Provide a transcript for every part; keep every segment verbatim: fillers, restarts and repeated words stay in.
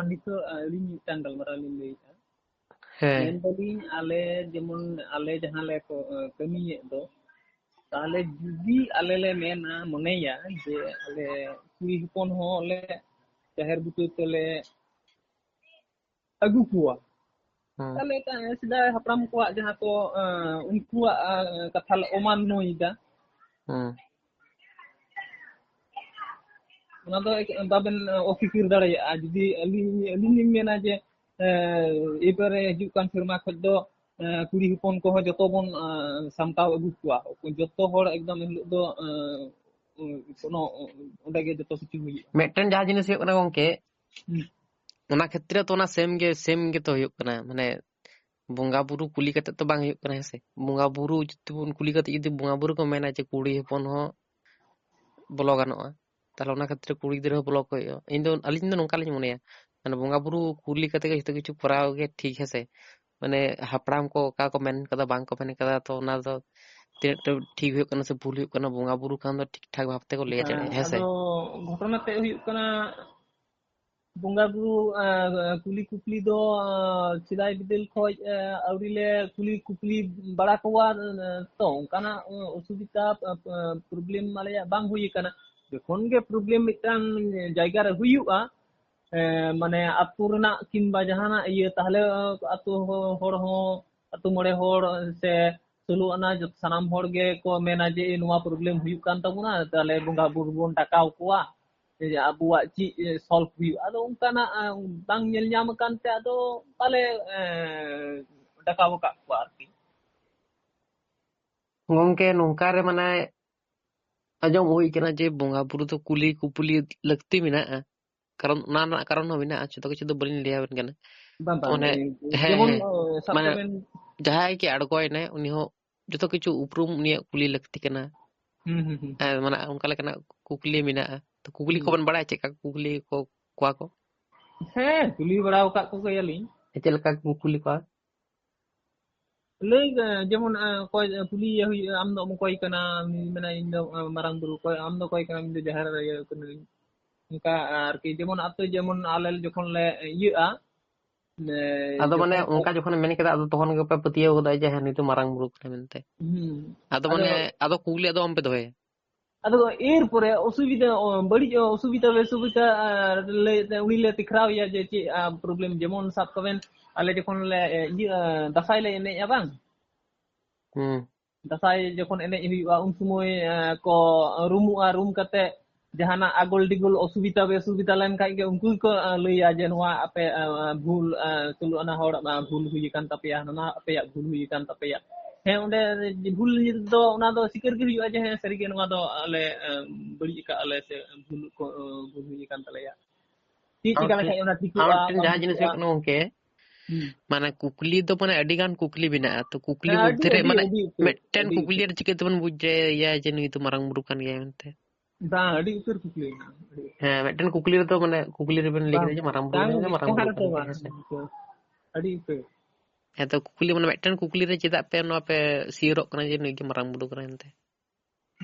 ᱱᱤᱛᱚᱜ ᱟᱹᱞᱤᱧ ᱢᱤᱫᱴᱟᱝ ᱜᱟᱞᱢᱟᱨᱟᱣ ᱞᱤᱧ ᱞᱟᱹᱭᱮᱫᱼᱟ᱾ ᱦᱮᱸ᱾ ᱢᱮᱱᱫᱟᱞᱤᱧ, ᱟᱞᱮ ᱡᱮᱢᱚᱱ ᱟᱞᱮ ᱡᱟᱦᱟᱸ ᱞᱮ ᱠᱚ-, ᱠᱟᱹᱢᱤᱭᱮᱫ ᱫᱚ, ᱛᱟᱦᱚᱞᱮ ᱡᱩᱫᱤ ᱟᱞᱮ ᱞᱮ ᱢᱮᱱᱟ, ᱢᱚᱱᱮᱭᱟ ᱡᱮ ᱟᱞᱮ ᱠᱩᱲᱤ ᱦᱚᱯᱚᱱ ᱦᱚᱸ ᱞᱮ ᱡᱟᱦᱮᱨ ᱵᱩᱴᱟᱹ ᱛᱮᱞᱮ ᱟᱹᱜᱩ ᱠᱚᱣᱟ, ᱦᱮᱸ᱾ ᱛᱟᱦᱚᱞᱮ ᱮᱴᱟᱜ ᱥᱮᱫᱟᱭ ᱦᱟᱯᱲᱟᱢ ᱠᱚᱣᱟᱜ ᱡᱟᱦᱟᱸ ᱠᱚ, ᱟᱸ, ᱩᱱᱠᱩᱣᱟᱜ, ᱟᱸ, ᱠᱟᱛᱷᱟ ᱞᱮ ᱚᱢᱟᱱᱱᱚᱭᱮᱫᱟ᱾ ᱦᱮᱸ᱾ ᱚᱱᱟ ᱫᱚ ᱮᱠ-, ᱵᱟᱵᱮᱱ, ᱟᱸ, ᱚᱥᱤᱠᱟᱹᱨ ᱫᱟᱲᱮᱭᱟᱜᱼᱟ᱾ ᱡᱩᱫᱤ ᱟᱹᱞᱤᱧ, ᱟᱹᱞᱤᱧ ᱞᱤᱧ ᱢᱮᱱᱟ ᱡᱮ, ᱮᱸ, ᱮᱵᱟᱨᱮ ᱦᱤᱡᱩᱜ ᱠᱟᱱ ᱥᱮᱨᱢᱟ ᱠᱷᱚᱱ ᱫᱚ, ᱮᱸ, ᱠᱩᱲᱤ ᱦᱚᱯᱚᱱ ᱠᱚᱦᱚᱸ ᱡᱚᱛᱚ ᱵᱚᱱ, ᱟᱸ, ᱥᱟᱢᱴᱟᱣ ᱟᱹᱜᱩ ᱠᱚᱣᱟ᱾ ᱡᱚᱛᱚ ᱦᱚᱲ ᱮᱠᱫᱚᱢ ᱮᱱ ᱦᱤᱞᱳᱜ ᱫᱚ, ᱟᱸ, ᱠᱳᱱᱳ, ᱚᱸᱰᱮ ᱜᱮ ᱡᱚᱛᱚ ᱠᱤᱪᱷᱩ ᱦᱩᱭᱩᱜᱼᱟ᱾ ᱢᱤᱫᱴᱮᱱ ᱡᱟᱦᱟᱸ ᱡᱤᱱᱤᱥ ᱦᱩᱭᱩᱜ ᱠᱟᱱᱟ ᱜᱚᱝᱠᱮ, ᱦᱩᱸ᱾ ᱚᱱᱟ ᱠᱷᱮᱛᱨᱮ ᱛᱚ ᱚᱱᱟ ᱥᱮᱢ ᱜᱮ, ᱥᱮᱢ ᱜᱮᱛᱚ ᱦᱩᱭᱩᱜ ᱠᱟᱱᱟ᱾ ᱢᱟᱱᱮ ᱵᱚᱸᱜᱟ ᱵᱩᱨᱩ ᱠᱩᱞᱤ ᱠᱟᱛᱮ ᱛᱚ ᱵᱟᱝ ᱦᱩᱭᱩᱜ ᱠᱟᱱᱟ, ᱦᱮᱸ ᱥᱮ? ᱵᱚᱸᱜᱟ ᱵᱩᱨᱩ ᱡᱩᱫᱤ ᱵᱚᱱ ᱠᱩᱞᱤ ᱠᱟᱛᱮ ᱡᱩᱫᱤ ᱵᱚᱸᱜᱟ ᱵᱩᱨᱩ ᱠᱚ ᱢᱮᱱᱟ ᱡᱮ ᱠᱩᱲᱤ ᱦᱚᱯᱚᱱ ᱦᱚᱸ ᱵᱚᱞᱚ ᱜᱟᱱᱚᱜᱼᱟ, ᱛᱟᱦᱚᱞᱮ ᱚᱱᱟ ᱠᱷᱮᱛᱨᱮ ᱠᱩᱲᱤ ᱜᱤᱫᱽᱨᱟᱹ ᱦᱚᱸ ᱵᱚᱞᱚ ᱠᱚ ᱦᱩᱭᱩᱜᱼᱟ᱾ ᱤᱧ ᱫᱚ, ᱟᱹᱞᱤᱧ ᱫᱚ ᱱᱚᱝᱠᱟ ᱞᱤᱧ ᱢᱚᱱᱮᱭᱟ, ᱢᱟᱱᱮ ᱵᱚᱸᱜᱟ ᱵᱩᱨᱩ ᱠᱩᱞᱤ ᱠᱟᱛᱮ ᱜᱮ ᱡᱚᱛᱚ ᱠᱤᱪᱷᱩ ᱠᱚᱨᱟᱣ ᱜᱮ ᱴᱷᱤᱠ, ᱦᱮᱸ ᱥᱮ? ᱢᱟᱱᱮ ᱦᱟᱯᱲᱟᱢ ᱠᱚ ᱚᱠᱟ ᱠᱚ ᱢᱮᱱ ᱠᱟᱫᱟ, ᱵᱟᱝ ᱠᱚ ᱢᱮᱱ ᱠᱟᱫᱟ, ᱛᱚ ᱚᱱᱟ ᱫᱚ ᱛᱤᱱᱟᱹᱜ ᱴᱟ ᱴᱷᱤᱠ ᱦᱩᱭᱩᱜ ᱠᱟᱱᱟ ᱥᱮ ᱵᱷᱩᱞ ᱦᱩᱭᱩᱜ ᱠᱟᱱᱟ, ᱵᱚᱸᱜᱟ ᱵᱩᱨᱩ ᱠᱷᱟᱱ ᱫᱚ ᱴᱷᱤᱠ ᱴᱷᱟᱠ ᱵᱷᱟᱵ ᱛᱮᱠᱚ ᱞᱟᱹᱭ ᱦᱮᱸ, ᱫᱟᱲᱮᱭᱟᱜᱼᱟ, ᱦᱮᱸ ᱥᱮ? ᱟᱫᱚ ᱜᱷᱚᱴᱚᱱᱟ ᱛᱮᱫ ᱦᱩᱭᱩᱜ ᱠᱟᱱᱟ, ᱵᱚᱸᱜᱟ ᱵᱩᱨᱩ, ᱟᱸ, ᱠᱩᱞᱤ ᱠᱩᱯᱞᱤ ᱫᱚ, ᱟᱸ, ᱥᱮᱫᱟᱭ ᱵᱤᱫᱟᱹᱞ ᱠᱷᱚᱡ, ᱟᱸ, ᱟᱹᱣᱨᱤ ᱞᱮ ᱠᱩᱞᱤ ᱠᱩᱯᱞᱤ ᱵᱟᱲᱟ ᱠᱚᱣᱟ, ᱟᱸ, ᱛᱚ ᱚᱱᱠᱟᱱᱟᱜ, ᱟᱸ, ᱚᱥᱩᱵᱤᱫᱟ, ᱟᱸ, ᱟᱸ, problem ᱟᱞᱮᱭᱟᱜ ᱵᱟᱝ ᱦᱩᱭ ᱟᱠᱟᱱᱟ᱾ ᱡᱚᱠᱷᱚᱱ ᱜᱮ problem ᱢᱤᱫᱴᱟᱝ ᱡᱟᱭᱜᱟ ᱨᱮ ᱦᱩᱭᱩᱜᱼᱟ, ᱮᱸ, ᱢᱟᱱᱮ ᱟᱛᱳ ᱨᱮᱱᱟᱜ ᱠᱤᱝᱵᱟ ᱡᱟᱦᱟᱱᱟᱜ ᱤᱭᱟᱹ, ᱛᱟᱦᱞᱮ, ᱟᱸ, ᱟᱛᱳ ᱦᱚ-, ᱦᱚᱲ ᱦᱚᱸ, ᱟᱛᱳ ᱢᱚᱬᱮ ᱦᱚᱲ ᱥᱮ ᱥᱳᱞᱳ ᱟᱱᱟ ᱡᱚᱛᱚ ᱥᱟᱱᱟᱢ ᱦᱚᱲ ᱜᱮ ᱠᱚ ᱢᱮᱱᱟ ᱡᱮ, "ᱱᱚᱣᱟ problem ᱦᱩᱭᱩᱜ ᱠᱟᱱ ᱛᱟᱵᱚᱱᱟ, ᱛᱟᱦᱞᱮ ᱵᱚᱸᱜᱟ ᱵᱩᱨᱩ ᱵᱚᱱ ᱰᱟᱠᱟᱣ ᱠᱚᱣᱟ, ᱡᱮ ᱟᱵᱚᱣᱟᱜ ᱪᱮᱫ, ᱮ, solve ᱦᱩᱭᱩᱜᱼᱟ?" ᱟᱫᱚ ᱚᱱᱠᱟᱱᱟᱜ, ᱮ, ᱵᱟᱝ ᱧᱮᱞ ᱧᱟᱢ ᱟᱠᱟᱱ ᱛᱮ ᱟᱫᱚ ᱵᱟᱞᱮ, ᱮ, ᱰᱟᱠᱟᱣ ᱟᱠᱟᱫ ᱠᱚᱣᱟ ᱟᱨᱠᱤ᱾ ᱜᱚᱝᱠᱮ, ᱱᱚᱝᱠᱟ ᱨᱮ ᱢᱟᱱᱮ ᱟᱸᱡᱚᱢ ᱦᱩᱭ ᱠᱟᱱᱟ ᱡᱮ ᱵᱚᱸᱜᱟ ᱵᱩᱨᱩ ᱫᱚ ᱠᱩᱞᱤ ᱠᱩᱯᱞᱤ ᱞᱟᱹᱠᱛᱤ ᱢᱮᱱᱟᱜᱼᱟ, ᱠᱟᱨᱚᱱ ᱚᱱᱟ ᱨᱮᱱᱟᱜ ᱠᱟᱨᱚᱱ ᱦᱚᱸ ᱢᱮᱱᱟᱜᱼᱟ, ᱡᱚᱛᱚ ᱠᱤᱪᱷᱩ ᱫᱚ ᱵᱟᱹᱞᱤᱧ ᱞᱟᱹᱭ ᱟᱵᱮᱱ ᱠᱟᱱᱟ᱾ ᱵᱟᱝ, ᱵᱟᱝ, ᱚᱱᱮ, ᱮ, ᱦᱮᱸ, ᱡᱮᱢᱚᱱ, ᱦᱮᱸ, ᱚ, ᱥᱟᱵ ᱢᱟᱱᱮ ᱠᱟᱜ ᱵᱮᱱ, ᱡᱟᱦᱟᱸᱭ ᱜᱮ ᱟᱬᱜᱚᱭᱮᱱᱟᱭ, ᱩᱱᱤ ᱦᱚᱸ ᱡᱚᱛᱚ ᱠᱤᱪᱷᱩ ᱩᱯᱨᱩᱢ ᱩᱱᱤᱭᱟᱜ ᱠᱩᱞᱤ ᱞᱟᱹᱠᱛᱤ ᱠᱟᱱᱟ᱾ ᱦᱩᱸ, ᱦᱩᱸ, ᱦᱩᱸ᱾ ᱦᱮᱸ, ᱢᱟᱱᱮ ᱚᱱᱠᱟ ᱞᱮᱠᱟᱱᱟᱜ ᱠᱩᱠᱞᱤ ᱢᱮᱱᱟᱜᱼᱟ᱾ ᱛᱚ, ᱠᱩᱠᱞᱤ ᱦᱩᱸ᱾ ᱠᱚᱵᱮᱱ ᱵᱟᱲᱟᱭᱟ ᱪᱮᱫ ᱞᱮᱠᱟ ᱠᱩᱠᱞᱤ ᱠᱚ ᱠᱚᱣᱟ ᱠᱚ? ᱦᱮᱸ, ᱠᱩᱞᱤ ᱵᱟᱲᱟ ᱟᱠᱟᱫ ᱠᱚ ᱜᱮᱭᱟᱞᱤᱧ᱾ ᱪᱮᱫ ᱞᱮᱠᱟ ᱠᱚ ᱠᱩᱞᱤ ᱠᱚᱣᱟ? ᱞᱟᱹᱭ, ᱮ, ᱡᱮᱢᱚᱱ, ᱮ, ᱚᱠᱚᱭ, ᱮ, ᱠᱩᱞᱤᱭᱮ ᱦᱩᱭᱩᱜᱼᱟ, "ᱟᱢ ᱫᱚᱢ ᱚᱠᱚᱭ ᱠᱟᱱᱟ?" ᱩᱱᱤ ᱢᱮᱱᱟ, "ᱤᱧ ᱫᱚ, ᱮ, ᱢᱟᱨᱟᱝ ᱵᱩᱨᱩ᱾ ᱚᱠᱚᱭ, ᱟᱢ ᱫᱚ ᱚᱠᱚᱭ ᱠᱟᱱᱟᱢ?" "ᱤᱧ ᱫᱚ ᱡᱟᱦᱮᱨ ᱟᱭᱳ ᱠᱟᱹᱱᱟᱹᱧ᱾" ᱚᱱᱠᱟ ᱟᱨᱠᱤ, ᱡᱮᱢᱚᱱ ᱟᱯᱮ, ᱡᱮᱢᱚᱱ ᱟᱞᱮ ᱡᱚᱠᱷᱚᱱ ᱞᱮ ᱤᱭᱟᱹᱜᱼᱟ, ᱢᱟᱱᱮ, ᱟᱫᱚ ᱢᱟᱱᱮ ᱡᱚᱠᱷᱚᱱ ᱚᱱᱠᱟ ᱡᱚᱠᱷᱚᱱ ᱢᱮᱱ ᱠᱮᱫᱟ, ᱟᱫᱚ ᱛᱚᱠᱷᱚᱱ ᱜᱮᱯᱮ ᱯᱟᱹᱛᱭᱟᱹᱣ ᱜᱚᱫᱟ ᱡᱮ ᱦᱮᱸ, ᱱᱩᱭ ᱫᱚ ᱢᱟᱨᱟᱝ ᱵᱩᱨᱩ ᱠᱟᱱᱟᱭ ᱢᱮᱱᱛᱮ᱾ ᱦᱩᱸ᱾ ᱟᱫᱚ ᱟᱫᱚ ᱢᱟᱱᱮ ᱟᱫᱚ ᱠᱩᱠᱞᱤ ᱟᱫᱚ ᱵᱟᱝᱯᱮ ᱫᱚᱦᱚᱭᱟ? ᱟᱫᱚ ᱮᱨᱯᱚᱨᱮ ᱚᱥᱩᱵᱤᱫᱷᱟ, ᱚ, ᱵᱟᱹᱲᱤᱡ ᱚᱥᱩᱵᱤᱫᱷᱟ ᱵᱮᱥᱩᱵᱤᱫᱷᱟ, ᱟᱨ ᱞᱟᱹᱭ ᱛᱮ ᱩᱱᱤ ᱞᱮ ᱴᱮᱠᱨᱟᱣ ᱮᱭᱟ ᱡᱮ ᱪᱮᱫ, ᱟ, problem᱾ ᱡᱮᱢᱚᱱ ᱥᱟᱵ ᱠᱟᱜ ᱵᱮᱱ, ᱟᱞᱮ ᱡᱚᱠᱷᱚᱱ ᱞᱮ, ᱮ, ᱤᱭᱟᱹ, ᱫᱟᱸᱥᱟᱭ ᱞᱮ ᱮᱱᱮᱡᱼᱟ ᱵᱟᱝ, ᱦᱩᱸ᱾ ᱫᱟᱸᱥᱟᱭ ᱡᱚᱠᱷᱚᱱ ᱮᱱᱮᱡ ᱦᱩᱭᱩᱜᱼᱟ, ᱩᱱ ᱥᱚᱢᱚᱭ, ᱮ, ᱠᱚ ᱨᱩᱢᱩᱜᱼᱟ, ᱨᱩᱢ ᱠᱟᱛᱮ ᱡᱟᱦᱟᱱᱟᱜ ᱟᱜᱚᱞ ᱰᱤᱜᱚᱞ ᱚᱥᱩᱵᱤᱫᱷᱟ ᱵᱮᱥᱩᱵᱤᱫᱷᱟ ᱞᱮᱱᱠᱷᱟᱡ ᱜᱮ ᱩᱱᱠᱩ ᱜᱮᱠᱚ, ᱮ, ᱞᱟᱹᱭᱟ ᱡᱮ ᱱᱚᱣᱟ ᱟᱯᱮ, ᱮ, ᱵᱷᱩᱞ, ᱮ, ᱥᱳᱞᱳ ᱟᱱᱟ ᱦᱚᱲ, ᱮ, ᱵᱷᱩᱞ ᱦᱩᱭ ᱟᱠᱟᱱ ᱛᱟᱯᱮᱭᱟ, ᱦᱟᱱᱟ ᱟᱯᱮᱭᱟᱜ ᱵᱷᱩᱞ ᱦᱩᱭ ᱟᱠᱟᱱ ᱛᱟᱯᱮᱭᱟ᱾ ᱦᱮᱸ, ᱚᱸᱰᱮ ᱵᱷᱩᱞ ᱫᱚ ᱚᱱᱟ ᱫᱚ ᱥᱤᱠᱟᱹᱨ ᱜᱮ ᱦᱩᱭᱩᱜᱼᱟ ᱡᱮ ᱦᱮᱸ, ᱥᱟᱹᱨᱤᱜᱮ ᱱᱚᱣᱟ ᱫᱚ ᱟᱞᱮ, ᱮ, ᱵᱟᱹᱲᱤᱡ ᱟᱠᱟᱫ ᱟᱞᱮ ᱥᱮ ᱵᱷᱩᱞ ᱠᱚ, ᱮ, ᱵᱷᱩᱞ ᱦᱩᱭ ᱟᱠᱟᱱ ᱛᱟᱞᱮᱭᱟ᱾ ᱪᱮᱫ ᱟᱨ ᱪᱤᱠᱟ ᱢᱤᱫᱴᱮᱱ, ᱞᱮᱠᱷᱟᱡ ᱚᱱᱟ ᱟᱨ ᱴᱷᱤᱠᱚᱜᱼᱟ, ᱢᱤᱫᱴᱮᱱ ᱵᱟᱝ ᱡᱟᱦᱟᱸ ᱡᱤᱱᱤᱥ ᱴᱷᱤᱠᱚᱜᱼᱟ? ᱦᱩᱭᱩᱜ ᱠᱟᱱᱟ ᱜᱚᱝᱠᱮ, ᱦᱩᱸ᱾ ᱢᱟᱱᱮ ᱠᱩᱠᱞᱤ ᱫᱚ ᱢᱟᱱᱮ ᱟᱹᱰᱤ ᱜᱟᱱ ᱠᱩᱠᱞᱤ ᱢᱮᱱᱟᱜᱼᱟ, ᱛᱚ ᱠᱩᱠᱞᱤ ᱦᱮᱸ, ᱟᱹᱰᱤ, ᱢᱚᱫᱽᱫᱷᱮ ᱨᱮ ᱟᱹᱰᱤ, ᱢᱟᱱᱮ ᱟᱹᱰᱤ ᱩᱛᱟᱹᱨ, ᱢᱤᱫᱴᱮᱱ ᱟᱹᱰᱤ ᱠᱩᱠᱞᱤ ᱩᱛᱟᱹᱨ᱾ ᱨᱮ ᱪᱤᱠᱟᱹ ᱛᱮᱵᱚᱱ ᱵᱩᱡᱽ ᱫᱟᱲᱮᱭᱟᱭᱟ ᱡᱮ ᱱᱩᱭ ᱫᱚ ᱢᱟᱨᱟᱝ ᱵᱩᱨᱩ ᱠᱟᱱ ᱜᱮᱭᱟᱭ ᱢᱮᱱᱛᱮ? ᱵᱟᱝ, ᱟᱹᱰᱤ ᱩᱛᱟᱹᱨ ᱠᱩᱠᱞᱤ ᱢᱮᱱᱟᱜᱼᱟ, ᱟᱹᱰᱤ ᱩᱛᱟᱹᱨ᱾ ᱦᱮᱸ, ᱢᱤᱫᱴᱮᱱ ᱠᱩᱠᱞᱤ ᱨᱮᱫᱚ ᱢᱟᱱᱮ ᱠᱩᱠᱞᱤ ᱨᱮᱵᱮᱱ ᱞᱟᱹᱭ ᱵᱟᱝ, ᱠᱮᱫᱟ ᱡᱮ ᱢᱟᱨᱟᱝ ᱵᱩᱨᱩ ᱵᱟᱝ, ᱠᱟᱱ ᱜᱮᱭᱟ, ᱢᱟᱨᱟᱝ ᱡᱟᱦᱟᱸ ᱵᱩᱨᱩ ᱨᱮᱫᱚ ᱠᱟᱱ ᱜᱮᱭᱟ, ᱵᱟᱝ, ᱦᱮᱸ ᱥᱮ? ᱟᱹᱰᱤ ᱩᱛᱟᱹᱨ᱾ ᱦᱮᱸ, ᱛᱚ ᱠᱩᱠᱞᱤ ᱢᱟᱱᱮ ᱢᱤᱫᱴᱮᱱ ᱠᱩᱠᱞᱤ ᱨᱮ ᱪᱮᱫᱟᱜ ᱯᱮ ᱱᱚᱣᱟ ᱯᱮ ᱥᱤᱭᱳᱨᱚᱜ ᱠᱟᱱᱟ ᱡᱮ ᱱᱩᱭ ᱜᱮ ᱢᱟᱨᱟᱝ ᱵᱩᱨᱩ ᱠᱟᱱᱟᱭ ᱢᱮᱱᱛᱮ?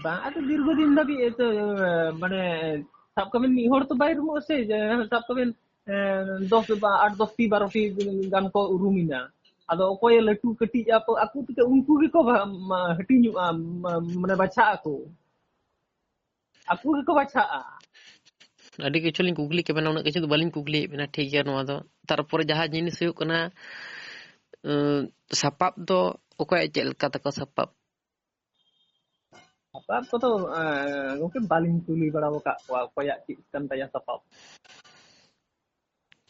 ᱵᱟᱝ, ᱟᱫᱚ ᱫᱤᱨᱜᱷᱚ ᱫᱤᱱ ᱫᱷᱟᱹᱵᱤᱡ ᱮ ᱛᱚ, ᱮ, ᱢᱟᱱᱮ, ᱥᱟᱵ ᱠᱟᱜ ᱵᱮᱱ ᱢᱤᱫ ᱦᱚᱲ ᱛᱚ ᱵᱟᱭ ᱨᱩᱢᱩᱜᱼᱟ ᱥᱮ, ᱡᱮ, ᱥᱟᱵ ᱠᱟᱜ ᱵᱮᱱ, ᱮ, ᱫᱚᱥ ᱵᱟ ᱟᱴ, ᱫᱚᱥ ᱴᱤ, ᱵᱟᱨᱚ ᱴᱤ ᱜᱟᱱ ᱠᱚ ᱩᱨᱩᱢ ᱮᱱᱟ᱾ ᱟᱫᱚ ᱚᱠᱚᱭᱮ ᱞᱟᱹᱴᱩ ᱠᱟᱹᱴᱤᱡ ᱟᱠᱚ, ᱟᱠᱚ ᱛᱮᱠᱚ ᱩᱱᱠᱩ ᱜᱮᱠᱚ ᱵᱷᱟ-, ᱢᱟ-, ᱦᱟᱹᱴᱤᱧᱚᱜᱼᱟ, ᱢᱟ-, ᱢᱟᱱᱮ ᱵᱟᱪᱷᱟᱜ ᱟᱠᱚ᱾ ᱟᱠᱚ ᱜᱮᱠᱚ ᱵᱟᱪᱷᱟᱜᱼᱟ᱾ ᱟᱹᱰᱤ ᱠᱤᱪᱷᱩ ᱞᱤᱧ ᱠᱩᱠᱞᱤ ᱠᱮᱫ ᱵᱮᱱᱟ, ᱩᱱᱟᱹᱜ ᱠᱤᱪᱷᱩ ᱫᱚ ᱵᱟᱹᱞᱤᱧ ᱠᱩᱠᱞᱤᱭᱮᱫ ᱵᱮᱱᱟ, ᱴᱷᱤᱠ ᱜᱮᱭᱟ ᱱᱚᱣᱟ ᱫᱚ᱾ ᱛᱟᱨᱯᱚᱨᱮ ᱡᱟᱦᱟᱸ ᱡᱤᱱᱤᱥ ᱦᱩᱭᱩᱜ ᱠᱟᱱᱟ, ᱩᱸ, ᱥᱟᱯᱟᱵ ᱫᱚ ᱚᱠᱚᱭᱟᱜ ᱪᱮᱫ ᱞᱮᱠᱟ ᱛᱟᱠᱚ ᱥᱟᱯᱟᱵ? ᱥᱟᱯᱟᱵ ᱠᱚᱫᱚ, ᱮᱸ, ᱜᱚᱝᱠᱮ, ᱵᱟᱹᱞᱤᱧ ᱠᱩᱞᱤ ᱵᱟᱲᱟ ᱟᱠᱟᱫ ᱠᱚᱣᱟ ᱚᱠᱚᱭᱟᱜ ᱪᱮᱫ ᱠᱟᱱ ᱛᱟᱭᱟ ᱥᱟᱯᱟᱵ᱾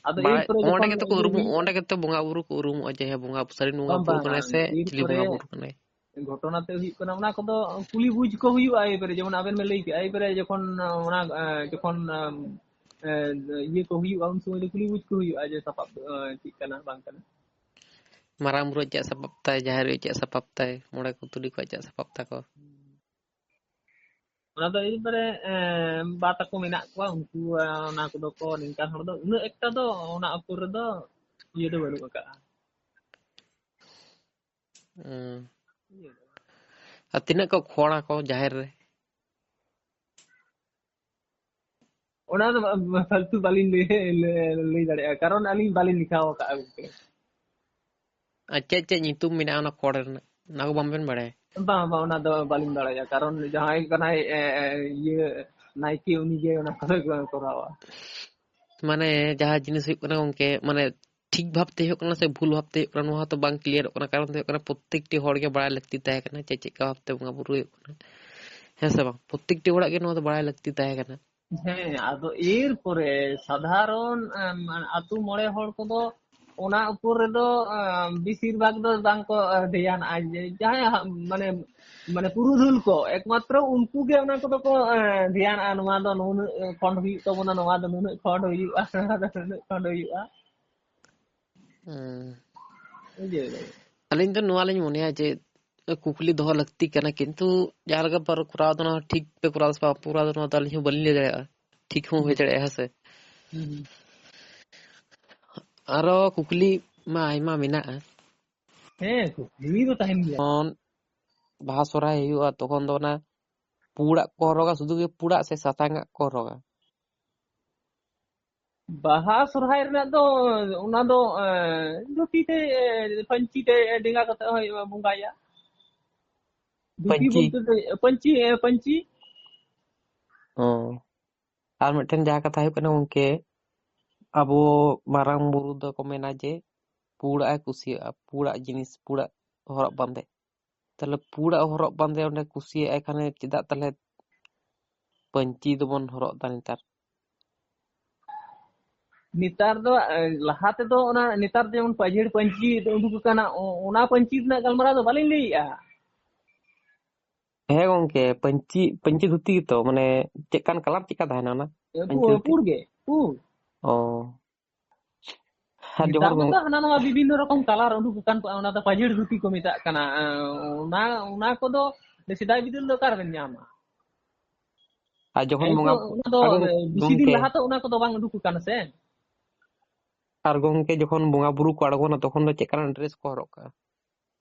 ᱟᱫᱚ ᱵᱟᱲᱟᱭ, ᱮᱨᱯᱚᱨᱮ ᱚᱸᱰᱮ ᱡᱚᱠᱷᱚᱱ ᱜᱮᱛᱚ ᱠᱚ ᱤᱭᱟᱹ ᱩᱨᱩᱢᱚᱜ, ᱦᱩᱭᱩᱜᱼᱟ᱾ ᱚᱸᱰᱮ ᱜᱮᱛᱚ ᱵᱚᱸᱜᱟ ᱵᱩᱨᱩ ᱠᱚ ᱩᱨᱩᱢᱚᱜᱼᱟ ᱡᱮ ᱦᱮᱸ, ᱵᱚᱸᱜᱟ ᱥᱟᱹᱨᱤ ᱵᱚᱸᱜᱟ ᱵᱟᱝ, ᱵᱩᱨᱩ ᱵᱟᱝ, ᱠᱟᱱᱟᱭ ᱵᱟᱝ, ᱥᱮ ᱪᱤᱞᱤ ᱮᱨᱯᱚᱨᱮ ᱵᱚᱸᱜᱟ ᱵᱩᱨᱩ ᱠᱟᱱᱟᱭ᱾ ᱜᱷᱚᱴᱚᱱᱟ ᱛᱮ ᱦᱩᱭᱩᱜ ᱠᱟᱱᱟ, ᱚᱱᱟ ᱠᱚᱫᱚ ᱠᱩᱞᱤ ᱵᱩᱡᱽ ᱠᱚ ᱦᱩᱭᱩᱜᱼᱟ ᱮᱨᱯᱚᱨᱮ, ᱡᱮᱢᱚᱱ ᱟᱵᱮᱱ ᱵᱮᱱ ᱞᱟᱹᱭ ᱠᱮᱜᱼᱟ, ᱮᱨᱯᱚᱨᱮ ᱡᱚᱠᱷᱚᱱ, ᱚᱱᱟ, ᱮᱸ, ᱡᱚᱠᱷᱚᱱ, ᱮᱸ, ᱮᱸ, ᱤᱭᱟᱹ ᱠᱚ ᱦᱩᱭᱩᱜᱼᱟ, ᱩᱱ ᱥᱚᱢᱚᱭ ᱫᱚ ᱠᱩᱞᱤ ᱵᱩᱡᱽ ᱠᱚ ᱦᱩᱭᱩᱜᱼᱟ ᱡᱮ ᱥᱟᱯᱟᱵ ᱫᱚ, ᱮᱸ, ᱪᱮᱫ ᱠᱟᱱᱟ, ᱵᱟᱝ ᱠᱟᱱᱟ᱾ ᱢᱟᱨᱟᱝ ᱵᱩᱨᱩ ᱪᱮᱫ ᱥᱟᱯᱟᱵ ᱛᱟᱭ, ᱡᱟᱦᱮᱨ ᱟᱭᱳ ᱪᱮᱫ ᱥᱟᱯᱟᱵ ᱛᱟᱭ, ᱢᱚᱬᱮ ᱠᱚ ᱛᱩᱨᱩᱭ ᱠᱚᱣᱟᱜ ᱪᱮᱫ ᱥᱟᱯᱟᱵ ᱛᱟᱠᱚ? ᱚᱱᱟ ᱫᱚ ᱮᱨᱯᱚᱨᱮ, ᱮᱸ, ᱵᱟ ᱛᱟᱠᱚ ᱢᱮᱱᱟᱜ ᱠᱚᱣᱟ, ᱩᱱᱠᱩ, ᱮᱸ, ᱚᱱᱟ ᱠᱚᱫᱚ ᱠᱚ, ᱱᱤᱝᱠᱟᱱ ᱦᱚᱲ ᱫᱚ ᱩᱱᱟᱹᱜ ᱮᱠᱴᱟ ᱫᱚ ᱚᱱᱟ ᱩᱯᱚᱨ ᱨᱮᱫᱚ ᱤᱭᱟᱹ ᱫᱚ ᱵᱟᱹᱱᱩᱜ ᱟᱠᱟᱜᱼᱟ᱾ ᱦᱩᱸ᱾ ᱟᱨ ᱛᱤᱱᱟᱹᱜ ᱠᱚ ᱠᱷᱚᱲᱟ ᱠᱚ ᱡᱟᱦᱮᱨ ᱨᱮ? ᱚᱱᱟ ᱫᱚ ᱯᱷᱟᱞᱛᱩ ᱵᱟᱹᱞᱤᱧ ᱞᱟᱹᱭ, ᱞᱟᱹᱭ ᱫᱟᱲᱮᱭᱟᱜᱼᱟ, ᱠᱟᱨᱚᱱ ᱟᱹᱞᱤᱧ ᱵᱟᱹᱞᱤᱧ ᱞᱮᱠᱷᱟᱣ ᱟᱠᱟᱫᱼᱟ ᱜᱚᱢᱠᱮ᱾ ᱟᱨ ᱪᱮᱫ ᱪᱮᱫ ᱧᱩᱛᱩᱢ ᱢᱮᱱᱟᱜᱼᱟ ᱚᱱᱟ ᱠᱚᱲ ᱨᱮᱱᱟᱜ, ᱚᱱᱟ ᱠᱚ ᱵᱟᱝ ᱵᱮᱱ ᱵᱟᱲᱟᱭᱟ? ᱵᱟᱝ ᱵᱟᱝ, ᱚᱱᱟ ᱫᱚ ᱵᱟᱹᱞᱤᱧ ᱵᱟᱲᱟᱭᱟ, ᱠᱟᱨᱚᱱ ᱡᱟᱦᱟᱸᱭ ᱠᱟᱱᱟᱭ ᱤᱭᱟᱹ ᱱᱟᱭᱠᱮ, ᱩᱱᱤᱜᱮ ᱚᱱᱟ ᱠᱚᱫᱚ ᱠᱚᱨᱟᱣᱟ᱾ ᱢᱟᱱᱮ ᱡᱟᱦᱟᱸ ᱡᱤᱱᱤᱥ ᱦᱩᱭᱩᱜ ᱠᱟᱱᱟ ᱜᱚᱢᱠᱮ, ᱢᱟᱱᱮ ᱴᱷᱤᱠ ᱵᱷᱟᱵᱛᱮ ᱦᱩᱭᱩᱜ ᱠᱟᱱᱟ ᱥᱮ ᱵᱷᱩᱞ ᱵᱷᱟᱵᱛᱮ ᱦᱩᱭᱩᱜ ᱠᱟᱱᱟ, ᱱᱚᱣᱟ ᱦᱚᱸᱛᱚ ᱵᱟᱝ ᱠᱞᱤᱭᱟᱨᱚᱜ ᱠᱟᱱᱟ᱾ ᱠᱟᱨᱚᱱ ᱫᱚ ᱦᱩᱭᱩᱜ ᱠᱟᱱᱟ, ᱯᱨᱚᱛᱮᱠᱴᱤ ᱦᱚᱲ ᱜᱮ ᱵᱟᱲᱟᱭ ᱞᱟᱹᱠᱛᱤ ᱛᱟᱦᱮᱸ ᱠᱟᱱᱟ ᱪᱮᱫ ᱪᱮᱫ ᱞᱮᱠᱟ ᱵᱷᱟᱵᱛᱮ ᱵᱚᱸᱜᱟ ᱵᱩᱨᱩ ᱦᱩᱭᱩᱜ ᱠᱟᱱᱟ, ᱦᱮᱸ ᱥᱮ ᱵᱟᱝ? ᱯᱨᱚᱛᱮᱠᱴᱤ ᱦᱚᱲᱟᱜ ᱜᱮ ᱱᱚᱣᱟ ᱫᱚ ᱵᱟᱲᱟᱭ ᱞᱟᱹᱠᱛᱤ ᱛᱟᱦᱮᱸ ᱠᱟᱱᱟ᱾ ᱦᱮᱸ, ᱟᱫᱚ ᱮᱨᱯᱚᱨᱮ ᱥᱟᱫᱷᱟᱨᱚᱱ ᱟᱹᱛᱩ ᱢᱚᱬᱮ ᱦᱚᱲ ᱠᱚᱫᱚ ᱚᱱᱟ ᱩᱯᱚᱨ ᱨᱮᱫᱚ ᱵᱮᱥᱤᱨ ᱵᱷᱟᱜᱽ ᱫᱚ ᱵᱟᱝ ᱠᱚ ᱫᱷᱮᱭᱟᱱᱟᱜᱼᱟ᱾ ᱡᱟᱦᱟᱸᱭ ᱢᱟᱱᱮ ᱢᱟᱱᱮ ᱯᱩᱨᱩᱫᱷᱩᱞ ᱠᱚ ᱮᱠᱢᱟᱛᱨᱚ ᱩᱱᱠᱩ ᱜᱮ ᱚᱱᱟ ᱠᱚᱫᱚ ᱠᱚ ᱫᱷᱮᱭᱟᱱᱟᱜᱼᱟ᱾ ᱱᱚᱣᱟ ᱫᱚ ᱱᱩᱱᱟᱹᱜ ᱠᱷᱚᱸᱰ ᱦᱩᱭᱩᱜ ᱛᱟᱵᱚᱱᱟ, ᱱᱚᱣᱟ ᱫᱚ ᱱᱩᱱᱟᱹᱜ ᱠᱷᱚᱸᱰ ᱦᱩᱭᱩᱜᱼᱟ, ᱱᱚᱣᱟ ᱫᱚ ᱱᱩᱱᱟᱹᱜ ᱠᱷᱚᱸᱰ ᱦᱩᱭᱩᱜᱼᱟ᱾ ᱟᱹᱞᱤᱧ ᱫᱚ ᱱᱚᱣᱟ ᱞᱤᱧ ᱢᱚᱱᱮᱭᱟ ᱡᱮ ᱠᱩᱠᱞᱤ ᱫᱚᱦᱚ ᱞᱟᱹᱠᱛᱤ ᱠᱟᱱᱟ, ᱠᱤᱱᱛᱩ ᱡᱟᱦᱟᱸ ᱞᱮᱠᱟ ᱯᱮ ᱠᱚᱨᱟᱣ ᱫᱟ, ᱚᱱᱟ ᱴᱷᱤᱠ ᱯᱮ ᱠᱚᱨᱟᱣ ᱫᱟ ᱥᱮ ᱵᱟᱝ ᱯᱮ ᱠᱚᱨᱟᱣ ᱫᱟ, ᱱᱚᱣᱟ ᱫᱚ ᱟᱹᱞᱤᱧ ᱦᱚᱸ ᱵᱟᱹᱞᱤᱧ ᱞᱟᱹᱭ ᱫᱟᱲᱮᱭᱟᱜᱼᱟ, ᱴᱷᱤᱠ ᱦᱚᱸ ᱦᱩᱭ ᱫᱟᱲᱮᱭᱟᱜᱼᱟ, ᱦᱮᱸ ᱥᱮ? ᱟᱨᱚ ᱠᱩᱠᱞᱤ ᱢᱟ ᱟᱭᱢᱟ ᱢᱮᱱᱟᱜᱼᱟ᱾ ᱦᱮᱸ, ᱠᱩᱠᱞᱤ ᱫᱚ ᱛᱟᱦᱮᱱ ᱜᱮᱭᱟ᱾ ᱡᱮᱢᱚᱱ ᱵᱟᱦᱟ ᱥᱚᱨᱦᱟᱭ ᱦᱩᱭᱩᱜᱼᱟ, ᱛᱚᱠᱷᱚᱱ ᱫᱚ ᱚᱱᱟ ᱯᱩᱲᱟᱜ ᱠᱚ ᱦᱚᱨᱚᱜᱟ, ᱥᱩᱫᱷᱩ ᱜᱮ ᱯᱩᱲᱟᱜ ᱥᱮ ᱥᱟᱥᱟᱝᱟᱜ ᱠᱚ ᱦᱚᱨᱚᱜᱟ? ᱵᱟᱦᱟ ᱥᱚᱨᱦᱟᱭ ᱨᱮᱱᱟᱜ ᱫᱚ ᱚᱱᱟ ᱫᱚ ᱫᱷᱩᱛᱤ ᱛᱮ, ᱯᱟᱹᱧᱪᱤ ᱛᱮ ᱰᱮᱸᱜᱟ ᱠᱟᱛᱮ ᱦᱚᱸ ᱵᱚᱸᱜᱟᱭᱟ᱾ ᱫᱷᱩᱛᱤ ᱵᱚᱞᱛᱮ ᱫᱚ ᱯᱟᱹᱧᱪᱤ, ᱯᱟᱹᱧᱪᱤ᱾ ᱚ, ᱟᱨ ᱢᱤᱫᱴᱮᱱ ᱡᱟᱦᱟᱸ ᱠᱟᱛᱷᱟ ᱦᱩᱭᱩᱜ ᱠᱟᱱᱟ ᱜᱚᱝᱠᱮ, ᱟᱵᱚ ᱢᱟᱨᱟᱝ ᱵᱩᱨᱩ ᱫᱚᱠᱚ ᱢᱮᱱᱟ ᱡᱮ ᱯᱩᱲᱟᱜ ᱮ ᱠᱩᱥᱤᱭᱟᱜᱼᱟ, ᱯᱩᱲᱟᱜ ᱡᱤᱱᱤᱥ, ᱯᱩᱲᱟᱜ ᱦᱚᱨᱚᱜ ᱵᱟᱸᱫᱮ᱾ ᱛᱟᱦᱞᱮ ᱯᱩᱲᱟᱜ ᱦᱚᱨᱚᱜ ᱵᱟᱸᱫᱮ ᱚᱸᱰᱮ ᱠᱩᱥᱤᱭᱟᱜᱼᱟᱭ ᱠᱷᱟᱱᱮ, ᱪᱮᱫᱟᱜ ᱛᱟᱦᱞᱮ ᱯᱟᱹᱧᱪᱤ ᱫᱚᱵᱚᱱ ᱦᱚᱨᱚᱜ ᱮᱫᱟ ᱱᱮᱛᱟᱨ? ᱱᱮᱛᱟᱨ ᱫᱚ ᱞᱟᱦᱟ ᱛᱮᱫᱚ ᱚᱱᱟ ᱱᱮᱛᱟᱨ ᱡᱮᱢᱚᱱ ᱯᱟᱹᱧᱪᱤ ᱩᱰᱩᱠ ᱟᱠᱟᱱᱟ, ᱚᱱᱟ ᱯᱟᱹᱧᱪᱤ ᱨᱮᱱᱟᱜ ᱜᱟᱞᱢᱟᱨᱟᱣ ᱫᱚ ᱵᱟᱹᱞᱤᱧ ᱞᱟᱹᱭᱮᱜᱼᱟ᱾ ᱦᱮᱸ ᱜᱚᱝᱠᱮ, ᱯᱟᱹᱧᱪᱤ ᱯᱟᱹᱧᱪᱤ ᱫᱷᱩᱛᱤ ᱜᱮᱛᱚ, ᱢᱟᱱᱮ ᱪᱮᱫ ᱠᱟᱱ ᱠᱟᱞᱟᱨ ᱪᱮᱫ ᱠᱟ ᱛᱟᱦᱮᱱᱟ ᱚᱱᱟ? ᱯᱩᱲ ᱜᱮ, ᱯᱩᱲ᱾ ᱚ᱾ ᱱᱮᱛᱟᱨ ᱢᱟᱛᱚ ᱦᱟᱱᱟ ᱱᱟᱣᱟ ᱵᱤᱵᱷᱤᱱᱱᱚ ᱨᱚᱠᱚᱢ ᱠᱟᱞᱟᱨ ᱩᱰᱩᱠ ᱟᱠᱟᱱ, ᱚᱱᱟ ᱫᱚ ᱯᱟᱹᱡᱷᱟᱹᱲ ᱫᱷᱩᱛᱤ ᱠᱚ ᱢᱮᱛᱟᱜ ᱠᱟᱱᱟ᱾ ᱚᱱᱟ ᱚᱱᱟ ᱠᱚᱫᱚ ᱥᱮᱫᱟᱭ ᱵᱤᱫᱟᱹᱞ ᱫᱚ ᱚᱠᱟ ᱨᱮᱵᱮᱱ ᱧᱟᱢᱟ? ᱟᱨ ᱡᱚᱠᱷᱚᱱ ᱵᱚᱸᱜᱟ ᱚᱱᱟ ᱫᱚ ᱵᱮᱥᱤ ᱫᱤᱱ ᱞᱟᱦᱟ ᱛᱚ ᱚᱱᱟ ᱠᱚᱫᱚ ᱵᱟᱝ ᱩᱰᱩᱠ ᱟᱠᱟᱱᱟ ᱥᱮ᱾ ᱟᱨ ᱜᱚᱝᱠᱮ, ᱡᱚᱠᱷᱚᱱ ᱵᱚᱸᱜᱟ ᱵᱩᱨᱩ ᱠᱚ ᱟᱬᱜᱚᱱᱟ, ᱛᱚᱠᱷᱚᱱ ᱫᱚ ᱪᱮᱫ ᱠᱟᱱᱟᱜ ᱰᱨᱮᱥ ᱠᱚ ᱦᱚᱨᱚᱜ ᱠᱟᱜᱼᱟ?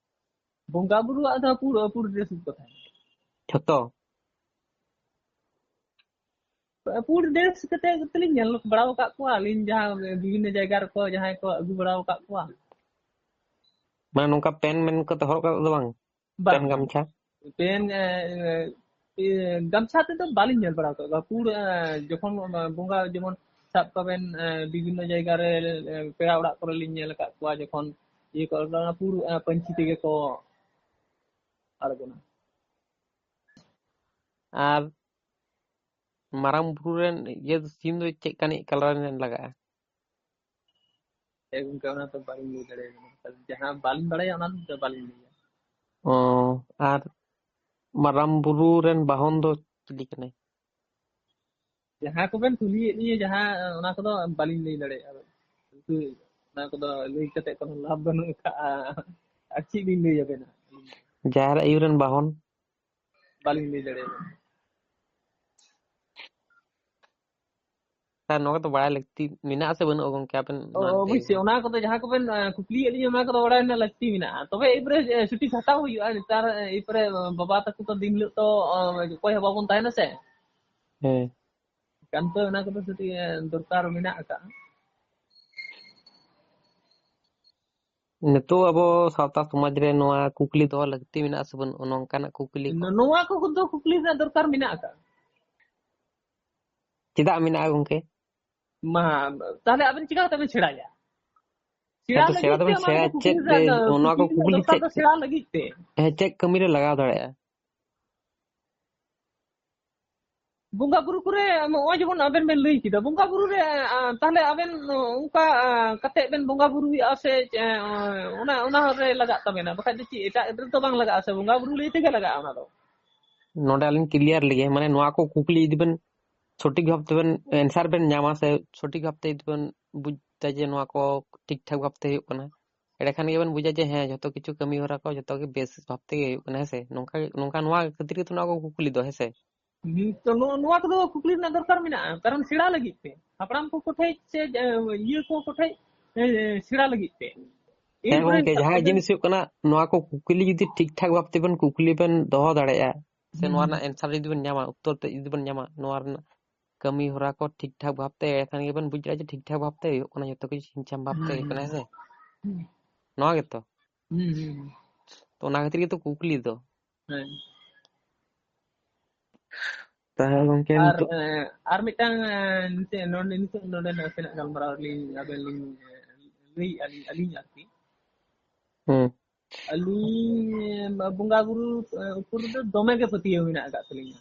ᱵᱚᱸᱜᱟ ᱵᱩᱨᱩᱣᱟᱜ ᱫᱚ ᱯᱩᱨᱟᱹ ᱯᱩᱨ ᱰᱨᱮᱥ ᱠᱚ ᱛᱟᱦᱮᱱᱟ᱾ ᱡᱷᱚᱛᱚ? ᱯᱩᱨ ᱰᱨᱮᱥ ᱠᱟᱛᱮ ᱜᱮᱞᱤᱧ ᱧᱮᱞ ᱵᱟᱲᱟ ᱟᱠᱟᱫ ᱠᱚᱣᱟ ᱟᱹᱞᱤᱧ, ᱡᱟᱦᱟᱸ ᱵᱤᱵᱷᱤᱱᱱᱚ ᱡᱟᱭᱜᱟ ᱨᱮᱠᱚ ᱡᱟᱦᱟᱸᱭ ᱠᱚ ᱟᱹᱜᱩ ᱵᱟᱲᱟ ᱟᱠᱟᱫ ᱠᱚᱣᱟ᱾ ᱢᱟᱱᱮ ᱱᱚᱝᱠᱟ ᱯᱮᱱ ᱢᱮᱱ ᱠᱟᱛᱮ ᱦᱚᱨᱚᱜ ᱠᱟᱛᱮ ᱫᱚ ᱵᱟᱝ? ᱵᱟᱝ, ᱯᱮᱱ ᱜᱟᱢᱪᱷᱟ? ᱯᱮᱱ, ᱮ, ᱮ, ᱜᱟᱢᱪᱷᱟ ᱛᱮᱫᱚ ᱵᱟᱹᱞᱤᱧ ᱧᱮᱞ ᱵᱟᱲᱟ ᱟᱠᱟᱫ ᱠᱚᱣᱟ᱾ ᱯᱩᱨ, ᱮ, ᱡᱚᱠᱷᱚᱱ ᱵᱚᱸᱜᱟ, ᱡᱮᱢᱚᱱ ᱥᱟᱵ ᱠᱟᱜ ᱵᱮᱱ, ᱮ, ᱵᱤᱵᱷᱤᱱᱱᱚ ᱡᱟᱭᱜᱟ ᱨᱮ, ᱮ, ᱯᱮᱲᱟ ᱚᱲᱟᱜ ᱠᱚᱨᱮ ᱞᱤᱧ ᱧᱮᱞ ᱟᱠᱟᱫ ᱠᱚᱣᱟ, ᱡᱚᱠᱷᱚᱱ ᱤᱭᱟᱹ ᱠᱚ, ᱚᱱᱟ ᱯᱩᱨ, ᱮ, ᱯᱟᱹᱧᱪᱤ ᱛᱮᱜᱮ ᱠᱚ ᱟᱬᱜᱚᱱᱟ᱾ ᱟᱨ ᱢᱟᱨᱟᱝ ᱵᱩᱨᱩ ᱨᱮᱱ ᱤᱭᱟᱹ ᱥᱤᱢ ᱫᱚ ᱪᱮᱫ ᱞᱮᱠᱟᱱᱤᱡ ᱠᱟᱞᱟᱨ ᱨᱮᱱ ᱞᱟᱜᱟᱜᱼᱟ? ᱮ ᱜᱚᱝᱠᱮ, ᱚᱱᱟ ᱫᱚ ᱵᱟᱹᱞᱤᱧ ᱞᱟᱹᱭ ᱫᱟᱲᱮᱭᱟᱜ ᱠᱟᱱᱟ᱾ ᱡᱟᱦᱟᱸ ᱵᱟᱹᱞᱤᱧ ᱵᱟᱲᱟᱭᱟ, ᱚᱱᱟ ᱫᱚ ᱵᱟᱹᱞᱤᱧ ᱞᱟᱹᱭᱟ᱾ ᱚ, ᱟᱨ ᱢᱟᱨᱟᱝ ᱵᱩᱨᱩ ᱨᱮᱱ ᱵᱟᱦᱚᱱ ᱫᱚ ᱪᱤᱞᱤ ᱠᱟᱱᱟᱭ? ᱡᱟᱦᱟᱸ ᱠᱚᱵᱮᱱ ᱠᱩᱞᱤᱭᱮᱫ ᱞᱤᱧᱟᱹ, ᱡᱟᱦᱟᱸ, ᱚᱱᱟ ᱠᱚᱫᱚ ᱵᱟᱹᱞᱤᱧ ᱞᱟᱹᱭ ᱫᱟᱲᱮᱭᱟᱜᱼᱟ᱾ ᱠᱤᱱᱛᱩ ᱚᱱᱟ ᱠᱚᱫᱚ ᱞᱟᱹᱭ ᱠᱟᱛᱮ ᱠᱳᱱᱳ ᱞᱟᱵᱷ ᱵᱟᱹᱱᱩᱜ ᱟᱠᱟᱫᱼᱟ᱾ ᱟᱨ ᱪᱮᱫ ᱞᱤᱧ ᱞᱟᱹᱭ ᱟᱵᱮᱱᱟ? ᱡᱟᱦᱮᱨ ᱟᱭᱳ ᱨᱮᱱ ᱵᱟᱦᱚᱱ? ᱵᱟᱹᱞᱤᱧ ᱞᱟᱹᱭ ᱫᱟᱲᱮᱭᱟᱜᱼᱟ᱾ ᱥᱟᱨ, ᱱᱚᱣᱟ ᱠᱚᱫᱚ ᱵᱟᱲᱟᱭ ᱞᱟᱹᱠᱛᱤ ᱢᱮᱱᱟᱜᱼᱟ ᱥᱮ ᱵᱟᱹᱱᱩᱜᱼᱟ ᱜᱚᱝᱠᱮ? ᱟᱵᱮᱱ ᱚ, ᱚᱵᱚᱥᱥᱳᱭ, ᱚᱱᱟ ᱠᱚᱫᱚ ᱡᱟᱦᱟᱸ ᱠᱚᱵᱮᱱ, ᱮ, ᱠᱩᱠᱞᱤᱭᱮᱫ ᱞᱤᱧᱟ, ᱚᱱᱟ ᱠᱚᱫᱚ ᱵᱟᱲᱟᱭ ᱨᱮᱱᱟᱜ ᱞᱟᱹᱠᱛᱤ ᱢᱮᱱᱟᱜᱼᱟ᱾ ᱛᱚᱵᱮ ᱮᱨᱯᱚᱨᱮ, ᱮ, ᱪᱷᱩᱴᱤ ᱦᱟᱛᱟᱣ ᱦᱩᱭᱩᱜᱼᱟ᱾ ᱱᱮᱛᱟᱨ, ᱮ, ᱮᱨᱯᱚᱨᱮ, ᱮ, ᱵᱟᱵᱟ ᱛᱟᱠᱚ ᱛᱚ ᱫᱤᱱ ᱦᱤᱞᱳᱜ ᱛᱚ, ᱚ, ᱚᱠᱚᱭ ᱦᱚᱸ ᱵᱟᱵᱚᱱ ᱛᱟᱦᱮᱱᱟ ᱥᱮ᱾ ᱦᱮᱸ᱾ ᱮᱱᱠᱷᱟᱱ ᱛᱚ ᱚᱱᱟ ᱠᱚᱫᱚ ᱪᱷᱩᱴᱤ, ᱮ, ᱫᱚᱨᱠᱟᱨ ᱢᱮᱱᱟᱜ ᱟᱠᱟᱫᱼᱟ᱾ ᱱᱤᱛᱚᱜ ᱟᱵᱚ ᱥᱟᱶᱛᱟ ᱥᱚᱢᱟᱡᱽ ᱨᱮ ᱱᱚᱣᱟ ᱠᱩᱠᱞᱤ ᱫᱚᱦᱚ ᱞᱟᱹᱠᱛᱤ ᱢᱮᱱᱟᱜᱼᱟ ᱥᱮ ᱵᱟᱹᱱᱩᱜᱼᱟ, ᱱᱚᱝᱠᱟᱱᱟᱜ ᱠᱩᱠᱞᱤ ᱠᱚ? ᱱᱚᱣᱟ ᱠᱚ ᱫᱚ ᱠᱩᱠᱞᱤ ᱨᱮᱱᱟᱜ ᱫᱚᱨᱠᱟᱨ ᱢᱮᱱᱟᱜ ᱟᱠᱟᱫᱼᱟ᱾ ᱪᱮᱫᱟᱜ ᱢᱮᱱᱟᱜᱼᱟ ᱜᱚᱝᱠᱮ? ᱢᱟ, ᱛᱟᱦᱞᱮ ᱟᱵᱮᱱ ᱪᱤᱠᱟ ᱠᱟᱛᱮ ᱵᱮᱱ ᱥᱮᱬᱟᱭᱟ? ᱥᱮᱬᱟ ᱦᱮᱸ, ᱛᱚ ᱥᱮᱬᱟ ᱞᱟᱹᱜᱤᱫ ᱛᱮ ᱫᱚᱵᱮᱱ ᱚᱱᱟ ᱥᱮᱬᱟᱭᱟ ᱠᱚ ᱠᱩᱠᱞᱤ ᱪᱮᱫ ᱨᱮᱱᱟᱜ ᱛᱮ? ᱫᱚ, ᱚᱱᱟ ᱠᱚ ᱠᱩᱠᱞᱤ ᱨᱮᱱᱟᱜ ᱠᱩᱠᱞᱤ ᱫᱚᱨᱠᱟᱨ ᱪᱮᱫ? ᱫᱚ ᱥᱮᱬᱟ ᱞᱟᱹᱜᱤᱫ ᱛᱮ᱾ ᱦᱮᱸ, ᱪᱮᱫ ᱠᱟᱹᱢᱤ ᱨᱮ ᱞᱟᱜᱟᱣ ᱫᱟᱲᱮᱭᱟᱜᱼᱟ? ᱵᱚᱸᱜᱟ ᱵᱩᱨᱩ ᱠᱚᱨᱮ ᱱᱚᱜᱼᱚᱭ ᱡᱮᱢᱚᱱ ᱟᱵᱮᱱ ᱵᱮᱱ ᱞᱟᱹᱭ ᱠᱮᱫᱟ, ᱵᱚᱸᱜᱟ ᱵᱩᱨᱩ ᱨᱮ, ᱟ, ᱛᱟᱦᱞᱮ ᱟᱵᱮᱱ ᱚᱱᱠᱟ, ᱟ, ᱠᱟᱛᱮ ᱵᱮᱱ ᱵᱚᱸᱜᱟ ᱵᱩᱨᱩᱭᱟ ᱥᱮ, ᱮ, ᱚᱱᱟ, ᱚᱱᱟ ᱨᱮ ᱞᱟᱜᱟᱜ ᱛᱟᱵᱮᱱᱟ, ᱵᱟᱠᱷᱟᱡ ᱫᱚ ᱪᱮᱫ ᱮᱴᱟᱜ ᱨᱮᱫᱚ ᱵᱟᱝ ᱞᱟᱜᱟᱜᱼᱟ ᱥᱮ, ᱵᱚᱸᱜᱟ ᱵᱩᱨᱩ ᱞᱟᱹᱭ ᱛᱮᱜᱮ ᱞᱟᱜᱟᱜᱼᱟ ᱚᱱᱟ ᱫᱚ᱾ ᱱᱚᱰᱮ ᱟᱹᱞᱤᱧ ᱠᱞᱤᱭᱟᱨ ᱞᱮᱜᱮ, ᱢᱟᱱᱮ ᱱᱚᱣᱟ ᱠᱚ ᱠᱩᱠᱞᱤ ᱡᱩᱫᱤ ᱵᱮᱱ ᱥᱚᱴᱷᱤᱠ ᱵᱷᱟᱵ ᱛᱮᱵᱮᱱ ᱮᱱᱥᱟᱨ ᱵᱮᱱ ᱧᱟᱢᱟ ᱥᱮ ᱥᱚᱴᱷᱤᱠ ᱵᱷᱟᱵ ᱛᱮ ᱡᱩᱫᱤ ᱵᱮᱱ ᱵᱩᱡᱽ ᱫᱟ ᱡᱮ ᱱᱚᱣᱟ ᱠᱚ ᱴᱷᱤᱠ ᱴᱷᱟᱠ ᱵᱷᱟᱵ ᱛᱮ ᱦᱩᱭᱩᱜ ᱠᱟᱱᱟ, ᱮᱸᱰᱮᱠᱷᱟᱱ ᱜᱮᱵᱮᱱ ᱵᱩᱡᱟ ᱡᱮ ᱦᱮᱸ, ᱡᱷᱚᱛᱚ ᱠᱤᱪᱷᱩ ᱠᱟᱹᱢᱤ ᱦᱚᱨᱟ ᱠᱚ ᱡᱷᱚᱛᱚ ᱜᱮ ᱵᱮᱥ ᱵᱷᱟᱵ ᱛᱮᱜᱮ ᱦᱩᱭᱩᱜ ᱠᱟᱱᱟ, ᱦᱮᱸ ᱥᱮ? ᱱᱚᱝᱠᱟ ᱜᱮ, ᱱᱚᱝᱠᱟ, ᱱᱚᱣᱟ ᱠᱷᱟᱹᱛᱤᱨ ᱜᱮᱛᱚ ᱱᱚᱣᱟ ᱠᱚ ᱠᱩᱠᱞᱤ ᱫᱚ, ᱦᱮᱸ ᱥᱮ? ᱦᱩᱸ, ᱛᱚ ᱱᱚᱣᱟ, ᱱᱚᱣᱟ ᱠᱚᱫᱚ ᱠᱩᱠᱞᱤ ᱨᱮᱱᱟᱜ ᱫᱚᱨᱠᱟᱨ ᱢᱮᱱᱟᱜᱼᱟ, ᱠᱟᱨᱚᱱ ᱥᱮᱬᱟ ᱞᱟᱹᱜᱤᱫ ᱛᱮ, ᱦᱟᱯᱲᱟᱢ ᱠᱚ ᱠᱚᱴᱷᱮᱡ ᱥᱮ, ᱮ, ᱤᱭᱟᱹ ᱠᱚ ᱠᱚᱴᱷᱮᱡ, ᱮ, ᱥᱮᱬᱟ ᱞᱟᱹᱜᱤᱫ ᱛᱮ᱾ ᱦᱮᱸ ᱮᱨᱯᱚᱨᱮ ᱜᱚᱝᱠᱮ, ᱡᱟᱦᱟᱸ ᱟᱵᱮᱱ ᱡᱤᱱᱤᱥ ᱦᱩᱭᱩᱜ ᱠᱟᱱᱟ, ᱱᱚᱣᱟ ᱠᱚ ᱠᱩᱠᱞᱤ ᱡᱩᱫᱤ ᱴᱷᱤᱠ ᱴᱷᱟᱠ ᱵᱷᱟᱵ ᱛᱮᱵᱮᱱ ᱠᱩᱠᱞᱤ ᱵᱮᱱ ᱫᱚᱦᱚ ᱫᱟᱲᱮᱭᱟᱜᱼᱟ, ᱥᱮ ᱦᱩᱸ, ᱱᱚᱣᱟ ᱦᱩᱸ᱾ ᱨᱮᱱᱟᱜ ᱮᱱᱥᱟᱨ ᱡᱩᱫᱤ ᱵᱮᱱ ᱧᱟᱢᱟ, ᱩᱛᱛᱚᱨ ᱛᱮ ᱡᱩᱫᱤ ᱵᱮᱱ ᱧᱟᱢᱟ, ᱱᱚᱣᱟ ᱨᱮᱱᱟᱜ ᱠᱟᱹᱢᱤ ᱦᱚᱨᱟ ᱠᱚ ᱴᱷᱤᱠ ᱴᱷᱟᱠ ᱵᱷᱟᱵᱛᱮ, ᱮᱸᱰᱮᱠᱷᱟᱱ ᱜᱮᱵᱮᱱ ᱵᱩᱡᱽ ᱫᱟᱲᱮᱭᱟᱜᱼᱟ ᱡᱮ ᱴᱷᱤᱠ ᱴᱷᱟᱠ ᱵᱷᱟᱵᱛᱮ ᱦᱩᱭᱩᱜ ᱠᱟᱱᱟ, ᱡᱚᱛᱚ ᱠᱤᱪᱷᱩ ᱪᱷᱤᱢ ᱪᱷᱟᱢ ᱵᱷᱟᱵᱛᱮ ᱦᱩᱭᱩᱜ ᱠᱟᱱᱟ, ᱦᱮᱸ ᱥᱮ? ᱦᱩᱸ᱾ ᱱᱚᱣᱟ ᱜᱮᱛᱚ᱾ ᱦᱩᱸ, ᱦᱩᱸ, ᱦᱩᱸ᱾ ᱛᱚ ᱚᱱᱟ ᱠᱷᱟᱹᱛᱤᱨ ᱜᱮᱛᱚ ᱠᱩᱠᱞᱤ ᱫᱚ᱾ ᱦᱮᱸ᱾ ᱛᱟᱦᱞᱮ ᱜᱚᱝᱠᱮ ᱟᱨ, ᱱᱤᱛᱚᱜ ᱮᱸ, ᱟᱨ ᱢᱤᱫᱴᱟᱝ, ᱮᱸ, ᱱᱤᱛᱚᱜ ᱱᱚᱰᱮ, ᱱᱤᱛᱚᱜ ᱱᱚᱰᱮ ᱱᱟᱥᱮᱱᱟᱜ ᱜᱟᱞᱢᱟᱨᱟᱣ ᱞᱤᱧ ᱟᱵᱮᱱ ᱞᱤᱧ, ᱮᱸ, ᱞᱟᱹᱭᱮᱫᱼᱟ ᱞᱤᱧ, ᱟᱹᱞᱤᱧ ᱟᱨᱠᱤ᱾ ᱦᱩᱸ᱾ ᱟᱹᱞᱤᱧ, ᱮᱸ, ᱵᱚᱸᱜᱟ ᱵᱩᱨᱩ, ᱮᱸ, ᱩᱯᱚᱨ ᱨᱮᱫᱚ ᱫᱚᱢᱮ ᱜᱮ ᱯᱟᱹᱛᱭᱟᱹᱣ ᱢᱮᱱᱟᱜ ᱟᱠᱟᱫ ᱛᱟᱹᱞᱤᱧᱟ᱾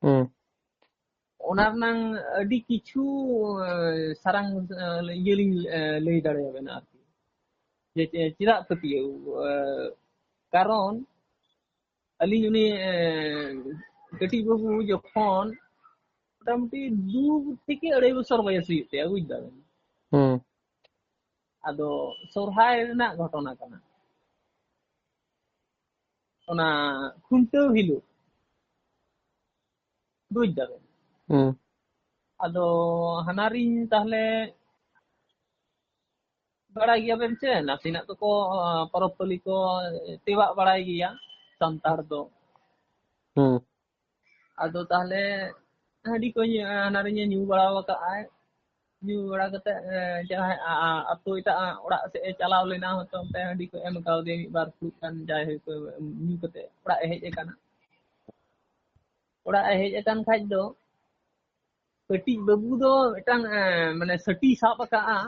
ᱦᱩᱸ᱾ ᱚᱱᱟ ᱨᱮᱱᱟᱝ ᱟᱹᱰᱤ ᱠᱤᱪᱷᱩ, ᱮᱸ, ᱥᱟᱨᱟᱝ, ᱮᱸ, ᱤᱭᱟᱹ ᱞᱤᱧ, ᱮᱸ, ᱞᱟᱹᱭ ᱫᱟᱲᱮᱭᱟᱵᱮᱱᱟ ᱟᱨᱠᱤ᱾ ᱡᱮ ᱪᱮ-, ᱪᱮᱫᱟᱜ ᱯᱟᱹᱛᱭᱟᱹᱣ? ᱮᱸ, ᱠᱟᱨᱚᱱ ᱟᱹᱞᱤᱧ ᱩᱱᱤ, ᱮᱸ, ᱠᱟᱹᱴᱤᱡ ᱵᱟᱹᱵᱩ ᱡᱚᱠᱷᱚᱱ ᱢᱚᱴᱟᱢᱩᱴᱤ ᱫᱩ ᱛᱷᱮᱠᱮ ᱟᱹᱲᱟᱹᱭ ᱵᱚᱪᱷᱚᱨ ᱵᱚᱭᱮᱥ ᱦᱩᱭᱩᱜ ᱛᱟᱭᱟ, ᱵᱩᱡᱽ ᱫᱟᱵᱮᱱ᱾ ᱦᱩᱸ᱾ ᱟᱫᱚ ᱥᱚᱨᱦᱟᱭ ᱨᱮᱱᱟᱜ ᱜᱷᱚᱴᱚᱱᱟ ᱠᱟᱱᱟ᱾ ᱚᱱᱟ ᱠᱷᱩᱱᱴᱟᱹᱣ ᱦᱤᱞᱳᱜ, ᱵᱩᱡᱽ ᱫᱟᱵᱮᱱ᱾ ᱦᱩᱸ᱾ ᱟᱫᱚ ᱦᱟᱱᱟᱨᱤᱧ ᱛᱟᱦᱞᱮ ᱵᱟᱲᱟᱭ ᱜᱮᱭᱟᱵᱮᱱ ᱪᱮ, ᱱᱟᱥᱮᱱᱟᱜ ᱫᱚᱠᱚ, ᱟᱸ, ᱯᱚᱨᱚᱵᱽ ᱯᱟᱹᱞᱤ ᱠᱚ ᱛᱮᱣᱟᱜ ᱵᱟᱲᱟᱭ ᱜᱮᱭᱟ ᱥᱟᱱᱛᱟᱲ ᱫᱚ᱾ ᱦᱩᱸ᱾ ᱟᱫᱚ ᱛᱟᱦᱞᱮ ᱦᱟᱺᱰᱤ ᱠᱚ ᱧᱩ-, ᱦᱟᱱᱟᱨᱤᱧ ᱧᱩ ᱵᱟᱲᱟ ᱟᱠᱟᱫᱼᱟᱭ᱾ ᱧᱩ ᱵᱟᱲᱟ ᱠᱟᱛᱮ, ᱮᱸ, ᱡᱟᱦᱟᱸᱭ ᱟ-, ᱟ-, ᱟᱛᱳ ᱮᱴᱟᱜ ᱚᱲᱟᱜ ᱥᱮᱫ ᱮ ᱪᱟᱞᱟᱣ ᱞᱮᱱᱟ, ᱦᱚᱭᱛᱳ ᱚᱱᱛᱮ ᱦᱟᱺᱰᱤ ᱠᱚ ᱮᱢ ᱠᱟᱣᱫᱮᱭᱟ ᱢᱤᱫ ᱵᱟᱨ ᱯᱷᱩᱲᱩᱜ ᱜᱟᱱ, ᱡᱟᱭᱦᱳᱠ, ᱧᱩ ᱠᱟᱛᱮ ᱚᱲᱟᱜ ᱮ ᱦᱮᱡ ᱟᱠᱟᱱᱟ᱾ ᱚᱲᱟᱜ ᱮ ᱦᱮᱡ ᱟᱠᱟᱱ ᱠᱷᱟᱡ ᱫᱚ ᱠᱟᱹᱴᱤᱡ ᱵᱟᱹᱵᱩ ᱫᱚ ᱢᱤᱫᱴᱟᱝ, ᱮᱸ, ᱢᱟᱱᱮ ᱥᱟᱹᱴᱤ ᱥᱟᱵ ᱟᱠᱟᱜᱼᱟ᱾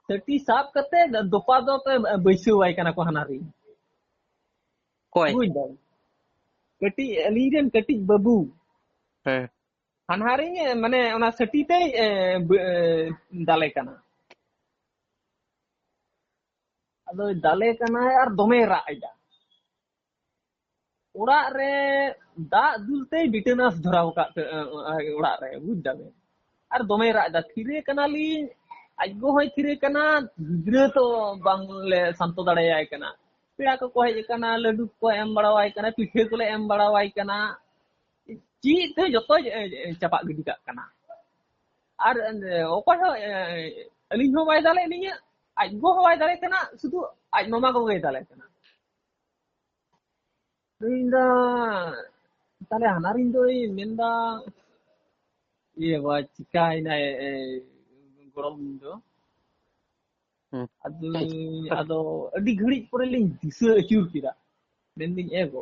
ᱥᱟᱹᱴᱤ ᱥᱟᱵ ᱠᱟᱛᱮ ᱫᱚᱯᱟ ᱫᱚ ᱯᱮ ᱵᱟᱹᱭᱥᱟᱹᱣᱟᱭ ᱠᱟᱱᱟ ᱠᱚ ᱦᱟᱱᱟᱨᱤᱧ᱾ ᱚᱠᱚᱭ? ᱵᱩᱡᱽ ᱫᱟᱢ? ᱠᱟᱹᱴᱤᱡ, ᱟᱹᱞᱤᱧ ᱨᱮᱱ ᱠᱟᱹᱴᱤᱡ ᱵᱟᱹᱵᱩ᱾ ᱦᱮᱸ᱾ ᱦᱟᱱᱦᱟᱨᱤᱧ, ᱢᱟᱱᱮ, ᱚᱱᱟ ᱥᱟᱹᱴᱤ ᱛᱮᱭ, ᱮ, ᱵ-, ᱮ, ᱫᱟᱞᱮ ᱠᱟᱱᱟ᱾ ᱟᱫᱚᱭ ᱫᱟᱞᱮ ᱠᱟᱱᱟᱭ ᱟᱨ ᱫᱚᱢᱮᱭ ᱨᱟᱜ ᱮᱫᱟ᱾ ᱚᱲᱟᱜ ᱨᱮ ᱫᱟᱜ ᱫᱩᱞ ᱛᱮᱭ ᱵᱤᱴᱟᱹᱱᱟᱥ ᱫᱷᱚᱨᱟᱣ ᱟᱠᱟᱫ, ᱮ, ᱮ, ᱚᱲᱟᱜ ᱨᱮ, ᱵᱩᱡᱽ ᱫᱟᱵᱮᱱ᱾ ᱟᱨ ᱫᱚᱢᱮᱭ ᱨᱟᱜ ᱮᱫᱟ, ᱛᱷᱤᱨᱮ ᱠᱟᱱᱟᱞᱤᱧ, ᱟᱡ ᱜᱚ ᱦᱚᱸᱭ ᱛᱷᱤᱨᱮ ᱠᱟᱱᱟ, ᱜᱤᱫᱽᱨᱟᱹ ᱛᱚ ᱵᱟᱝᱞᱮ ᱥᱟᱱᱛᱚ ᱫᱟᱲᱮᱭᱟᱭ ᱠᱟᱱᱟ᱾ ᱯᱮᱲᱟ ᱠᱚᱠᱚ ᱦᱮᱡ ᱟᱠᱟᱱᱟ, ᱞᱟᱹᱰᱩ ᱠᱚ ᱮᱢ ᱵᱟᱲᱟᱣᱟᱭ ᱠᱟᱱᱟ, ᱯᱤᱴᱷᱟᱹ ᱠᱚᱞᱮ ᱮᱢ ᱵᱟᱲᱟᱣᱟᱭ ᱠᱟᱱᱟ, ᱪᱮᱫ ᱛᱮ ᱡᱚᱛᱚᱭ, ᱮ, ᱮ, ᱪᱟᱯᱟᱜ ᱜᱤᱰᱤ ᱠᱟᱜ ᱠᱟᱱᱟ᱾ ᱟᱨ, ᱮ, ᱚᱠᱚᱭ ᱦᱚᱸ, ᱮ, ᱟᱹᱞᱤᱧ ᱦᱚᱸ ᱵᱟᱭ ᱫᱟᱞᱮᱫ ᱞᱤᱧᱟ, ᱟᱡ ᱜᱚ ᱦᱚᱸ ᱵᱟᱭ ᱫᱟᱞᱮ ᱠᱟᱱᱟ, ᱥᱩᱫᱷᱩ ᱟᱡ ᱢᱟᱢᱟ ᱜᱚᱜᱚᱭ ᱫᱟᱞᱮ ᱠᱟᱱᱟ᱾ ᱤᱧ ᱫᱚ ᱛᱟᱦᱞᱮ ᱦᱟᱱᱟᱨᱤᱧ ᱫᱚᱭ ᱢᱮᱱᱫᱟ, ᱤᱭᱟᱹ ᱵᱟ, ᱪᱤᱠᱟᱭᱮᱱᱟᱭ, ᱮ, ᱜᱚᱲᱚᱢ ᱫᱚ? ᱦᱩᱸ᱾ ᱟᱫᱚ, ᱟᱫᱚ ᱟᱹᱰᱤ ᱜᱷᱟᱹᱲᱤᱡ ᱯᱚᱨᱮ ᱞᱤᱧ ᱫᱤᱥᱟᱹ ᱟᱹᱪᱩᱨ ᱠᱮᱫᱟ᱾ ᱢᱮᱱᱫᱟᱹᱧ, "ᱮ ᱜᱚ,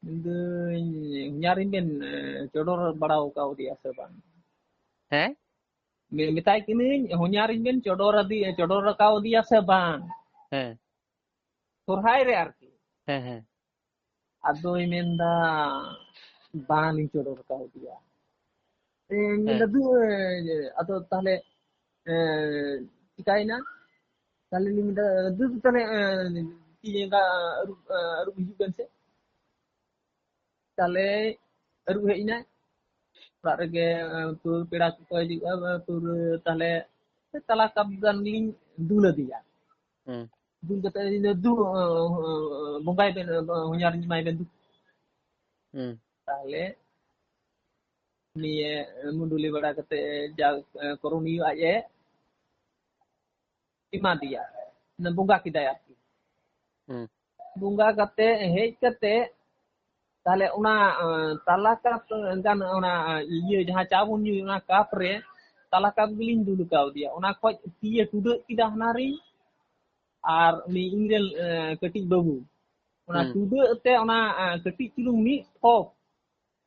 ᱢᱮᱱᱫᱟᱹᱧ, ᱦᱚᱧᱦᱟᱨᱤᱧ ᱵᱮᱱ, ᱮ, ᱪᱚᱰᱚᱨ ᱵᱟᱲᱟ ᱟᱠᱟᱣᱫᱮᱭᱟ ᱥᱮ ᱵᱟᱝ?" ᱦᱮᱸ? ᱢᱮ-, ᱢᱮᱛᱟᱭ ᱠᱟᱹᱱᱟᱹᱧ, "ᱦᱚᱧᱦᱟᱨᱤᱧ ᱵᱮᱱ ᱪᱚᱰᱚᱨ ᱟᱫᱮ-, ᱪᱚᱰᱚᱨ ᱟᱠᱟᱣᱫᱮᱭᱟ ᱥᱮ ᱵᱟᱝ?" ᱦᱮᱸ᱾ ᱥᱚᱨᱦᱟᱭ ᱨᱮ ᱟᱨᱠᱤ᱾ ᱦᱮᱸ, ᱦᱮᱸ᱾ ᱟᱫᱚᱭ ᱢᱮᱱᱫᱟ, "ᱵᱟᱝᱞᱤᱧ ᱪᱚᱰᱚᱨ ᱠᱟᱣᱫᱮᱭᱟ᱾" ᱮ, ᱢᱮᱱᱫᱟ, ᱦᱮᱸ᱾ "ᱫᱩ, ᱮ, ᱟᱫᱚ ᱛᱟᱦᱞᱮ, ᱮ, ᱪᱤᱠᱟᱭᱮᱱᱟ?" ᱛᱟᱦᱞᱮ ᱞᱤᱧ ᱢᱮᱱᱫᱟ, "ᱫᱩ, ᱫᱩ, ᱛᱟᱦᱞᱮ, ᱮ, ᱛᱤ ᱡᱟᱸᱜᱟ ᱟᱹᱨᱩᱵ, ᱮ, ᱟᱹᱨᱩᱵ ᱦᱤᱡᱩᱜ ᱵᱮᱱ ᱥᱮ᱾" ᱛᱟᱦᱞᱮ ᱟᱹᱨᱩᱵ ᱦᱮᱡ ᱮᱱᱟᱭ᱾ ᱚᱲᱟᱜ ᱨᱮᱜᱮ, ᱮ, ᱯᱟᱹᱣᱨᱟᱹ ᱯᱮᱲᱟ ᱠᱚᱠᱚ ᱦᱤᱡᱩᱜᱼᱟ, ᱮ, ᱯᱟᱹᱣᱨᱟᱹ ᱛᱟᱦᱞᱮ ᱛᱟᱞᱟ ᱠᱟᱯ ᱜᱟᱱ ᱞᱤᱧ ᱫᱩᱞ ᱟᱫᱮᱭᱟ᱾ ᱦᱩᱸ᱾ ᱫᱩᱞ ᱠᱟᱛᱮ ᱤᱧ ᱫᱚ, "ᱫᱩ, ᱚ, ᱚ, ᱵᱚᱸᱜᱟᱭ ᱵᱮᱱ, ᱚ, ᱦᱚᱧᱦᱟᱨᱤᱧ ᱮᱢᱟᱭ ᱵᱮᱱ ᱫᱩ᱾" ᱦᱩᱸ᱾ ᱛᱟᱦᱞᱮ ᱱᱤᱭᱟᱹ ᱢᱩᱰᱩᱞᱤ ᱵᱟᱲᱟ ᱠᱟᱛᱮ ᱡᱟ, ᱮ, ᱠᱚᱨᱚᱱᱤᱭᱟᱹ ᱟᱡ ᱮ ᱮᱢᱟ ᱫᱮᱭᱟ, ᱢᱟᱱᱮ ᱵᱚᱸᱜᱟ ᱠᱮᱫᱟᱭ ᱟᱨᱠᱤ᱾ ᱦᱩᱸ᱾ ᱵᱚᱸᱜᱟ ᱠᱟᱛᱮ ᱦᱮᱡ ᱠᱟᱛᱮ ᱛᱟᱦᱞᱮ ᱚᱱᱟ, ᱮ, ᱛᱟᱞᱟ ᱠᱟᱯ ᱜᱟᱱ ᱚᱱᱟ, ᱮ, ᱤᱭᱟᱹ ᱡᱟᱦᱟᱸ ᱪᱟ ᱵᱚᱱ ᱧᱩᱭ ᱚᱱᱟ ᱠᱟᱯ ᱨᱮ ᱛᱟᱞᱟ ᱠᱟᱯ ᱜᱮᱞᱤᱧ ᱫᱩᱞ ᱠᱟᱣᱫᱮᱭᱟ᱾ ᱚᱱᱟ ᱠᱷᱚᱡ ᱛᱤᱭᱮ ᱴᱩᱰᱟᱹᱜ ᱠᱮᱫᱟ ᱦᱟᱱᱟᱨᱤᱧ, ᱟᱨ ᱩᱱᱤ ᱤᱧᱨᱮᱱ, ᱮ, ᱠᱟᱹᱴᱤᱡ ᱵᱟᱹᱵᱩ ᱚᱱᱟ ᱦᱩᱸ᱾ ᱴᱩᱰᱟᱹᱜ ᱛᱮ ᱚᱱᱟ, ᱮ, ᱠᱟᱹᱴᱤᱡ ᱪᱩᱞᱩᱝ ᱢᱤᱫ ᱴᱷᱚᱯ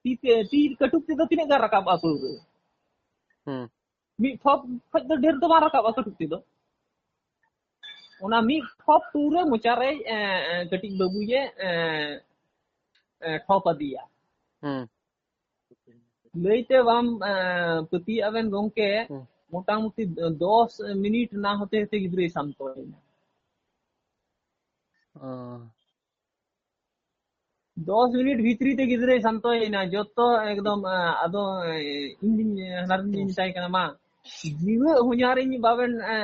ᱛᱤ ᱛᱮ, ᱛᱤ ᱠᱟᱹᱴᱩᱵ ᱛᱮᱫᱚ ᱛᱤᱱᱟᱹᱜ ᱜᱟᱱ ᱨᱟᱠᱟᱵᱼᱟ ᱯᱟᱹᱣᱨᱟᱹ? ᱦᱩᱸ᱾ ᱢᱤᱫ ᱴᱷᱚᱯ ᱠᱷᱚᱡ ᱫᱚ ᱰᱷᱮᱨ ᱫᱚ ᱵᱟᱝ ᱨᱟᱠᱟᱵᱼᱟ ᱠᱟᱹᱴᱩᱵ ᱛᱮᱫᱚ᱾ ᱚᱱᱟ ᱢᱤᱫ ᱴᱷᱚᱯ ᱯᱟᱹᱣᱨᱟᱹ ᱢᱚᱪᱟᱨᱮ, ᱮ, ᱮ, ᱠᱟᱹᱴᱤᱡ ᱵᱟᱹᱵᱩᱭᱮ, ᱮ, ᱮ, ᱴᱷᱚᱯ ᱟᱫᱮᱭᱟ᱾ ᱦᱩᱸ᱾ ᱞᱟᱹᱭᱛᱮ ᱵᱟᱢ, ᱮ, ᱯᱟᱹᱛᱭᱟᱹᱜ ᱟᱵᱮᱱ ᱜᱚᱝᱠᱮ, ᱦᱩᱸ᱾ ᱢᱚᱴᱟᱢᱩᱴᱤ ᱫᱚᱥ ᱢᱤᱱᱤᱴ ᱱᱟ ᱦᱚᱛᱮ ᱦᱚᱛᱮ ᱜᱤᱫᱽᱨᱟᱹᱭ ᱥᱟᱱᱛᱚᱭᱮᱱᱟ᱾ ᱚ᱾ ᱫᱚᱥ ᱢᱤᱱᱤᱴ ᱵᱷᱤᱛᱨᱤ ᱛᱮ ᱜᱤᱫᱽᱨᱟᱹᱭ ᱥᱟᱱᱛᱚᱭᱮᱱᱟ, ᱡᱚᱛᱚ ᱮᱠᱫᱚᱢ, ᱮ, ᱟᱫᱚ, ᱮ, ᱤᱧ ᱫᱩᱧ, ᱮ, ᱦᱟᱱᱟᱨᱤᱧ ᱢᱮᱛᱟᱭ ᱠᱟᱱᱟ, "ᱢᱟ, ᱡᱤᱣᱮᱫ ᱦᱚᱧᱦᱟᱨᱤᱧ ᱵᱟᱵᱮᱱ, ᱮ,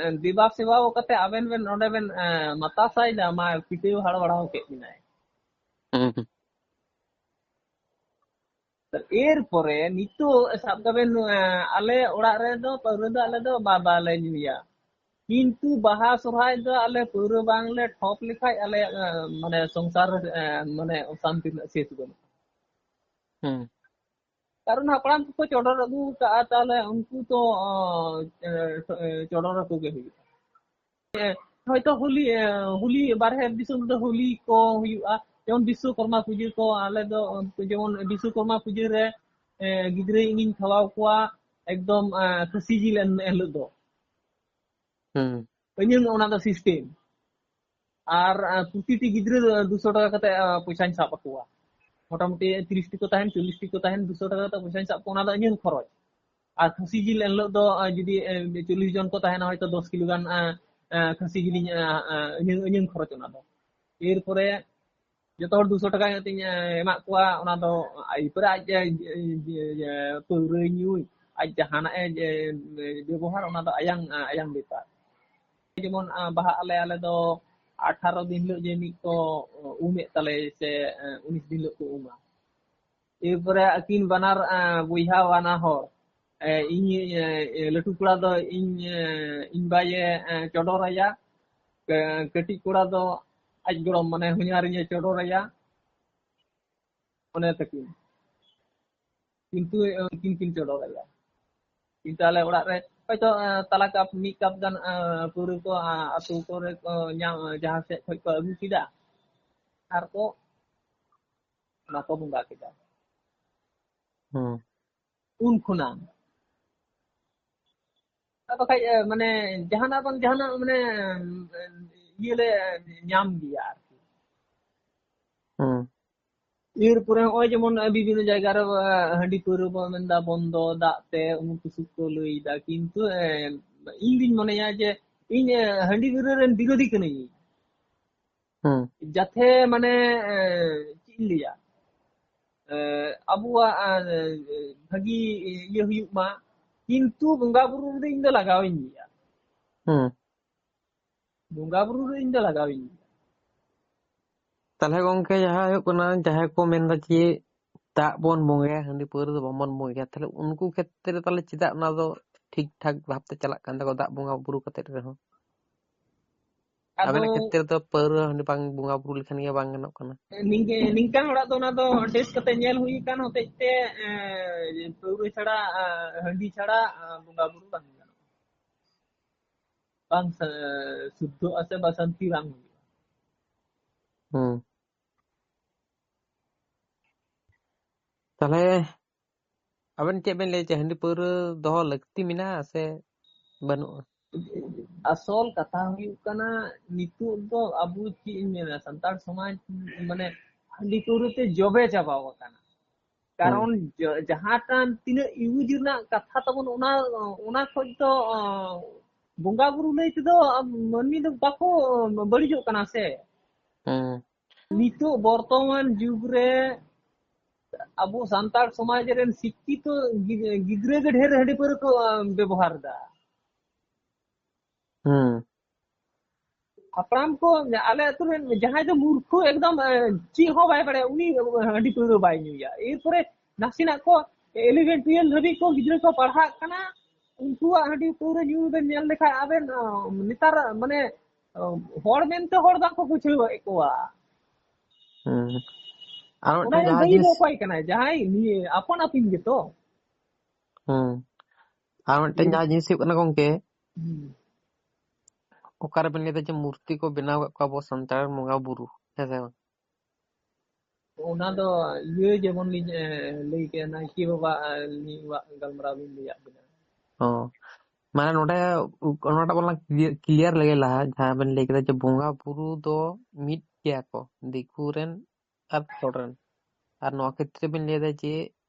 ᱮ, ᱫᱮᱵᱟ ᱥᱮᱵᱟ ᱠᱟᱛᱮ ᱟᱵᱮᱱ ᱵᱮᱱ ᱱᱚᱰᱮ ᱵᱮᱱ, ᱮ, ᱢᱟᱛᱟᱥᱟᱭᱮᱱᱟ, ᱢᱟ, ᱯᱤᱴᱟᱹᱣ ᱦᱟᱲ ᱵᱟᱲᱟ ᱠᱮᱫ ᱵᱮᱱᱟᱭ᱾" ᱦᱩᱸ, ᱦᱩᱸ᱾ ᱮᱨᱯᱚᱨᱮ ᱱᱤᱛᱚᱜ ᱥᱟᱵ ᱠᱟᱜ ᱵᱮᱱ, ᱮ, ᱟᱞᱮ ᱚᱲᱟᱜ ᱨᱮᱫᱚ ᱯᱟᱹᱣᱨᱟᱹ ᱫᱚ ᱟᱞᱮ ᱫᱚ ᱵᱟ-, ᱵᱟᱞᱮ ᱧᱩᱭᱟ, ᱠᱤᱱᱛᱩ ᱵᱟᱦᱟ ᱥᱚᱨᱦᱟᱭ ᱫᱚ ᱟᱞᱮ ᱯᱟᱹᱣᱨᱟᱹ ᱵᱟᱝᱞᱮ ᱴᱷᱚᱯ ᱞᱮᱠᱷᱟᱡ ᱟᱞᱮ, ᱮ, ᱢᱟᱱᱮ ᱥᱚᱝᱥᱟᱨ ᱨᱮ, ᱮ, ᱢᱟᱱᱮ ᱚᱥᱟᱱᱛᱤ ᱨᱮᱱᱟᱜ ᱥᱮᱥ ᱵᱟᱹᱱᱩᱜᱼᱟ᱾ ᱦᱩᱸ᱾ ᱠᱟᱨᱚᱱ ᱦᱟᱯᱲᱟᱢ ᱠᱚᱠᱚ ᱪᱚᱰᱚᱨ ᱟᱹᱜᱩ ᱠᱟᱜᱼᱟ, ᱛᱟᱦᱚᱞᱮ ᱩᱱᱠᱩ ᱛᱚ, ᱚ, ᱮ, ᱮ, ᱪᱚᱰᱚᱨ ᱟᱠᱚ ᱜᱮ ᱦᱩᱭᱩᱜᱼᱟ᱾ ᱮ, ᱦᱚᱭᱛᱚ ᱦᱳᱞᱤ, ᱮ, ᱦᱳᱞᱤ, ᱵᱟᱨᱦᱮ ᱫᱤᱥᱚᱢ ᱨᱮᱫᱚ ᱦᱳᱞᱤ ᱠᱚ ᱦᱩᱭᱩᱜᱼᱟ, ᱡᱮᱢᱚᱱ ᱵᱤᱥᱥᱚᱠᱚᱨᱢᱟ ᱯᱩᱡᱟᱹ ᱠᱚ, ᱟᱞᱮ ᱫᱚ, ᱚ, ᱡᱮᱢᱚᱱ ᱵᱤᱥᱥᱚᱠᱚᱨᱢᱟ ᱯᱩᱡᱟᱹ ᱨᱮ, ᱮ, ᱜᱤᱫᱽᱨᱟᱹ ᱤᱧᱤᱧ ᱠᱷᱟᱣᱟᱣ ᱠᱚᱣᱟ ᱮᱠᱫᱚᱢ, ᱮ, ᱠᱷᱟᱹᱥᱤ ᱡᱤᱞ ᱮᱱ-, ᱮᱱᱦᱤᱞᱳᱜ ᱫᱚ᱾ ᱦᱩᱸ᱾ ᱤᱧᱟᱹᱝ ᱚᱱᱟ ᱫᱚ system᱾ ᱟᱨ, ᱟ, ᱯᱨᱚᱛᱤᱴᱤ ᱜᱤᱫᱽᱨᱟᱹ ᱫᱩᱥᱚ ᱴᱟᱠᱟ ᱠᱟᱛᱮ, ᱟ, ᱯᱚᱭᱥᱟᱧ ᱥᱟᱵ ᱟᱠᱚᱣᱟ᱾ ᱢᱚᱴᱟᱢᱩᱴᱤ ᱛᱤᱨᱤᱥ ᱴᱤ ᱠᱚ ᱛᱟᱦᱮᱱ, ᱪᱚᱞᱞᱤᱥ ᱴᱤ ᱠᱚ ᱛᱟᱦᱮᱱ, ᱫᱩᱥᱚ ᱴᱟᱠᱟ ᱠᱟᱛᱮ ᱯᱚᱭᱥᱟᱧ ᱥᱟᱵ ᱠᱚᱣᱟ, ᱚᱱᱟ ᱫᱚ ᱤᱧᱟᱹᱝ ᱠᱷᱚᱨᱚᱪ᱾ ᱟᱨ ᱠᱷᱟᱹᱥᱤ ᱡᱤᱞ ᱮᱱᱦᱤᱞᱳᱜ ᱫᱚ, ᱟ, ᱡᱩᱫᱤ, ᱮ, ᱪᱚᱞᱞᱤᱥ ᱡᱚᱱ ᱠᱚ ᱛᱟᱦᱮᱱᱟ, ᱦᱚᱭᱛᱚ ᱫᱚᱥ ᱠᱤᱞᱳ ᱜᱟᱱ, ᱟ, ᱟ, ᱠᱷᱟᱹᱥᱤ ᱡᱤᱞᱤᱧ, ᱟ, ᱟ, ᱤᱧᱟᱹᱝ, ᱤᱧᱟᱹᱝ ᱠᱷᱚᱨᱚᱪ ᱚᱱᱟ ᱫᱚ᱾ ᱮᱨᱯᱚᱨᱮ ᱡᱚᱛᱚ ᱦᱚᱲ ᱫᱩᱥᱚ ᱴᱟᱠᱟ ᱠᱟᱛᱮᱧ, ᱮ, ᱮᱢᱟᱜ ᱠᱚᱣᱟ, ᱚᱱᱟ ᱫᱚ ᱮᱨᱯᱚᱨᱮ ᱟᱡ, ᱮ, ᱮ, ᱮ, ᱯᱟᱹᱣᱨᱟᱹᱭ ᱧᱩᱭ, ᱟᱡ ᱡᱟᱦᱟᱱᱟᱜ ᱮ, ᱮ, ᱵᱮᱵᱚᱦᱟᱨ, ᱚᱱᱟ ᱫᱚ ᱟᱭᱟᱝ, ᱟᱭᱟᱝ ᱵᱮᱯᱟᱨ᱾ ᱡᱮᱢᱚᱱ, ᱟ, ᱵᱟᱦᱟᱜ ᱟᱞᱮ, ᱟᱞᱮ ᱫᱚ ᱟᱴᱷᱟᱨᱚ ᱫᱤᱱ ᱦᱤᱞᱳᱜ ᱡᱮ ᱢᱤᱫ ᱠᱚ ᱩᱢᱮᱫ ᱛᱟᱞᱮ ᱥᱮ, ᱮ, ᱩᱱᱤᱥ ᱫᱤᱱ ᱦᱤᱞᱳᱜ ᱠᱚ ᱩᱢᱟ᱾ ᱮᱨᱯᱚᱨᱮ ᱟᱹᱠᱤᱱ ᱵᱟᱱᱟᱨ, ᱟ, ᱵᱚᱭᱦᱟ ᱵᱟᱱᱟ ᱦᱚᱲ, ᱮ, ᱤᱧ, ᱮ, ᱮ, ᱞᱟᱹᱴᱩ ᱠᱚᱲᱟ ᱫᱚ ᱤᱧ, ᱮ, ᱤᱧ ᱵᱟᱭᱮ, ᱮ, ᱪᱚᱰᱚᱨᱟᱭᱟ, ᱠᱟ-, ᱠᱟᱹᱴᱤᱡ ᱠᱚᱲᱟ ᱫᱚ ᱟᱡ ᱜᱚᱲᱚᱢ, ᱢᱟᱱᱮ ᱦᱚᱧᱦᱟᱨᱤᱧ ᱮ ᱪᱚᱰᱚᱨᱟᱭᱟ, ᱚᱱᱮ ᱛᱟᱹᱠᱤᱱ᱾ ᱠᱤᱱᱛᱩ, ᱮ, ᱩᱱᱠᱤᱱ ᱠᱤᱱ ᱪᱚᱰᱚᱨᱟᱭᱟ᱾ ᱠᱤᱱᱛᱩ ᱟᱞᱮ ᱚᱲᱟᱜ ᱨᱮ ᱦᱚᱭᱛᱚ, ᱮ, ᱛᱟᱞᱟ ᱠᱟᱯ, ᱢᱤᱫ ᱠᱟᱯ ᱜᱟᱱ, ᱮ, ᱯᱟᱹᱣᱨᱟᱹ ᱠᱚ, ᱟ, ᱟᱹᱛᱩ ᱠᱚᱨᱮ ᱠᱚ ᱧᱟᱢ, ᱡᱟᱦᱟᱸ ᱥᱮᱫ ᱠᱷᱚᱡ ᱠᱚ ᱟᱹᱜᱩ ᱠᱮᱫᱟ, ᱟᱨ ᱠᱚ, ᱚᱱᱟ ᱠᱚ ᱵᱚᱸᱜᱟ ᱠᱮᱫᱟ᱾ ᱦᱩᱸ᱾ ᱩᱱ ᱠᱷᱚᱱᱟᱜ᱾ ᱟᱫᱚ ᱠᱷᱟᱡ, ᱮ, ᱢᱟᱱᱮ, ᱡᱟᱦᱟᱱᱟᱜ ᱵᱟᱝ ᱡᱟᱦᱟᱱᱟᱜ, ᱢᱟᱱᱮ, ᱮ, ᱤᱭᱟᱹ ᱞᱮ ᱧᱟᱢ ᱜᱮᱭᱟ ᱟᱨᱠᱤ᱾ ᱦᱩᱸ᱾ ᱮᱨᱯᱚᱨᱮ ᱱᱚᱜᱼᱚᱭ ᱡᱮᱢᱚᱱ, ᱮ, ᱵᱤᱵᱷᱤᱱᱱᱚ ᱡᱟᱭᱜᱟ ᱨᱮ, ᱮ, ᱦᱟᱺᱰᱤ ᱯᱟᱹᱣᱨᱟᱹ ᱵᱚᱱ ᱢᱮᱱᱫᱟ ᱵᱚᱱᱫᱚ, ᱫᱟᱜ ᱛᱮ ᱩᱢᱩᱠ ᱛᱩᱥᱩᱠ ᱠᱚ ᱞᱟᱹᱭᱫᱟ, ᱠᱤᱱᱛᱩ, ᱮ, ᱤᱧ ᱫᱩᱧ ᱢᱚᱱᱮᱭᱟ ᱡᱮ ᱤᱧ, ᱮ, ᱦᱟᱺᱰᱤ ᱯᱟᱹᱣᱨᱟᱹ ᱨᱮᱱ ᱵᱤᱨᱳᱫᱷᱤ ᱠᱟᱹᱱᱟᱹᱧ᱾ ᱦᱩᱸ᱾ ᱡᱟᱛᱮ ᱢᱟᱱᱮ, ᱮ, ᱪᱮᱫ ᱤᱧ ᱞᱟᱹᱭᱟ, ᱮ, ᱟᱵᱚᱣᱟᱜ, ᱮ, ᱵᱷᱟᱹᱜᱤ ᱤᱭᱟᱹ ᱦᱩᱭᱩᱜ ᱢᱟ, ᱠᱤᱱᱛᱩ ᱵᱚᱸᱜᱟ ᱵᱩᱨᱩ ᱨᱮᱫᱚ ᱤᱧ ᱫᱚ ᱞᱟᱜᱟᱣᱤᱧ ᱜᱮᱭᱟ᱾ ᱦᱩᱸ᱾ ᱵᱚᱸᱜᱟ ᱵᱩᱨᱩ ᱨᱮ ᱤᱧ ᱫᱚ ᱞᱟᱜᱟᱣᱤᱧ ᱜᱮᱭᱟ᱾ ᱛᱟᱦᱞᱮ ᱜᱚᱝᱠᱮ, ᱡᱟᱦᱟᱸ ᱦᱩᱭᱩᱜ ᱠᱟᱱᱟ, ᱡᱟᱦᱟᱸᱭ ᱠᱚ ᱢᱮᱱᱫᱟ ᱡᱮ ᱫᱟᱜ ᱵᱚᱱ ᱵᱚᱸᱜᱟᱭᱟ, ᱦᱟᱺᱰᱤ ᱯᱟᱹᱣᱨᱟᱹ ᱫᱚ ᱵᱟᱵᱚᱱ ᱵᱚᱸᱜᱟᱭᱟ, ᱛᱟᱦᱞᱮ ᱩᱱᱠᱩ ᱠᱷᱮᱛᱨᱮ ᱛᱟᱦᱞᱮ ᱪᱮᱫᱟᱜ ᱚᱱᱟ ᱫᱚ ᱴᱷᱤᱠ ᱴᱷᱟᱠ ᱵᱷᱟᱵᱛᱮ ᱪᱟᱞᱟᱜ ᱠᱟᱱ ᱛᱟᱠᱚᱣᱟ, ᱫᱟᱜ ᱵᱚᱸᱜᱟ ᱵᱩᱨᱩ ᱠᱟᱛᱮ ᱨᱮᱦᱚᱸ? ᱟᱫᱚ ᱟᱵᱮᱱᱟᱜ ᱠᱷᱮᱛᱨᱮ ᱫᱚ ᱯᱟᱹᱣᱨᱟᱹ ᱦᱟᱺᱰᱤ ᱵᱟᱝ ᱵᱚᱸᱜᱟ ᱵᱩᱨᱩ ᱞᱮᱠᱷᱟᱱ ᱜᱮ ᱵᱟᱝ ᱜᱟᱱᱚᱜ ᱠᱟᱱᱟ᱾ ᱱᱤᱝᱠᱟᱹ, ᱱᱤᱝᱠᱟᱱ ᱦᱚᱲᱟᱜ ᱫᱚ ᱚᱱᱟ ᱫᱚ ᱴᱮᱥᱴ ᱠᱟᱛᱮ ᱧᱮᱞ ᱦᱩᱭ ᱟᱠᱟᱱ ᱦᱚᱛᱮᱡ ᱛᱮ, ᱮ, ᱯᱟᱹᱣᱨᱟᱹ ᱪᱷᱟᱲᱟ, ᱮ, ᱦᱟᱺᱰᱤ ᱪᱷᱟᱲᱟ, ᱮ, ᱵᱚᱸᱜᱟ ᱵᱩᱨᱩ ᱵᱟᱝ ᱜᱟᱱᱚᱜᱼᱟ᱾ ᱵᱟᱝ ᱥᱟ-, ᱥᱩᱫᱽᱫᱷᱚᱜᱼᱟ ᱥᱮ ᱵᱟ ᱥᱟᱱᱛᱤ ᱵᱟᱝ ᱦᱩᱭᱩᱜᱼᱟ᱾ ᱦᱩᱸ᱾ ᱛᱟᱦᱞᱮ ᱟᱵᱮᱱ ᱪᱮᱫ ᱵᱮᱱ ᱞᱟᱹᱭᱟ, ᱡᱮ ᱦᱟᱺᱰᱤ ᱯᱟᱹᱣᱨᱟᱹ ᱫᱚᱦᱚ ᱞᱟᱹᱠᱛᱤ ᱢᱮᱱᱟᱜᱼᱟ ᱥᱮ ᱵᱟᱹᱱᱩᱜᱼᱟ? ᱟᱥᱚᱞ ᱠᱟᱛᱷᱟ ᱦᱩᱭᱩᱜ ᱠᱟᱱᱟ, ᱱᱤᱛᱚᱜ ᱫᱚ ᱟᱵᱚ ᱪᱮᱫ ᱤᱧ ᱢᱮᱱᱟ, ᱥᱟᱱᱛᱟᱲ ᱥᱚᱢᱟᱡᱽ ᱢᱟᱱᱮ ᱦᱟᱺᱰᱤ ᱯᱟᱹᱣᱨᱟᱹ ᱛᱮ ᱡᱚᱵᱮ ᱪᱟᱵᱟᱣ ᱟᱠᱟᱱᱟ᱾ ᱠᱟᱨᱚᱱ ᱡᱟ-, ᱡᱟᱦᱟᱸᱴᱟᱝ ᱛᱤᱱᱟᱹᱜ ᱤᱭᱩᱡᱽ ᱨᱮᱱᱟᱜ ᱠᱟᱛᱷᱟ ᱛᱟᱵᱚᱱ, ᱚᱱᱟ, ᱚᱱᱟ ᱠᱷᱚᱡ ᱫᱚ, ᱚ, ᱵᱚᱸᱜᱟ ᱵᱩᱨᱩ ᱞᱟᱹᱭ ᱛᱮᱫᱚ ᱟᱵ-, ᱢᱟᱹᱱᱢᱤ ᱫᱚ ᱵᱟᱠᱚ ᱵᱟᱹᱲᱤᱡᱚᱜ ᱠᱟᱱᱟ ᱥᱮ᱾ ᱦᱩᱸ᱾ ᱱᱤᱛᱚᱜ ᱵᱚᱨᱛᱚᱢᱟᱱ ᱡᱩᱜᱽ ᱨᱮ ᱟᱵᱚ ᱥᱟᱱᱛᱟᱲ ᱥᱚᱢᱟᱡᱽ ᱨᱮᱱ ᱥᱤᱠᱠᱷᱤᱛᱚ ᱜᱤ-, ᱜᱤᱫᱽᱨᱟᱹ ᱜᱮ ᱰᱷᱮᱨ ᱦᱟᱺᱰᱤ ᱯᱟᱹᱣᱨᱟᱹ ᱠᱚ, ᱟ, ᱵᱮᱵᱚᱦᱟᱨ ᱮᱫᱟ᱾ ᱦᱩᱸ᱾ ᱦᱟᱯᱲᱟᱢ ᱠᱚ, ᱟᱞᱮ ᱟᱹᱛᱩ ᱨᱮᱱ ᱡᱟᱦᱟᱸᱭ ᱫᱚ ᱢᱩᱨᱠᱷᱩ ᱮᱠᱫᱚᱢ, ᱮ, ᱪᱮᱫ ᱦᱚᱸ ᱵᱟᱭ ᱵᱟᱲᱟᱭᱟ, ᱩᱱᱤ ᱦᱟᱺᱰᱤ ᱯᱟᱹᱣᱨᱟᱹ ᱵᱟᱭ ᱧᱩᱭᱟ᱾ ᱮᱨᱯᱚᱨᱮ ᱱᱟᱥᱮᱱᱟᱜ ᱠᱚ ᱤᱞᱮᱵᱷᱮᱱ ᱴᱩᱭᱮᱞᱵᱷ ᱫᱷᱟᱹᱵᱤᱡ ᱠᱚ ᱜᱤᱫᱽᱨᱟᱹ ᱠᱚ ᱯᱟᱲᱦᱟᱜ ᱠᱟᱱᱟ, ᱩᱱᱠᱩᱣᱟᱜ ᱦᱟᱺᱰᱤ ᱯᱟᱹᱣᱨᱟᱹ ᱧᱩ ᱵᱮᱱ ᱧᱮᱞ ᱞᱮᱠᱷᱟᱱ ᱟᱵᱮᱱ, ᱟ, ᱱᱮᱛᱟᱨ ᱢᱟᱱᱮ, ᱟ, ᱦᱚᱲ ᱢᱮᱱᱛᱮ ᱦᱚᱲ ᱵᱟᱠᱚ ᱵᱩᱡᱷᱟᱹᱣᱮᱫ ᱠᱚᱣᱟ᱾ ᱦᱩᱸ᱾ ᱟᱨ ᱢᱤᱫᱴᱮᱱ ᱚᱱᱟ ᱡᱟᱦᱟᱸ ᱫᱟᱹᱭᱤ ᱫᱚ ᱡᱤᱱᱤᱥ ᱚᱠᱚᱭ ᱠᱟᱱᱟᱭ? ᱡᱟᱦᱟᱸᱭ ᱱᱤᱭᱟᱹ ᱟᱯᱟᱱ ᱟᱹᱯᱤᱱ ᱜᱮᱛᱚ᱾ ᱦᱩᱸ᱾ ᱟᱨ ᱢᱤᱫᱴᱮᱱ ᱡᱟᱦᱟᱸ ᱡᱤᱱᱤᱥ ᱦᱩᱭᱩᱜ ᱠᱟᱱᱟ ᱜᱚᱝᱠᱮ, ᱦᱩᱸ᱾ ᱚᱠᱟᱨᱮᱵᱮᱱ ᱞᱟᱹᱭᱫᱟ ᱡᱮ ᱢᱩᱨᱛᱤ ᱠᱚ ᱵᱮᱱᱟᱣ ᱠᱟᱜ ᱠᱚᱣᱟ ᱟᱵᱚ ᱥᱟᱱᱛᱟᱲ ᱵᱚᱸᱜᱟ ᱵᱩᱨᱩ, ᱦᱮᱸ ᱥᱮ ᱵᱟᱝ? ᱚᱱᱟ ᱫᱚ ᱤᱭᱟᱹ ᱡᱮᱢᱚᱱ ᱞᱤᱧ, ᱮ, ᱞᱟᱹᱭ ᱠᱮᱫ, ᱱᱟᱭᱠᱮ ᱵᱟᱵᱟ, ᱮ, ᱱᱩᱭᱟᱜ ᱜᱟᱞᱢᱟᱨᱟᱣ ᱞᱤᱧ ᱞᱟᱹᱭᱟᱫ ᱵᱤᱱᱟ᱾ ᱚ, ᱢᱟᱱᱮ ᱱᱚᱰᱮ ᱚᱱᱟᱴᱟᱜ ᱵᱚᱱ ᱠᱞᱤᱭᱟᱨ ᱞᱮᱜᱮ ᱞᱟᱦᱟ, ᱡᱟᱦᱟᱸ ᱵᱮᱱ ᱞᱟᱹᱭ ᱠᱮᱫᱟ ᱡᱮ ᱵᱚᱸᱜᱟ ᱵᱩᱨᱩ ᱫᱚ ᱢᱤᱫ ᱜᱮᱭᱟ ᱠᱚ, ᱫᱤᱠᱩ ᱨᱮᱱ ᱟᱨ ᱦᱚᱲ ᱨᱮᱱ᱾ ᱟᱨ ᱱᱚᱣᱟ ᱠᱷᱮᱛᱨᱮ ᱵᱮᱱ ᱞᱟᱹᱭᱫᱟ ᱡᱮ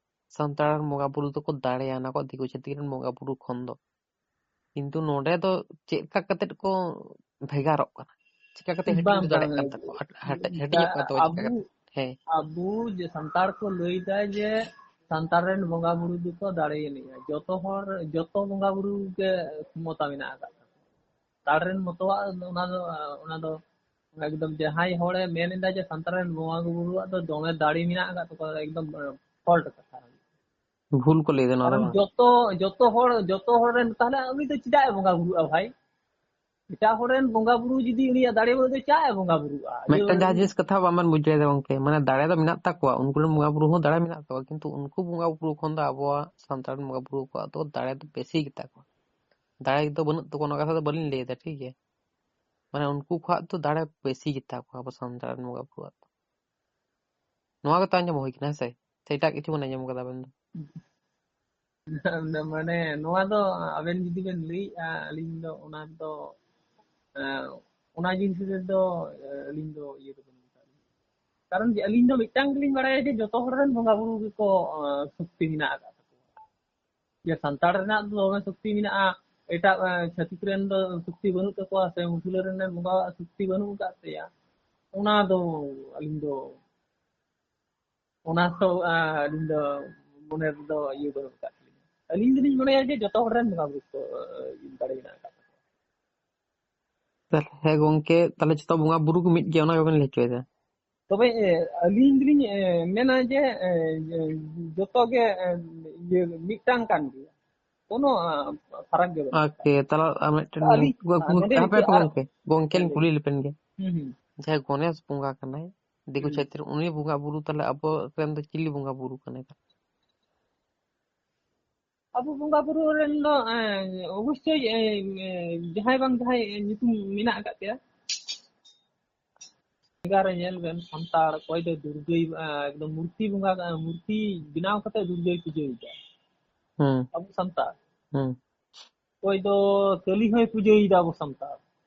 ᱥᱟᱱᱛᱟᱲ ᱨᱮᱱ ᱵᱚᱸᱜᱟ ᱵᱩᱨᱩ ᱫᱚᱠᱚ ᱫᱟᱲᱮᱭᱟᱱᱟ ᱠᱚ ᱫᱤᱠᱩ ᱪᱷᱟᱹᱛᱤᱠ ᱨᱮᱱ ᱵᱚᱸᱜᱟ ᱵᱩᱨᱩ ᱠᱷᱚᱱ ᱫᱚ᱾ ᱠᱤᱱᱛᱩ ᱱᱚᱰᱮ ᱫᱚ ᱪᱮᱫ ᱞᱮᱠᱟ ᱠᱟᱛᱮᱫ ᱠᱚ ᱵᱷᱮᱜᱟᱨᱚᱜ ᱠᱟᱱᱟ? ᱪᱮᱠᱟ ᱠᱟᱛᱮ ᱦᱟᱹᱴᱤᱧ ᱵᱟᱝ, ᱠᱚ ᱫᱟᱲᱮᱭᱟᱜ ᱵᱟᱝ, ᱠᱟᱱ ᱛᱟᱠᱚᱣᱟ? ᱦᱟᱴ-, ᱦᱟᱴ-, ᱦᱟᱹᱴᱤᱧᱚᱜ ᱫᱟ-, ᱠᱟᱱ ᱛᱟᱠᱚᱣᱟ ᱪᱮᱠᱟ ᱟᱵᱚ, ᱠᱟᱛᱮ? ᱦᱮᱸ᱾ ᱟᱵᱚ ᱡᱮ ᱥᱟᱱᱛᱟᱲ ᱨᱮᱱ ᱵᱚᱸᱜᱟ ᱵᱩᱨᱩ ᱫᱚᱠᱚ ᱫᱟᱲᱮᱭᱟᱱᱤᱡᱼᱟ᱾ ᱡᱚᱛᱚ ᱦᱚᱲ, ᱡᱚᱛᱚ ᱵᱚᱸᱜᱟ ᱵᱩᱨᱩ ᱜᱮ ᱠᱷᱚᱢᱚᱛᱟ ᱢᱮᱱᱟᱜ ᱟᱠᱟᱫ ᱛᱟᱠᱚᱣᱟ᱾ ᱥᱟᱱᱛᱟᱲ ᱨᱮᱱ ᱢᱚᱛᱚᱣᱟᱜ ᱚᱱᱟ ᱫᱚ, ᱚᱱᱟ ᱫᱚ ᱮᱠᱫᱚᱢ ᱡᱟᱦᱟᱸᱭ ᱦᱚᱲᱮ ᱢᱮᱱ ᱮᱫᱟ ᱡᱮ ᱥᱟᱱᱛᱟᱲ ᱨᱮᱱ ᱵᱚᱸᱜᱟ ᱵᱩᱨᱩᱣᱟᱜ ᱫᱚ ᱫᱚᱢᱮ ᱫᱟᱲᱮ ᱢᱮᱱᱟᱜ ᱟᱠᱟᱫ ᱛᱟᱠᱚᱣᱟ, ᱮᱠᱫᱚᱢ ᱯᱷᱚᱞᱴ ᱠᱟᱛᱷᱟ᱾ ᱵᱷᱩᱞ ᱠᱚ ᱞᱟᱹᱭ ᱮᱫᱟ ᱱᱚᱣᱟ ᱫᱚ, ᱠᱟᱨᱚᱱ ᱵᱟᱝ? ᱡᱚᱛᱚ, ᱡᱚᱛᱚ ᱦᱚᱲ, ᱡᱚᱛᱚ ᱦᱚᱲ ᱨᱮᱱ, ᱛᱟᱦᱞᱮ ᱩᱱᱤ ᱫᱚ ᱪᱮᱫᱟᱜ ᱮ ᱵᱚᱸᱜᱟ ᱵᱩᱨᱩᱜᱼᱟ ᱵᱷᱟᱭ? ᱮᱴᱟᱜ ᱦᱚᱲ ᱨᱮᱱ ᱵᱚᱸᱜᱟ ᱵᱩᱨᱩ ᱡᱩᱫᱤ ᱩᱱᱤᱭᱟᱜ ᱫᱟᱲᱮ ᱵᱟᱹᱱᱩᱜ ᱛᱟᱭᱟ, ᱪᱟᱜ ᱮ ᱵᱚᱸᱜᱟ ᱵᱩᱨᱩᱜᱼᱟ? ᱡᱮ ᱢᱤᱫᱴᱟᱝ ᱡᱟᱦᱟᱸ ᱡᱤᱱᱤᱥ ᱠᱟᱛᱷᱟ ᱵᱟᱵᱮᱱ ᱵᱩᱡᱷᱟᱹᱣ ᱫᱟ ᱜᱚᱝᱠᱮ, ᱢᱟᱱᱮ ᱫᱟᱲᱮ ᱫᱚ ᱢᱮᱱᱟᱜ ᱛᱟᱠᱚᱣᱟ, ᱩᱱᱠᱩ ᱨᱮᱱ ᱵᱚᱸᱜᱟ ᱵᱩᱨᱩ ᱦᱚᱸ ᱫᱟᱲᱮ ᱢᱮᱱᱟᱜ ᱛᱟᱠᱚᱣᱟ, ᱠᱤᱱᱛᱩ ᱩᱱᱠᱩ ᱵᱚᱸᱜᱟ ᱵᱩᱨᱩ ᱠᱷᱚᱱ ᱫᱚ ᱟᱵᱚᱣᱟᱜ ᱥᱟᱱᱛᱟᱲ ᱨᱮᱱ ᱵᱚᱸᱜᱟ ᱵᱩᱨᱩ ᱠᱚᱣᱟᱜ ᱫᱚ ᱫᱟᱲᱮ ᱫᱚ ᱵᱮᱥᱤ ᱜᱮᱛᱟ ᱠᱚᱣᱟ᱾ ᱫᱟᱲᱮ ᱫᱚ ᱵᱟᱹᱱᱩᱜ ᱛᱟᱠᱚᱣᱟ, ᱚᱱᱟ ᱠᱟᱛᱷᱟ ᱫᱚ ᱵᱟᱹᱞᱤᱧ ᱞᱟᱹᱭ ᱮᱫᱟ, ᱴᱷᱤᱠ ᱜᱮᱭᱟ? ᱢᱟᱱᱮ ᱩᱱᱠᱩ ᱠᱷᱚᱱᱟᱜ ᱫᱚ ᱫᱟᱲᱮ ᱵᱮᱥᱤ ᱜᱮᱛᱟ ᱠᱚᱣᱟ ᱟᱵᱚ ᱥᱟᱱᱛᱟᱲ ᱨᱮᱱ ᱵᱚᱸᱜᱟ ᱵᱩᱨᱩᱣᱟᱜ ᱫᱚ᱾ ᱱᱚᱣᱟ ᱜᱮᱛᱚ ᱟᱸᱡᱚᱢ ᱦᱩᱭ ᱠᱟᱱᱟ, ᱦᱮᱸ ᱥᱮ? ᱥᱮ ᱮᱴᱟᱜ ᱠᱤᱪᱷᱩ ᱵᱮᱱ ᱟᱸᱡᱚᱢ ᱠᱟᱫᱟ ᱟᱵᱮᱱ ᱫᱚ? ᱢᱟᱱᱮ ᱱᱚᱣᱟ ᱫᱚ ᱟᱵᱮᱱ ᱡᱩᱫᱤ ᱵᱮᱱ ᱞᱟᱹᱭᱮᱜᱼᱟ, ᱟᱹᱞᱤᱧ ᱫᱚ ᱚᱱᱟ ᱫᱚ, ᱮᱸ, ᱚᱱᱟ ᱡᱤᱱᱤᱥ ᱨᱮᱫᱚ, ᱮᱸ, ᱟᱹᱞᱤᱧ ᱫᱚ ᱤᱭᱟᱹ ᱫᱚ ᱵᱟᱹᱱᱩᱜ ᱟᱠᱟᱫ ᱞᱤᱧᱟ᱾ ᱠᱟᱨᱚᱱ ᱡᱮ ᱟᱹᱞᱤᱧ ᱫᱚ ᱢᱤᱫᱴᱟᱝ ᱜᱮᱞᱤᱧ ᱵᱟᱲᱟᱭᱟ ᱡᱮ ᱡᱚᱛᱚ ᱦᱚᱲ ᱨᱮᱱ ᱵᱚᱸᱜᱟ ᱵᱩᱨᱩ ᱜᱮᱠᱚ, ᱮᱸ, ᱥᱚᱠᱛᱤ ᱢᱮᱱᱟᱜ ᱟᱠᱟᱫ ᱛᱟᱠᱚᱣᱟ᱾ ᱡᱮ ᱥᱟᱱᱛᱟᱲ ᱨᱮᱱᱟᱜ ᱫᱚ ᱫᱚᱢᱮ ᱥᱚᱠᱛᱤ ᱢᱮᱱᱟᱜᱼᱟ, ᱮᱴᱟᱜ, ᱮᱸ, ᱪᱷᱟᱹᱛᱤᱠ ᱨᱮᱱ ᱫᱚ ᱥᱚᱠᱛᱤ ᱵᱟᱹᱱᱩᱜ ᱛᱟᱠᱚᱣᱟ, ᱥᱮ ᱢᱩᱥᱞᱟᱹ ᱨᱮᱱ ᱵᱚᱸᱜᱟᱣᱟᱜ ᱥᱚᱠᱛᱤ ᱵᱟᱹᱱᱩᱜ ᱟᱠᱟᱫ ᱛᱟᱭᱟ, ᱚᱱᱟ ᱫᱚ ᱟᱹᱞᱤᱧ ᱫᱚ, ᱚᱱᱟ ᱫᱚ, ᱟᱸ, ᱟᱹᱞᱤᱧ ᱫᱚ ᱢᱚᱱᱮ ᱨᱮᱫᱚ ᱤᱭᱟᱹ ᱵᱟᱹᱱᱩᱜ ᱟᱠᱟᱫ ᱛᱟᱹᱞᱤᱧᱟ᱾ ᱟᱹᱞᱤᱧ ᱫᱚᱞᱤᱧ ᱢᱚᱱᱮᱭᱟ ᱡᱮ ᱡᱚᱛᱚ ᱦᱚᱲ ᱨᱮᱱ ᱵᱚᱸᱜᱟ ᱵᱩᱨᱩ ᱠᱚ, ᱟᱸ, ᱫᱟᱲᱮ ᱢᱮᱱᱟᱜ ᱟᱠᱟᱫ ᱛᱟᱠᱚᱣᱟ᱾ ᱛᱟᱦᱞᱮ ᱦᱮᱸ ᱜᱚᱝᱠᱮ, ᱛᱟᱦᱞᱮ ᱡᱚᱛᱚ ᱵᱚᱸᱜᱟ ᱵᱩᱨᱩ ᱠᱚ ᱢᱤᱫ ᱜᱮᱭᱟ, ᱚᱱᱟ ᱜᱮᱵᱮᱱ ᱞᱟᱹᱭ ᱦᱚᱪᱚᱭᱮᱫᱟ? ᱛᱚᱵᱮ, ᱮ, ᱟᱹᱞᱤᱧ ᱫᱚᱞᱤᱧ, ᱮ, ᱮ, ᱡᱚᱛᱚ ᱜᱮ, ᱮ, ᱤᱭᱟᱹ, ᱢᱤᱫᱴᱟᱝ ᱠᱟᱱ ᱜᱮᱭᱟ, ᱠᱳᱱᱳ, ᱟ, ᱯᱷᱟᱨᱟᱠ ᱜᱮ ᱵᱟᱹᱱᱩᱜ ᱟᱠᱟᱫᱟ᱾ ᱳᱠᱮ, ᱛᱟᱦᱞᱮ ᱟᱨ ᱢᱤᱫᱴᱮᱱ ᱟᱹᱞᱤᱧ, ᱠᱩ-, ᱠᱩ-, ᱟ, ᱱᱚᱰᱮ ᱦᱟᱯᱮ, ᱱᱤᱛᱚᱜ ᱦᱟᱯᱮ ᱟᱨ ᱜᱚᱝᱠᱮ, ᱜᱚᱝᱠᱮ ᱦᱮᱸ, ᱞᱤᱧ ᱞᱟᱹᱭ ᱠᱩᱞᱤ ᱵᱤᱱ᱾ ᱞᱮᱯᱮᱱ ᱜᱮ᱾ ᱦᱩᱸ, ᱦᱩᱸ᱾ ᱡᱟᱦᱟᱸᱭ ᱜᱚᱱᱮᱥ ᱵᱚᱸᱜᱟ ᱠᱟᱱᱟᱭ, ᱫᱤᱠᱩ ᱦᱩᱸ᱾ ᱪᱷᱟᱹᱛᱤᱠ, ᱩᱱᱤ ᱵᱚᱸᱜᱟ ᱵᱩᱨᱩ ᱛᱟᱦᱞᱮ ᱟᱵᱚ ᱨᱮᱱ ᱫᱚ ᱪᱤᱞᱤ ᱵᱚᱸᱜᱟ ᱵᱩᱨᱩ ᱠᱟᱱᱟᱭ? ᱟᱵᱚ ᱵᱚᱸᱜᱟ ᱵᱩᱨᱩ ᱨᱮᱱ ᱫᱚ, ᱮ, ᱚᱵᱚᱥᱥᱳᱭ, ᱮ, ᱮ, ᱡᱟᱦᱟᱸᱭ ᱵᱟᱝ ᱡᱟᱦᱟᱸᱭ ᱧᱩᱛᱩᱢ ᱢᱮᱱᱟᱜ ᱟᱠᱟᱫ ᱛᱟᱭᱟ᱾ ᱡᱟᱭᱜᱟ ᱨᱮ ᱧᱮᱞ ᱵᱮᱱ, ᱥᱟᱱᱛᱟᱲ ᱚᱠᱚᱭ ᱫᱚ ᱫᱩᱨᱜᱟᱹᱭ, ᱮ, ᱮᱠᱫᱚᱢ ᱢᱩᱨᱛᱤ ᱵᱚᱸᱜᱟ, ᱮ, ᱢᱩᱨᱛᱤ ᱵᱮᱱᱟᱣ ᱠᱟᱛᱮ ᱫᱩᱨᱜᱟᱹᱭ ᱯᱩᱡᱟᱹᱭᱮᱫᱟ᱾ ᱦᱩᱸ᱾ ᱟᱵᱚ ᱥᱟᱱᱛᱟᱲ᱾ ᱦᱩᱸ᱾ ᱚᱠᱚᱭ ᱫᱚ ᱠᱟᱹᱞᱤ ᱦᱚᱸᱭ ᱯᱩᱡᱟᱹᱭᱮᱫᱟ ᱟᱵᱚ ᱥᱟᱱᱛᱟᱲ᱾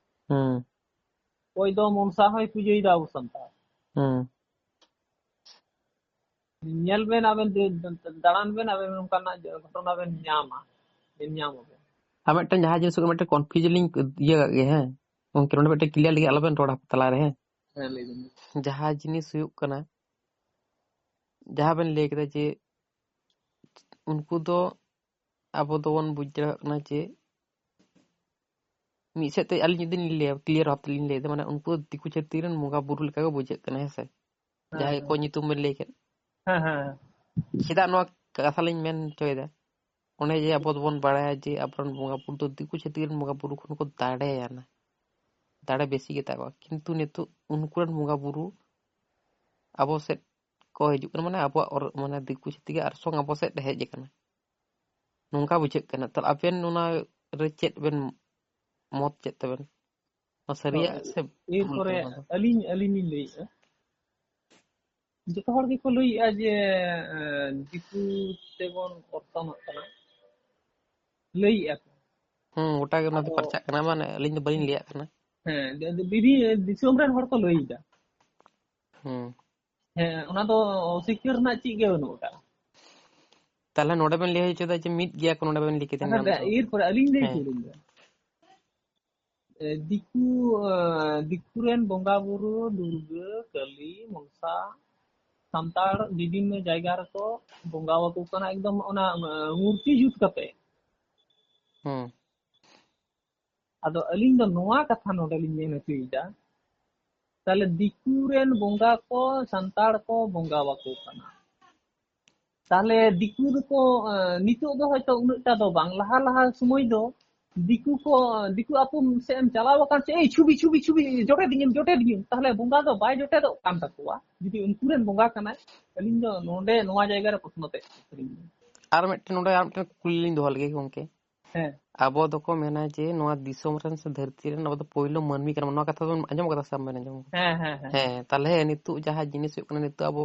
ᱦᱩᱸ᱾ ᱚᱠᱚᱭ ᱫᱚ ᱢᱚᱱᱥᱟ ᱦᱚᱸᱭ ᱯᱩᱡᱟᱹᱭᱮᱫᱟ ᱟᱵᱚ ᱥᱟᱱᱛᱟᱲ᱾ ᱦᱩᱸ᱾ ᱧᱮᱞ ᱵᱮᱱ, ᱟᱵᱮᱱ ᱫᱮ-, ᱫᱟᱬᱟᱱ ᱵᱮᱱ, ᱟᱵᱮᱱ ᱱᱚᱝᱠᱟᱱᱟᱜ ᱜᱷᱚᱴᱚᱱᱟ ᱵᱮᱱ ᱧᱟᱢᱟ, ᱧᱮᱞ ᱧᱟᱢ ᱟᱵᱮᱱ᱾ ᱟᱨ ᱢᱤᱫᱴᱮᱱ ᱡᱟᱦᱟᱸ ᱡᱤᱱᱤᱥ ᱠᱚ ᱢᱤᱫᱴᱮᱱ confusion ᱞᱤᱧ ᱤᱭᱟᱹ ᱠᱟᱜ ᱜᱮ, ᱦᱮᱸ? ᱜᱚᱝᱠᱮ, ᱱᱚᱰᱮ ᱢᱤᱫᱴᱮᱱ clear ᱞᱟᱹᱜᱤᱫ ᱟᱞᱚᱵᱮᱱ ᱨᱚᱲᱟ ᱛᱟᱞᱟᱨᱮ, ᱦᱮᱸ? ᱦᱮᱸ, ᱞᱟᱹᱭ ᱵᱮᱱ᱾ ᱡᱟᱦᱟᱸ ᱡᱤᱱᱤᱥ ᱦᱩᱭᱩᱜ ᱠᱟᱱᱟ, ᱡᱟᱦᱟᱸ ᱵᱮᱱ ᱞᱟᱹᱭ ᱠᱮᱫᱟ ᱡᱮ ᱩᱱᱠᱩ ᱫᱚ, ᱟᱵᱚ ᱫᱚᱵᱚᱱ ᱵᱩᱡᱽ ᱫᱟᱲᱮᱭᱟᱜ ᱠᱟᱱᱟ ᱡᱮ ᱢᱤᱫ ᱥᱮᱫ ᱛᱮ ᱟᱹᱞᱤᱧ ᱡᱩᱫᱤ ᱞᱤᱧ ᱞᱟᱹᱭᱟ, clear ᱵᱷᱟᱵ ᱛᱮᱞᱤᱧ ᱞᱟᱹᱭ ᱮᱫᱟ, ᱢᱟᱱᱮ ᱩᱱᱠᱩ ᱫᱤᱠᱩ ᱪᱷᱟᱹᱛᱤᱠ ᱨᱮᱱ ᱵᱚᱸᱜᱟ ᱵᱩᱨᱩ ᱞᱮᱠᱟ ᱜᱮ ᱵᱩᱡᱷᱟᱹᱜ ᱠᱟᱱᱟ, ᱦᱮᱸ ᱥᱮ? ᱦᱮᱸ, ᱡᱟᱦᱟᱸᱭ ᱦᱮᱸ᱾ ᱠᱚ ᱧᱩᱛᱩᱢ ᱵᱮᱱ ᱞᱟᱹᱭ ᱠᱮᱫ᱾ ᱦᱮᱸ, ᱦᱮᱸ, ᱦᱮᱸ᱾ ᱪᱮᱫᱟᱜ ᱱᱚᱣᱟ ᱠᱟᱛᱷᱟ ᱞᱤᱧ ᱢᱮᱱ ᱦᱚᱪᱚᱭᱮᱫᱟ? ᱚᱱᱮ ᱡᱮ ᱟᱵᱚ ᱫᱚᱵᱚᱱ ᱵᱟᱲᱟᱭᱟ ᱡᱮ ᱟᱵᱚᱨᱮᱱ ᱵᱚᱸᱜᱟ ᱵᱩᱨᱩ ᱫᱚ ᱫᱤᱠᱩ ᱪᱷᱟᱹᱛᱤᱠ ᱨᱮᱱ ᱵᱚᱸᱜᱟ ᱵᱩᱨᱩ ᱠᱷᱚᱱ ᱠᱚ ᱫᱟᱲᱮᱭᱟᱱᱟ, ᱫᱟᱲᱮ ᱵᱮᱥᱤ ᱜᱮᱛᱟ ᱠᱚᱣᱟ, ᱠᱤᱱᱛᱩ ᱱᱤᱛᱚᱜ ᱩᱱᱠᱩ ᱨᱮᱱ ᱵᱚᱸᱜᱟ ᱵᱩᱨᱩ ᱟᱵᱚ ᱥᱮᱫ ᱠᱚ ᱦᱤᱡᱩᱜ ᱠᱟᱱᱟ, ᱢᱟᱱᱮ ᱟᱵᱚᱣᱟᱜ ᱚᱨ-, ᱢᱟᱱᱮ ᱫᱤᱠᱩ ᱪᱷᱟᱹᱛᱤᱠ ᱟᱨᱥᱚᱝ ᱟᱵᱚ ᱥᱮᱫ ᱦᱮᱡ ᱟᱠᱟᱱᱟ, ᱱᱚᱝᱠᱟ ᱵᱩᱡᱷᱟᱹᱜ ᱠᱟᱱᱟ᱾ ᱛᱟᱦᱞᱮ ᱟᱵᱮᱱ ᱚᱱᱟ ᱨᱮ ᱪᱮᱫ ᱵᱮᱱ, ᱢᱚᱛ ᱪᱮᱫ ᱛᱟᱵᱮᱱ? ᱱᱚᱣᱟ ᱥᱟᱹᱨᱤᱭᱟᱜ ᱥᱮ ᱵᱷᱩᱞ ᱮᱨᱯᱚᱨᱮ ᱠᱟᱱᱟ ᱚᱱᱟ ᱫᱚ? ᱟᱹᱞᱤᱧ, ᱟᱹᱞᱤᱧ ᱞᱤᱧ ᱞᱟᱹᱭᱮᱫᱼᱟ, ᱡᱚᱛᱚ ᱦᱚᱲ ᱜᱮᱠᱚ ᱞᱟᱹᱭᱮᱫᱼᱟ ᱡᱮ, ᱮᱸ, ᱫᱤᱠᱩ ᱛᱮᱵᱚᱱ ᱚᱨᱥᱚᱝᱚᱜ ᱠᱟᱱᱟ, ᱞᱟᱹᱭᱮᱫᱼᱟ ᱠᱚ᱾ ᱦᱩᱸ, ᱜᱚᱴᱟ ᱜᱮ ᱚᱱᱟ ᱫᱚ ᱟᱫᱚ ᱯᱟᱨᱪᱟᱜ ᱠᱟᱱᱟ, ᱢᱟᱱᱮ ᱟᱹᱞᱤᱧ ᱫᱚ ᱵᱟᱹᱞᱤᱧ ᱞᱟᱹᱭᱟᱜ ᱠᱟᱱᱟ᱾ ᱦᱮᱸ, ᱫᱤ-, ᱫᱤ-, ᱵᱤᱵᱷᱤ-, ᱫᱤᱥᱚᱢ ᱨᱮᱱ ᱦᱚᱲ ᱠᱚ ᱞᱟᱹᱭᱮᱫᱟ᱾ ᱦᱩᱸ᱾ ᱦᱮᱸ, ᱚᱱᱟ ᱫᱚ ᱚᱥᱤᱠᱟᱹᱨ ᱨᱮᱱᱟᱜ ᱪᱮᱫ ᱜᱮ ᱵᱟᱹᱱᱩᱜ ᱟᱠᱟᱫᱟ᱾ ᱛᱟᱦᱞᱮ ᱱᱚᱰᱮ ᱵᱮᱱ ᱞᱟᱹᱭ ᱦᱚᱪᱚᱭᱮᱫᱟ ᱡᱮ ᱢᱤᱫ ᱜᱮᱭᱟ ᱠᱚ, ᱱᱚᱰᱮ ᱵᱮᱱ ᱞᱟᱹᱭ ᱠᱮᱫᱟ ᱟᱪᱪᱷᱟ, ᱧᱟᱢ ᱫᱟ-, ᱥᱟᱶ᱾ ᱮᱨᱯᱚᱨᱮ ᱟᱹᱞᱤᱧ ᱞᱟᱹᱭ ᱦᱮᱸ᱾ ᱦᱚᱪᱚᱭ ᱞᱤᱧ ᱫᱟ᱾ ᱮ, ᱫᱤᱠᱩ, ᱮ, ᱫᱤᱠᱩ ᱨᱮᱱ ᱵᱚᱸᱜᱟ ᱵᱩᱨᱩ ᱫᱩᱨᱜᱟᱹ, ᱠᱟᱹᱞᱤ, ᱢᱚᱱᱥᱟ, ᱥᱟᱱᱛᱟᱲ ᱵᱤᱵᱷᱤᱱᱱᱚ ᱡᱟᱭᱜᱟ ᱨᱮᱠᱚ ᱵᱚᱸᱜᱟ ᱟᱠᱚ ᱠᱟᱱᱟ, ᱮᱠᱫᱚᱢ ᱚᱱᱟ, ᱮ, ᱢᱩᱨᱛᱤ ᱡᱩᱛ ᱠᱟᱛᱮ᱾ ᱦᱩᱸ᱾ ᱟᱫᱚ ᱟᱹᱞᱤᱧ ᱫᱚ ᱱᱚᱣᱟ ᱠᱟᱛᱷᱟ ᱱᱚᱰᱮ ᱞᱤᱧ ᱢᱮᱱ ᱦᱚᱪᱚᱭᱮᱫᱟ, ᱛᱟᱦᱞᱮ ᱫᱤᱠᱩ ᱨᱮᱱ ᱵᱚᱸᱜᱟ ᱠᱚ ᱥᱟᱱᱛᱟᱲ ᱠᱚ ᱵᱚᱸᱜᱟ ᱟᱠᱚ ᱠᱟᱱᱟ, ᱛᱟᱦᱞᱮ ᱫᱤᱠᱩ ᱫᱚᱠᱚ, ᱮ, ᱱᱤᱛᱚᱜ ᱫᱚ ᱦᱚᱭᱛᱚ ᱩᱱᱟᱹᱜ ᱴᱟ ᱫᱚ ᱵᱟᱝ, ᱞᱟᱦᱟ ᱞᱟᱦᱟ ᱥᱚᱢᱚᱭ ᱫᱚ ᱫᱤᱠᱩ ᱠᱚ, ᱫᱤᱠᱩ ᱟᱹᱛᱩ ᱥᱮᱫ ᱮᱢ ᱪᱟᱞᱟᱣ ᱟᱠᱟᱱ ᱥᱮ, "ᱮᱭ ᱪᱷᱩᱵᱤ, ᱪᱷᱩᱵᱤ, ᱪᱷᱩᱵᱤ, ᱡᱚᱴᱮᱫᱤᱧᱟᱢ, ᱡᱚᱴᱮᱫᱤᱧᱟᱢ", ᱛᱟᱦᱞᱮ ᱵᱚᱸᱜᱟ ᱫᱚ ᱵᱟᱭ ᱡᱚᱴᱮᱫᱚᱜ ᱠᱟᱱ ᱛᱟᱠᱚᱣᱟ᱾ ᱡᱩᱫᱤ ᱩᱱᱠᱩ ᱨᱮᱱ ᱵᱚᱸᱜᱟ ᱠᱟᱱᱟᱭ, ᱟᱹᱞᱤᱧ ᱫᱚ ᱱᱚᱰᱮ ᱱᱚᱣᱟ ᱡᱟᱭᱜᱟ ᱨᱮ ᱯᱨᱚᱥᱱᱚ ᱛᱮ ᱟᱹᱞᱤᱧ ᱫᱚ᱾ ᱟᱨ ᱢᱤᱫᱴᱮᱱ, ᱱᱚᱰᱮ ᱟᱨ ᱢᱤᱫᱴᱮᱱ ᱠᱩᱠᱞᱤ ᱞᱤᱧ ᱫᱚᱦᱚ ᱞᱮᱜᱮ ᱜᱚᱝᱠᱮ᱾ ᱦᱮᱸ᱾ ᱟᱵᱚ ᱫᱚᱠᱚ ᱢᱮᱱᱟ ᱡᱮ ᱱᱚᱣᱟ ᱫᱤᱥᱚᱢ ᱨᱮᱱ ᱥᱮ ᱫᱷᱟᱹᱨᱛᱤ ᱨᱮᱱ ᱟᱵᱚ ᱫᱚ ᱯᱳᱭᱞᱳ ᱢᱟᱹᱱᱢᱤ ᱠᱟᱱᱟ ᱵᱚᱱ᱾ ᱱᱚᱣᱟ ᱠᱟᱛᱷᱟ ᱫᱚᱵᱚᱱ ᱟᱸᱡᱚᱢ ᱠᱟᱫᱟ ᱥᱮ ᱵᱟᱵᱮᱱ ᱟᱸᱡᱚᱢ ᱠᱟᱫᱟ? ᱦᱮᱸ, ᱦᱮᱸ, ᱦᱮᱸ᱾ ᱦᱮᱸ, ᱛᱟᱦᱞᱮ ᱱᱤᱛᱚᱜ ᱡᱟᱦᱟᱸ ᱡᱤᱱᱤᱥ ᱦᱩᱭᱩᱜ ᱠᱟᱱᱟ, ᱱᱤᱛᱚᱜ ᱟᱵᱚ,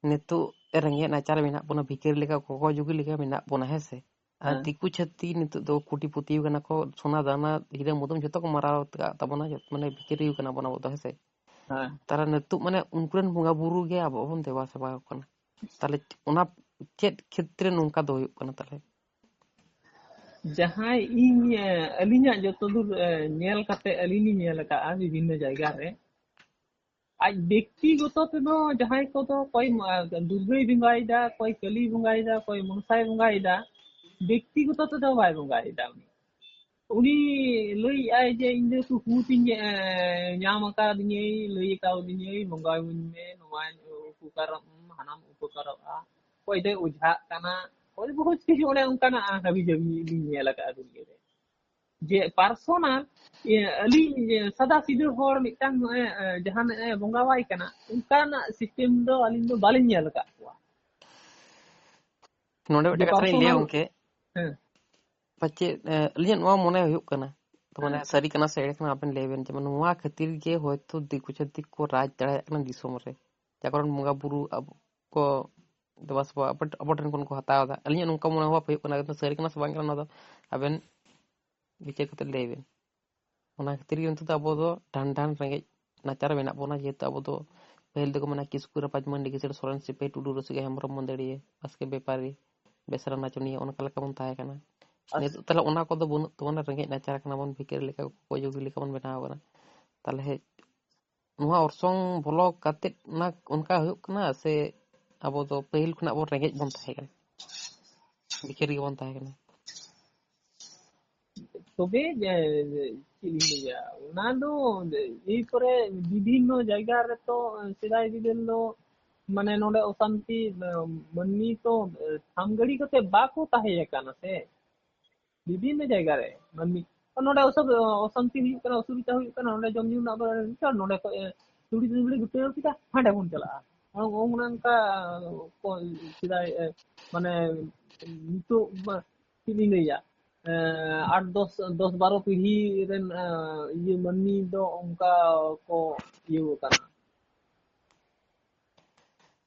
ᱱᱤᱛᱚᱜ ᱨᱮᱸᱜᱮᱡ ᱱᱟᱪᱟᱨ ᱢᱮᱱᱟᱜ ᱵᱚᱱᱟ, ᱵᱷᱤᱠᱟᱹᱨᱤ ᱞᱮᱠᱟ, ᱠᱚᱠᱚ ᱡᱩᱜᱤ ᱞᱮᱠᱟ ᱢᱮᱱᱟᱜ ᱵᱚᱱᱟ, ᱦᱮᱸ ᱥᱮ? ᱟᱨ ᱦᱮᱸ᱾ ᱫᱤᱠᱩ ᱪᱷᱟᱹᱛᱤᱠ ᱱᱤᱛᱚᱜ ᱫᱚ ᱠᱳᱴᱤᱯᱚᱛᱤ ᱠᱟᱱᱟ ᱠᱚ, ᱥᱚᱱᱟ ᱫᱟᱱᱟ ᱦᱤᱨᱟᱹ ᱢᱩᱫᱟᱹᱢ ᱡᱷᱚᱛᱚ ᱠᱚ ᱢᱟᱨᱟᱣ ᱟᱠᱟᱫ ᱛᱟᱵᱚᱱᱟ, ᱡᱚᱛ-, ᱢᱟᱱᱮ ᱵᱷᱤᱠᱟᱹᱨᱤ ᱠᱟᱱᱟ ᱵᱚᱱ ᱟᱵᱚ ᱫᱚ, ᱦᱮᱸ ᱥᱮ? ᱦᱮᱸ᱾ ᱛᱟᱦᱞᱮ ᱱᱤᱛᱚᱜ ᱢᱟᱱᱮ ᱩᱱᱠᱩ ᱨᱮᱱ ᱵᱚᱸᱜᱟ ᱵᱩᱨᱩ ᱜᱮ ᱟᱵᱚ ᱵᱚᱱ ᱫᱮᱵᱟ ᱥᱮᱵᱟ ᱟᱠᱚ ᱠᱟᱱᱟ᱾ ᱛᱟᱦᱞᱮ ᱚᱱᱟ ᱪᱮᱫ ᱠᱷᱮᱛᱨᱮ ᱱᱚᱝᱠᱟ ᱫᱚ ᱦᱩᱭᱩᱜ ᱠᱟᱱᱟ ᱛᱟᱦᱞᱮ? ᱡᱟᱦᱟᱸᱭ ᱤᱧ, ᱮ, ᱟᱹᱞᱤᱧᱟᱜ ᱡᱚᱛᱚ ᱫᱩᱨ, ᱮ, ᱧᱮᱞ ᱠᱟᱛᱮ ᱟᱹᱞᱤᱧ ᱞᱤᱧ ᱧᱮᱞ ᱟᱠᱟᱫᱼᱟ ᱵᱤᱵᱷᱤᱱᱱᱚ ᱡᱟᱭᱜᱟ ᱨᱮ, ᱟᱡ ᱵᱮᱠᱛᱤᱜᱚᱛᱚ ᱛᱮᱫᱚ ᱡᱟᱦᱟᱸᱭ ᱠᱚᱫᱚ ᱚᱠᱚᱭ ᱢᱟ-, ᱫᱩᱨᱜᱟᱹᱭ ᱵᱚᱸᱜᱟᱭᱮᱫᱟ, ᱚᱠᱚᱭ ᱠᱟᱹᱞᱤᱭ ᱵᱚᱸᱜᱟᱭᱮᱫᱟ, ᱚᱠᱚᱭ ᱢᱚᱱᱥᱟᱭ ᱵᱚᱸᱜᱟᱭᱮᱫᱟ, ᱵᱮᱠᱛᱤᱜᱚᱛᱚ ᱛᱮᱫᱚ ᱵᱟᱭ ᱵᱚᱸᱜᱟᱭᱮᱫᱟ ᱩᱱᱤ᱾ ᱩᱱᱤ ᱞᱟᱹᱭᱮᱫᱼᱟᱭ ᱡᱮ, "ᱤᱧ ᱫᱚ ᱠᱩᱠᱢᱩ ᱛᱤᱧ, ᱮ, ᱧᱟᱢ ᱟᱠᱟᱫᱤᱧᱟᱹᱭ, ᱞᱟᱹᱭ ᱟᱠᱟᱣᱫᱤᱧᱟᱹᱭ, ᱵᱚᱸᱜᱟᱭ ᱢᱟᱹᱧ ᱢᱮ, ᱱᱚᱣᱟᱧ ᱩᱯᱚᱠᱟᱨᱚᱜ, ᱦᱟᱱᱟᱢ ᱩᱯᱚᱠᱟᱨᱚᱜᱼᱟ", ᱚᱠᱚᱭ ᱫᱚᱭ ᱚᱡᱷᱟᱜ ᱠᱟᱱᱟ, ᱦᱳᱭ, ᱵᱚᱦᱩᱛ ᱠᱤᱪᱷᱩ ᱚᱱᱮ ᱚᱱᱠᱟᱱᱟᱜ ᱦᱟᱹᱵᱤ ᱡᱟᱹᱵᱤ ᱞᱤᱧ ᱧᱮᱞ ᱟᱠᱟᱫᱼᱟ ᱫᱩᱱᱤᱭᱟᱹ ᱨᱮ᱾ ᱡᱮ personal, ᱤᱭᱟᱹ, ᱟᱹᱞᱤᱧ ᱡᱮ ᱥᱟᱫᱟ ᱥᱤᱫᱟᱹ ᱦᱚᱲ ᱢᱤᱫᱴᱟᱝ ᱱᱚᱜᱼᱚᱭ, ᱮ, ᱡᱟᱦᱟᱱᱟᱜ ᱮ ᱵᱚᱸᱜᱟᱣᱟᱭ ᱠᱟᱱᱟ, ᱚᱱᱠᱟᱱᱟᱜ system ᱫᱚ ᱟᱹᱞᱤᱧ ᱫᱚ ᱵᱟᱹᱞᱤᱧ ᱧᱮᱞ ᱟᱠᱟᱫ ᱠᱚᱣᱟ᱾ ᱱᱚᱰᱮ ᱢᱤᱫᱴᱮᱱ ᱡᱮ ᱠᱟᱛᱷᱟ ᱞᱤᱧ ᱞᱟᱹᱭᱟ personal, ᱜᱚᱝᱠᱮ, ᱦᱮᱸ, ᱯᱟᱪᱮᱫ, ᱮ, ᱟᱹᱞᱤᱧᱟᱜ ᱱᱚᱣᱟ ᱢᱚᱱᱮ ᱦᱩᱭᱩᱜ ᱠᱟᱱᱟ, ᱛᱚ ᱢᱟᱱᱮ ᱦᱮᱸ, ᱥᱟᱹᱨᱤ ᱠᱟᱱᱟ ᱥᱮ ᱮᱲᱮ ᱠᱟᱱᱟ ᱟᱵᱮᱱ ᱞᱟᱹᱭ ᱵᱮᱱ, ᱡᱮ ᱢᱟᱱᱮ ᱱᱚᱣᱟ ᱠᱷᱟᱹᱛᱤᱨ ᱜᱮ ᱦᱚᱭᱛᱳ ᱫᱤᱠᱩ ᱪᱷᱟᱹᱛᱤᱠ ᱠᱚ ᱨᱟᱡᱽ ᱫᱟᱲᱮᱭᱟᱜ ᱠᱟᱱᱟ ᱫᱤᱥᱚᱢ ᱨᱮ, ᱡᱟ ᱠᱟᱨᱚᱱ ᱵᱚᱸᱜᱟ ᱵᱩᱨᱩ ᱟᱵᱚ ᱠᱚ ᱫᱮᱵᱟ ᱥᱮᱵᱟ ᱟᱵᱚ, ᱟᱵᱚ ᱴᱷᱮᱱ ᱠᱷᱚᱱ ᱠᱚ ᱦᱟᱛᱟᱣ ᱮᱫᱟ᱾ ᱟᱹᱞᱤᱧᱟᱜ ᱱᱚᱝᱠᱟ ᱢᱚᱱᱮ ᱵᱷᱟᱵ ᱦᱩᱭᱩᱜ ᱠᱟᱱᱟ, ᱠᱤᱱᱛᱩ ᱥᱟᱹᱨᱤ ᱠᱟᱱᱟ ᱥᱮ ᱵᱟᱝ ᱠᱟᱱᱟ ᱚᱱᱟ ᱫᱚ ᱟᱵᱮᱱ ᱵᱤᱪᱟᱹᱨ ᱠᱟᱛᱮ ᱞᱟᱹᱭ ᱵᱮᱱ᱾ ᱚᱱᱟ ᱠᱷᱟᱹᱛᱤᱨ ᱜᱮ ᱱᱤᱛᱚᱜ ᱫᱚ ᱟᱵᱚ ᱫᱚ ᱰᱷᱟᱱ ᱰᱷᱟᱱ ᱨᱮᱸᱜᱮᱡ ᱱᱟᱪᱟᱨ ᱨᱮ ᱢᱮᱱᱟᱜ ᱵᱚᱱᱟ, ᱡᱮᱦᱮᱛᱩ ᱟᱵᱚ ᱫᱚ ᱯᱟᱹᱦᱤᱞ ᱫᱚᱠᱚ ᱢᱮᱱᱟ ᱠᱤᱥᱠᱩ ᱨᱟᱯᱟᱡᱽ ᱢᱟᱹᱱᱰᱤ ᱠᱤᱥᱟᱹᱬ ᱥᱚᱨᱮᱱ ᱥᱤᱯᱟᱹᱦᱤ ᱴᱩᱰᱩ ᱨᱟᱹᱥᱤ ᱦᱮᱢᱵᱨᱚᱢ ᱢᱟᱹᱫᱟᱹᱲᱤᱭᱟᱹ ᱵᱟᱥᱠᱮ ᱵᱮᱯᱟᱨᱤ ᱵᱮᱥᱨᱟ ᱱᱟᱪᱚᱱᱤᱭᱟᱹ ᱚᱱᱠᱟ ᱞᱮᱠᱟ ᱵᱚᱱ ᱛᱟᱦᱮᱸ ᱠᱟᱱᱟ᱾ ᱱᱤᱛᱚᱜ ᱛᱟᱦᱞᱮ ᱚᱱᱟ ᱠᱚᱫᱚ ᱵᱟᱹᱱᱩᱜ ᱛᱟᱵᱚᱱᱟ, ᱨᱮᱸᱜᱮᱡ ᱱᱟᱪᱟᱨ ᱠᱟᱱᱟ ᱵᱚᱱ, ᱵᱷᱤᱠᱟᱹᱨᱤ ᱞᱮᱠᱟ, ᱠᱚᱭᱡᱩᱜᱤ ᱞᱮᱠᱟ ᱵᱚᱱ ᱵᱮᱱᱟᱣ ᱠᱟᱱᱟ᱾ ᱛᱟᱦᱞᱮ ᱱᱚᱣᱟ ᱚᱨᱥᱚᱝ ᱵᱚᱞᱚ ᱠᱟᱛᱮ ᱚᱱᱟ ᱚᱱᱠᱟ ᱦᱩᱭᱩᱜ ᱠᱟᱱᱟ ᱥᱮ ᱟᱵᱚ ᱫᱚ ᱯᱟᱹᱦᱤᱞ ᱠᱷᱚᱱᱟᱜ ᱵᱚᱱ ᱨᱮᱸᱜᱮᱡ ᱵᱚᱱ ᱛᱟᱦᱮᱸ ᱠᱟᱱᱟ, ᱵᱷᱤᱠᱟᱹᱨᱤ ᱜᱮᱵᱚᱱ ᱛᱟᱦᱮᱸ ᱠᱟᱱᱟ? ᱛᱚᱵᱮ ᱡᱮ, ᱪᱮᱫ ᱤᱧ ᱞᱟᱹᱭᱟ, ᱚᱱᱟ ᱫᱚ ᱮᱭ ᱯᱚᱨᱮ ᱵᱤᱵᱷᱤᱱᱱᱚ ᱡᱟᱭᱜᱟ ᱨᱮᱛᱚ ᱥᱮᱫᱟᱭ ᱵᱤᱫᱟᱹᱞ ᱫᱚ ᱢᱟᱱᱮ ᱱᱚᱰᱮ ᱚᱥᱟᱱᱛᱤ, ᱢᱟᱹᱱᱢᱤ ᱛᱚ ᱥᱟᱢᱜᱟᱹᱲᱤ ᱠᱟᱛᱮ ᱵᱟᱠᱚ ᱛᱟᱦᱮᱸ ᱟᱠᱟᱱᱟ ᱥᱮ᱾ ᱵᱤᱵᱷᱤᱱᱱᱚ ᱡᱟᱭᱜᱟ ᱨᱮ ᱢᱟᱹᱱᱢᱤ ᱱᱚᱰᱮ ᱚᱥᱟᱱ-, ᱚᱥᱟᱱᱛᱤ ᱦᱩᱭᱩᱜ ᱠᱟᱱᱟ, ᱚᱥᱩᱵᱤᱫᱷᱟ ᱦᱩᱭᱩᱜ ᱠᱟᱱᱟ, ᱱᱚᱰᱮ ᱡᱚᱢ ᱧᱩ ᱨᱮᱱᱟᱜ ᱵᱮ-, ᱱᱚᱰᱮ ᱠᱷᱚᱡ, ᱮ, ᱛᱩᱲᱤ ᱛᱩᱲᱤ ᱜᱩᱴᱟᱹᱣ ᱠᱮᱫᱟ, ᱦᱟᱸᱰᱮ ᱵᱚᱱ ᱪᱟᱞᱟᱜᱼᱟ᱾ ᱚᱱ-, ᱚᱱ-, ᱚᱱᱮ ᱚᱱᱠᱟ ᱠᱚ ᱥᱮᱫᱟᱭ, ᱮ, ᱢᱟᱱᱮ ᱱᱤᱛᱚᱜ ᱢᱟ ᱪᱮᱫ ᱤᱧ ᱞᱟᱹᱭᱟ, ᱮ, ᱟᱴ ᱫᱚᱥ, ᱫᱚᱥ ᱵᱟᱨᱚ ᱯᱤᱲᱦᱤ ᱨᱮᱱ, ᱮ, ᱤᱭᱟᱹ ᱢᱟᱹᱱᱢᱤ ᱫᱚ ᱚᱱᱠᱟ ᱠᱚ ᱤᱭᱟᱹ ᱟᱠᱟᱱᱟ᱾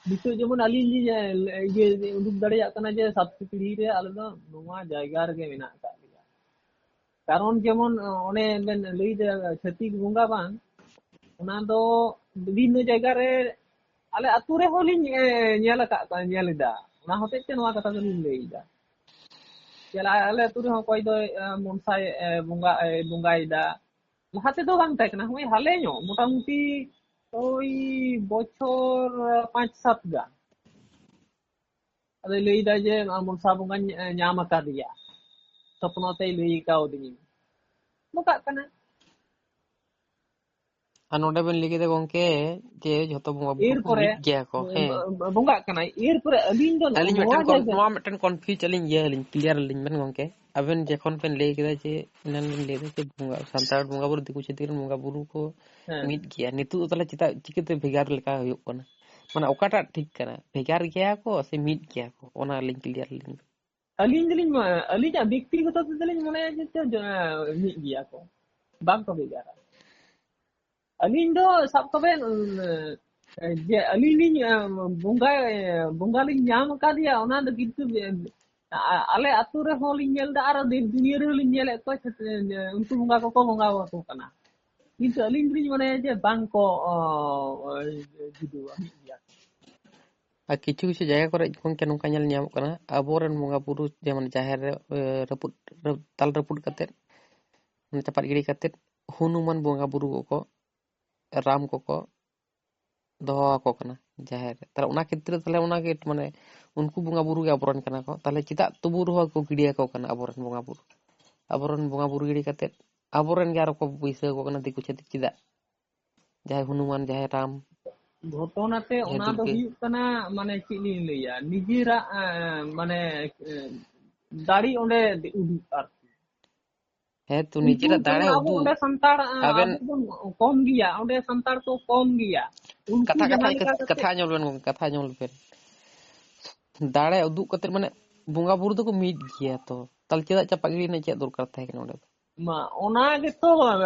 ᱱᱤᱛᱚᱜ ᱡᱮᱢᱚᱱ ᱟᱹᱞᱤᱧ ᱞᱤᱧ, ᱮ, ᱤᱭᱟᱹ, ᱩᱰᱩᱠ ᱫᱟᱲᱮᱭᱟᱜ ᱠᱟᱱᱟ ᱡᱮ ᱥᱟᱛᱴᱤ ᱯᱤᱲᱦᱤ ᱨᱮ ᱟᱞᱮ ᱫᱚ ᱱᱚᱣᱟ ᱡᱟᱭᱜᱟ ᱨᱮᱜᱮ ᱢᱮᱱᱟᱜ ᱟᱠᱟᱫ ᱞᱮᱭᱟ᱾ ᱠᱟᱨᱚᱱ ᱡᱮᱢᱚᱱ, ᱚᱱᱮ ᱵᱮᱱ ᱞᱟᱹᱭᱫᱟ ᱪᱷᱟᱹᱛᱤᱠ ᱵᱚᱸᱜᱟ ᱵᱟᱝ, ᱚᱱᱟ ᱫᱚ ᱵᱤᱵᱷᱤᱱᱱᱚ ᱡᱟᱭᱜᱟ ᱨᱮ ᱟᱞᱮ ᱟᱹᱛᱩ ᱨᱮᱦᱚᱸ ᱞᱤᱧ, ᱮ, ᱧᱮᱞ ᱟᱠᱟᱫ ᱠᱚᱣᱟ, ᱧᱮᱞ ᱮᱫᱟ᱾ ᱚᱱᱟ ᱦᱚᱛᱮᱡ ᱛᱮ ᱱᱚᱣᱟ ᱠᱟᱛᱷᱟ ᱫᱚᱞᱤᱧ ᱞᱟᱹᱭ ᱮᱫᱟ᱾ ᱪᱮᱫ ᱟᱞᱮ ᱟᱹᱛᱩ ᱨᱮᱦᱚᱸ ᱚᱠᱚᱭ ᱫᱚᱭ, ᱮ, ᱢᱚᱱᱥᱟᱭ, ᱮ, ᱵᱚᱸᱜᱟ, ᱮ, ᱵᱚᱸᱜᱟᱭᱮᱫᱟ᱾ ᱞᱟᱦᱟ ᱛᱮᱫᱚ ᱵᱟᱝ ᱛᱟᱦᱮᱸ ᱠᱟᱱᱟ, ᱦᱚᱸᱜᱼᱚᱭ ᱦᱟᱞᱮ ᱧᱚᱜ, ᱢᱚᱴᱟᱢᱩᱴᱤ ᱳᱭ ᱵᱚᱪᱷᱚᱨ ᱯᱟᱸᱪ ᱥᱟᱛ ᱜᱟᱱ᱾ ᱟᱫᱚᱭ ᱞᱟᱹᱭᱫᱟ ᱡᱮ, "ᱢᱚᱱᱥᱟ ᱵᱚᱸᱜᱟᱧ, ᱮ, ᱧᱟᱢ ᱟᱠᱟᱫᱮᱭᱟ, ᱥᱚᱯᱱᱚ ᱛᱮᱭ ᱞᱟᱹᱭ ᱠᱟᱣᱫᱤᱧᱟ᱾" ᱱᱚᱝᱠᱟᱜ ᱠᱟᱱᱟ᱾ ᱟᱨ ᱱᱚᱰᱮ ᱵᱮᱱ ᱞᱟᱹᱭ ᱠᱮᱫᱟ ᱜᱚᱝᱠᱮ, ᱡᱮ ᱡᱷᱚᱛᱚ ᱵᱚᱸᱜᱟ ᱵᱩᱨᱩ ᱠᱚ ᱮᱨᱯᱚᱨᱮ ᱢᱤᱫ ᱜᱮᱭᱟ ᱠᱚ᱾ ᱦᱮᱸ, ᱵᱚᱸᱜᱟᱜ ᱠᱟᱱᱟᱭ, ᱮᱨᱯᱚᱨᱮ ᱟᱹᱞᱤᱧ ᱫᱚ ᱟᱹᱞᱤᱧ ᱱᱚᱣᱟ ᱢᱤᱫᱴᱮᱱ con- ᱡᱟᱭᱜᱟ- ᱱᱚᱣᱟ ᱢᱤᱫᱴᱮᱱ ᱠᱚᱱᱯᱷᱤᱭᱩᱡᱽ ᱟᱹᱞᱤᱧ ᱤᱭᱟᱹ ᱟᱹᱞᱤᱧ ᱠᱞᱤᱭᱟᱨ ᱟᱹᱞᱤᱧ ᱵᱮᱱ ᱜᱚᱝᱠᱮ᱾ ᱟᱵᱮᱱ ᱡᱚᱠᱷᱚᱱ ᱵᱮᱱ ᱞᱟᱹᱭ ᱠᱮᱫᱟ ᱡᱮ, ᱮᱱᱟᱱ ᱵᱮᱱ ᱞᱟᱹᱭ ᱫᱟ ᱡᱮ ᱵᱚᱸᱜᱟ, ᱥᱟᱱᱛᱟᱲ ᱵᱚᱸᱜᱟ ᱵᱩᱨᱩ, ᱫᱤᱠᱩ ᱪᱷᱟᱹᱛᱤᱠ ᱨᱮᱱ ᱵᱚᱸᱜᱟ ᱵᱩᱨᱩ ᱠᱚ ᱦᱮᱸ᱾ ᱢᱤᱫ ᱜᱮᱭᱟ, ᱱᱤᱛᱚᱜ ᱫᱚ ᱛᱟᱦᱚᱞᱮ ᱪᱮᱫᱟᱜ, ᱪᱤᱠᱟᱹᱛᱮ ᱵᱷᱮᱜᱟᱨ ᱞᱮᱠᱟ ᱦᱩᱭᱩᱜ ᱠᱟᱱᱟ? ᱢᱟᱱᱮ ᱚᱠᱟᱴᱟᱜ ᱴᱷᱤᱠ ᱠᱟᱱᱟ, ᱵᱷᱮᱜᱟᱨ ᱜᱮᱭᱟ ᱠᱚ ᱥᱮ ᱢᱤᱫ ᱜᱮᱭᱟ ᱠᱚ? ᱚᱱᱟ ᱟᱹᱞᱤᱧ ᱠᱞᱤᱭᱟᱨ ᱞᱤᱧ᱾ ᱟᱹᱞᱤᱧ ᱫᱚᱞᱤᱧ ᱢᱚ-, ᱟᱹᱞᱤᱧᱟᱜ ᱵᱮᱠᱛᱤᱜᱚᱛᱚ ᱛᱮᱫᱚᱞᱤᱧ ᱢᱚᱱᱮᱭᱟ ᱡᱮ ᱪᱮᱫ, ᱮ, ᱢᱤᱫ ᱜᱮᱭᱟ ᱠᱚ, ᱵᱟᱝ ᱠᱚ ᱵᱷᱮᱜᱟᱨᱟ᱾ ᱟᱹᱞᱤᱧ ᱫᱚ ᱥᱟᱵ ᱠᱟᱜ ᱵᱮᱱ, ᱩᱸ, ᱡᱮ ᱟᱹᱞᱤᱧ ᱞᱤᱧ, ᱮ, ᱵᱚᱸᱜᱟ, ᱮ, ᱵᱚᱸᱜᱟ ᱞᱤᱧ ᱧᱟᱢ ᱟᱠᱟᱫᱮᱭᱟ, ᱚᱱᱟ ᱫᱚ ᱠᱤᱱᱛᱩ, ᱮ, ᱟ-, ᱟᱞᱮ ᱟᱹᱛᱩ ᱨᱮᱦᱚᱸ ᱞᱤᱧ ᱧᱮᱞ ᱮᱫᱟ, ᱟᱨᱚ ᱫᱮᱥ ᱫᱩᱱᱤᱭᱟᱹ ᱨᱮᱦᱚᱸ ᱞᱤᱧ ᱧᱮᱞᱮᱫ ᱠᱚᱣᱟ, ᱪᱷᱟᱹᱛ-, ᱮ, ᱩᱱᱠᱩ ᱵᱚᱸᱜᱟ ᱠᱚᱠᱚ ᱵᱚᱸᱜᱟ ᱟᱠᱚ ᱠᱟᱱᱟ᱾ ᱠᱤᱱᱛᱩ ᱟᱹᱞᱤᱧ ᱫᱚᱞᱤᱧ ᱢᱚᱱᱮᱭᱟ ᱡᱮ ᱵᱟᱝ ᱠᱚ, ᱚ, ᱚ, ᱡᱩᱫᱟᱹᱣᱟ, ᱢᱤᱫ ᱜᱮᱭᱟ ᱠᱚ᱾ ᱟᱨ ᱠᱤᱪᱷᱩ ᱠᱤᱪᱷᱩ ᱡᱟᱭᱜᱟ ᱠᱚᱨᱮ ᱜᱚᱝᱠᱮ ᱱᱚᱝᱠᱟ ᱧᱮᱞ ᱧᱟᱢᱚᱜ ᱠᱟᱱᱟ, ᱟᱵᱚᱨᱮᱱ ᱵᱚᱸᱜᱟ ᱵᱩᱨᱩ ᱡᱮᱢᱚᱱ ᱡᱟᱦᱮᱨ ᱨᱮ, ᱮ, ᱨᱟᱹᱯᱩᱫ, ᱨᱟᱹᱯ-, ᱛᱟᱞ ᱨᱟᱹᱯᱩᱫ ᱠᱟᱛᱮᱫ, ᱢᱟᱱᱮ ᱪᱟᱯᱟᱫ ᱜᱤᱰᱤ ᱠᱟᱛᱮᱫ, ᱦᱚᱱᱩᱢᱟᱱ ᱵᱚᱸᱜᱟ ᱵᱩᱨᱩ ᱠᱚᱠᱚ ᱨᱟᱢ ᱠᱚᱠᱚ ᱫᱚᱦᱚ ᱟᱠᱚ ᱠᱟᱱᱟ ᱡᱟᱦᱮᱨ ᱨᱮ᱾ ᱛᱟᱦᱞᱮ ᱚᱱᱟ ᱠᱷᱮᱛᱨᱮ ᱛᱟᱦᱞᱮ ᱚᱱᱟᱜᱮ ᱢᱟᱱᱮ ᱩᱱᱠᱩ ᱵᱚᱸᱜᱟ ᱵᱩᱨᱩ ᱜᱮ ᱟᱵᱚᱨᱮᱱ ᱠᱟᱱᱟ ᱠᱚ᱾ ᱛᱟᱦᱞᱮ ᱪᱮᱫᱟᱜ ᱛᱚᱵᱩ ᱨᱮᱦᱚᱸ ᱠᱚ ᱜᱤᱰᱤ ᱟᱠᱚ ᱠᱟᱱᱟ ᱟᱵᱚᱨᱮᱱ ᱵᱚᱸᱜᱟ ᱵᱩᱨᱩ? ᱟᱵᱚᱨᱮᱱ ᱵᱚᱸᱜᱟ ᱵᱩᱨᱩ ᱜᱤᱰᱤ ᱠᱟᱛᱮᱫ ᱟᱵᱚᱨᱮᱱ ᱜᱮ ᱟᱨᱚ ᱠᱚ ᱵᱟᱹᱭᱥᱟᱹᱣ ᱟᱠᱚ ᱠᱟᱱᱟ ᱫᱤᱠᱩ ᱪᱷᱟᱹᱛᱤᱠ᱾ ᱪᱮᱫᱟᱜ? ᱡᱟᱦᱟᱸᱭ ᱦᱚᱱᱩᱢᱟᱱ, ᱡᱟᱦᱟᱸᱭ ᱨᱟᱢ, ᱜᱷᱚᱴᱚᱱᱟ ᱛᱮ ᱡᱟᱦᱟᱸᱭ ᱚᱱᱟ ᱫᱚ ᱫᱩᱨᱜᱟᱹ᱾ ᱦᱩᱭᱩᱜ ᱠᱟᱱᱟ, ᱢᱟᱱᱮ ᱪᱮᱫ ᱞᱤᱧ ᱞᱟᱹᱭᱟ, ᱱᱤᱡᱮᱨᱟᱜ, ᱮᱸ, ᱢᱟᱱᱮ, ᱮᱸ, ᱫᱟᱲᱮ ᱚᱸᱰᱮ ᱩᱫᱩᱜ ᱟᱨᱠᱤ᱾ ᱦᱮᱸ ᱛᱚ, ᱩᱱᱠᱩ ᱱᱤᱡᱮᱨᱟᱜ ᱫᱟᱲᱮ ᱡᱮᱢᱚᱱ ᱟᱵᱚ ᱩᱫᱩᱜ᱾ ᱚᱸᱰᱮ ᱥᱟᱱᱛᱟᱲ, ᱮᱸ, ᱟᱵᱮᱱ ᱟᱵᱚ ᱵᱚᱱ ᱠᱚᱢ ᱜᱮᱭᱟ, ᱚᱸᱰᱮ ᱥᱟᱱᱛᱟᱲ ᱠᱚ ᱠᱚᱢ ᱜᱮᱭᱟ᱾ ᱩᱱᱠᱩ ᱠᱟᱛᱷᱟ, ᱠᱟᱛᱷᱟ, ᱡᱟᱦᱟᱸ ᱞᱮᱠᱟ ᱠᱟᱛᱮ ᱠᱟᱛᱷᱟ ᱟᱸᱡᱚᱢ ᱞᱮᱵᱮᱱ ᱜᱚᱝᱠᱮ, ᱠᱟᱛᱷᱟ ᱟᱸᱡᱚᱢ ᱞᱮᱵᱮᱱ᱾ ᱫᱟᱲᱮ ᱩᱫᱩᱜ ᱠᱟᱛᱮ ᱢᱟᱱᱮ ᱵᱚᱸᱜᱟ ᱵᱩᱨᱩ ᱫᱚᱠᱚ ᱢᱤᱫ ᱜᱮᱭᱟ ᱛᱚ, ᱛᱟᱦᱞᱮ ᱪᱮᱫᱟᱜ ᱪᱟᱯᱟᱜ ᱜᱤᱰᱤ ᱨᱮᱱᱟᱜ ᱪᱮᱫ ᱫᱚᱨᱠᱟᱨ ᱛᱟᱦᱮᱸ ᱠᱟᱱᱟ ᱚᱸᱰᱮ ᱫᱚ? ᱢᱟ, ᱚᱱᱟ ᱜᱮᱛᱚ,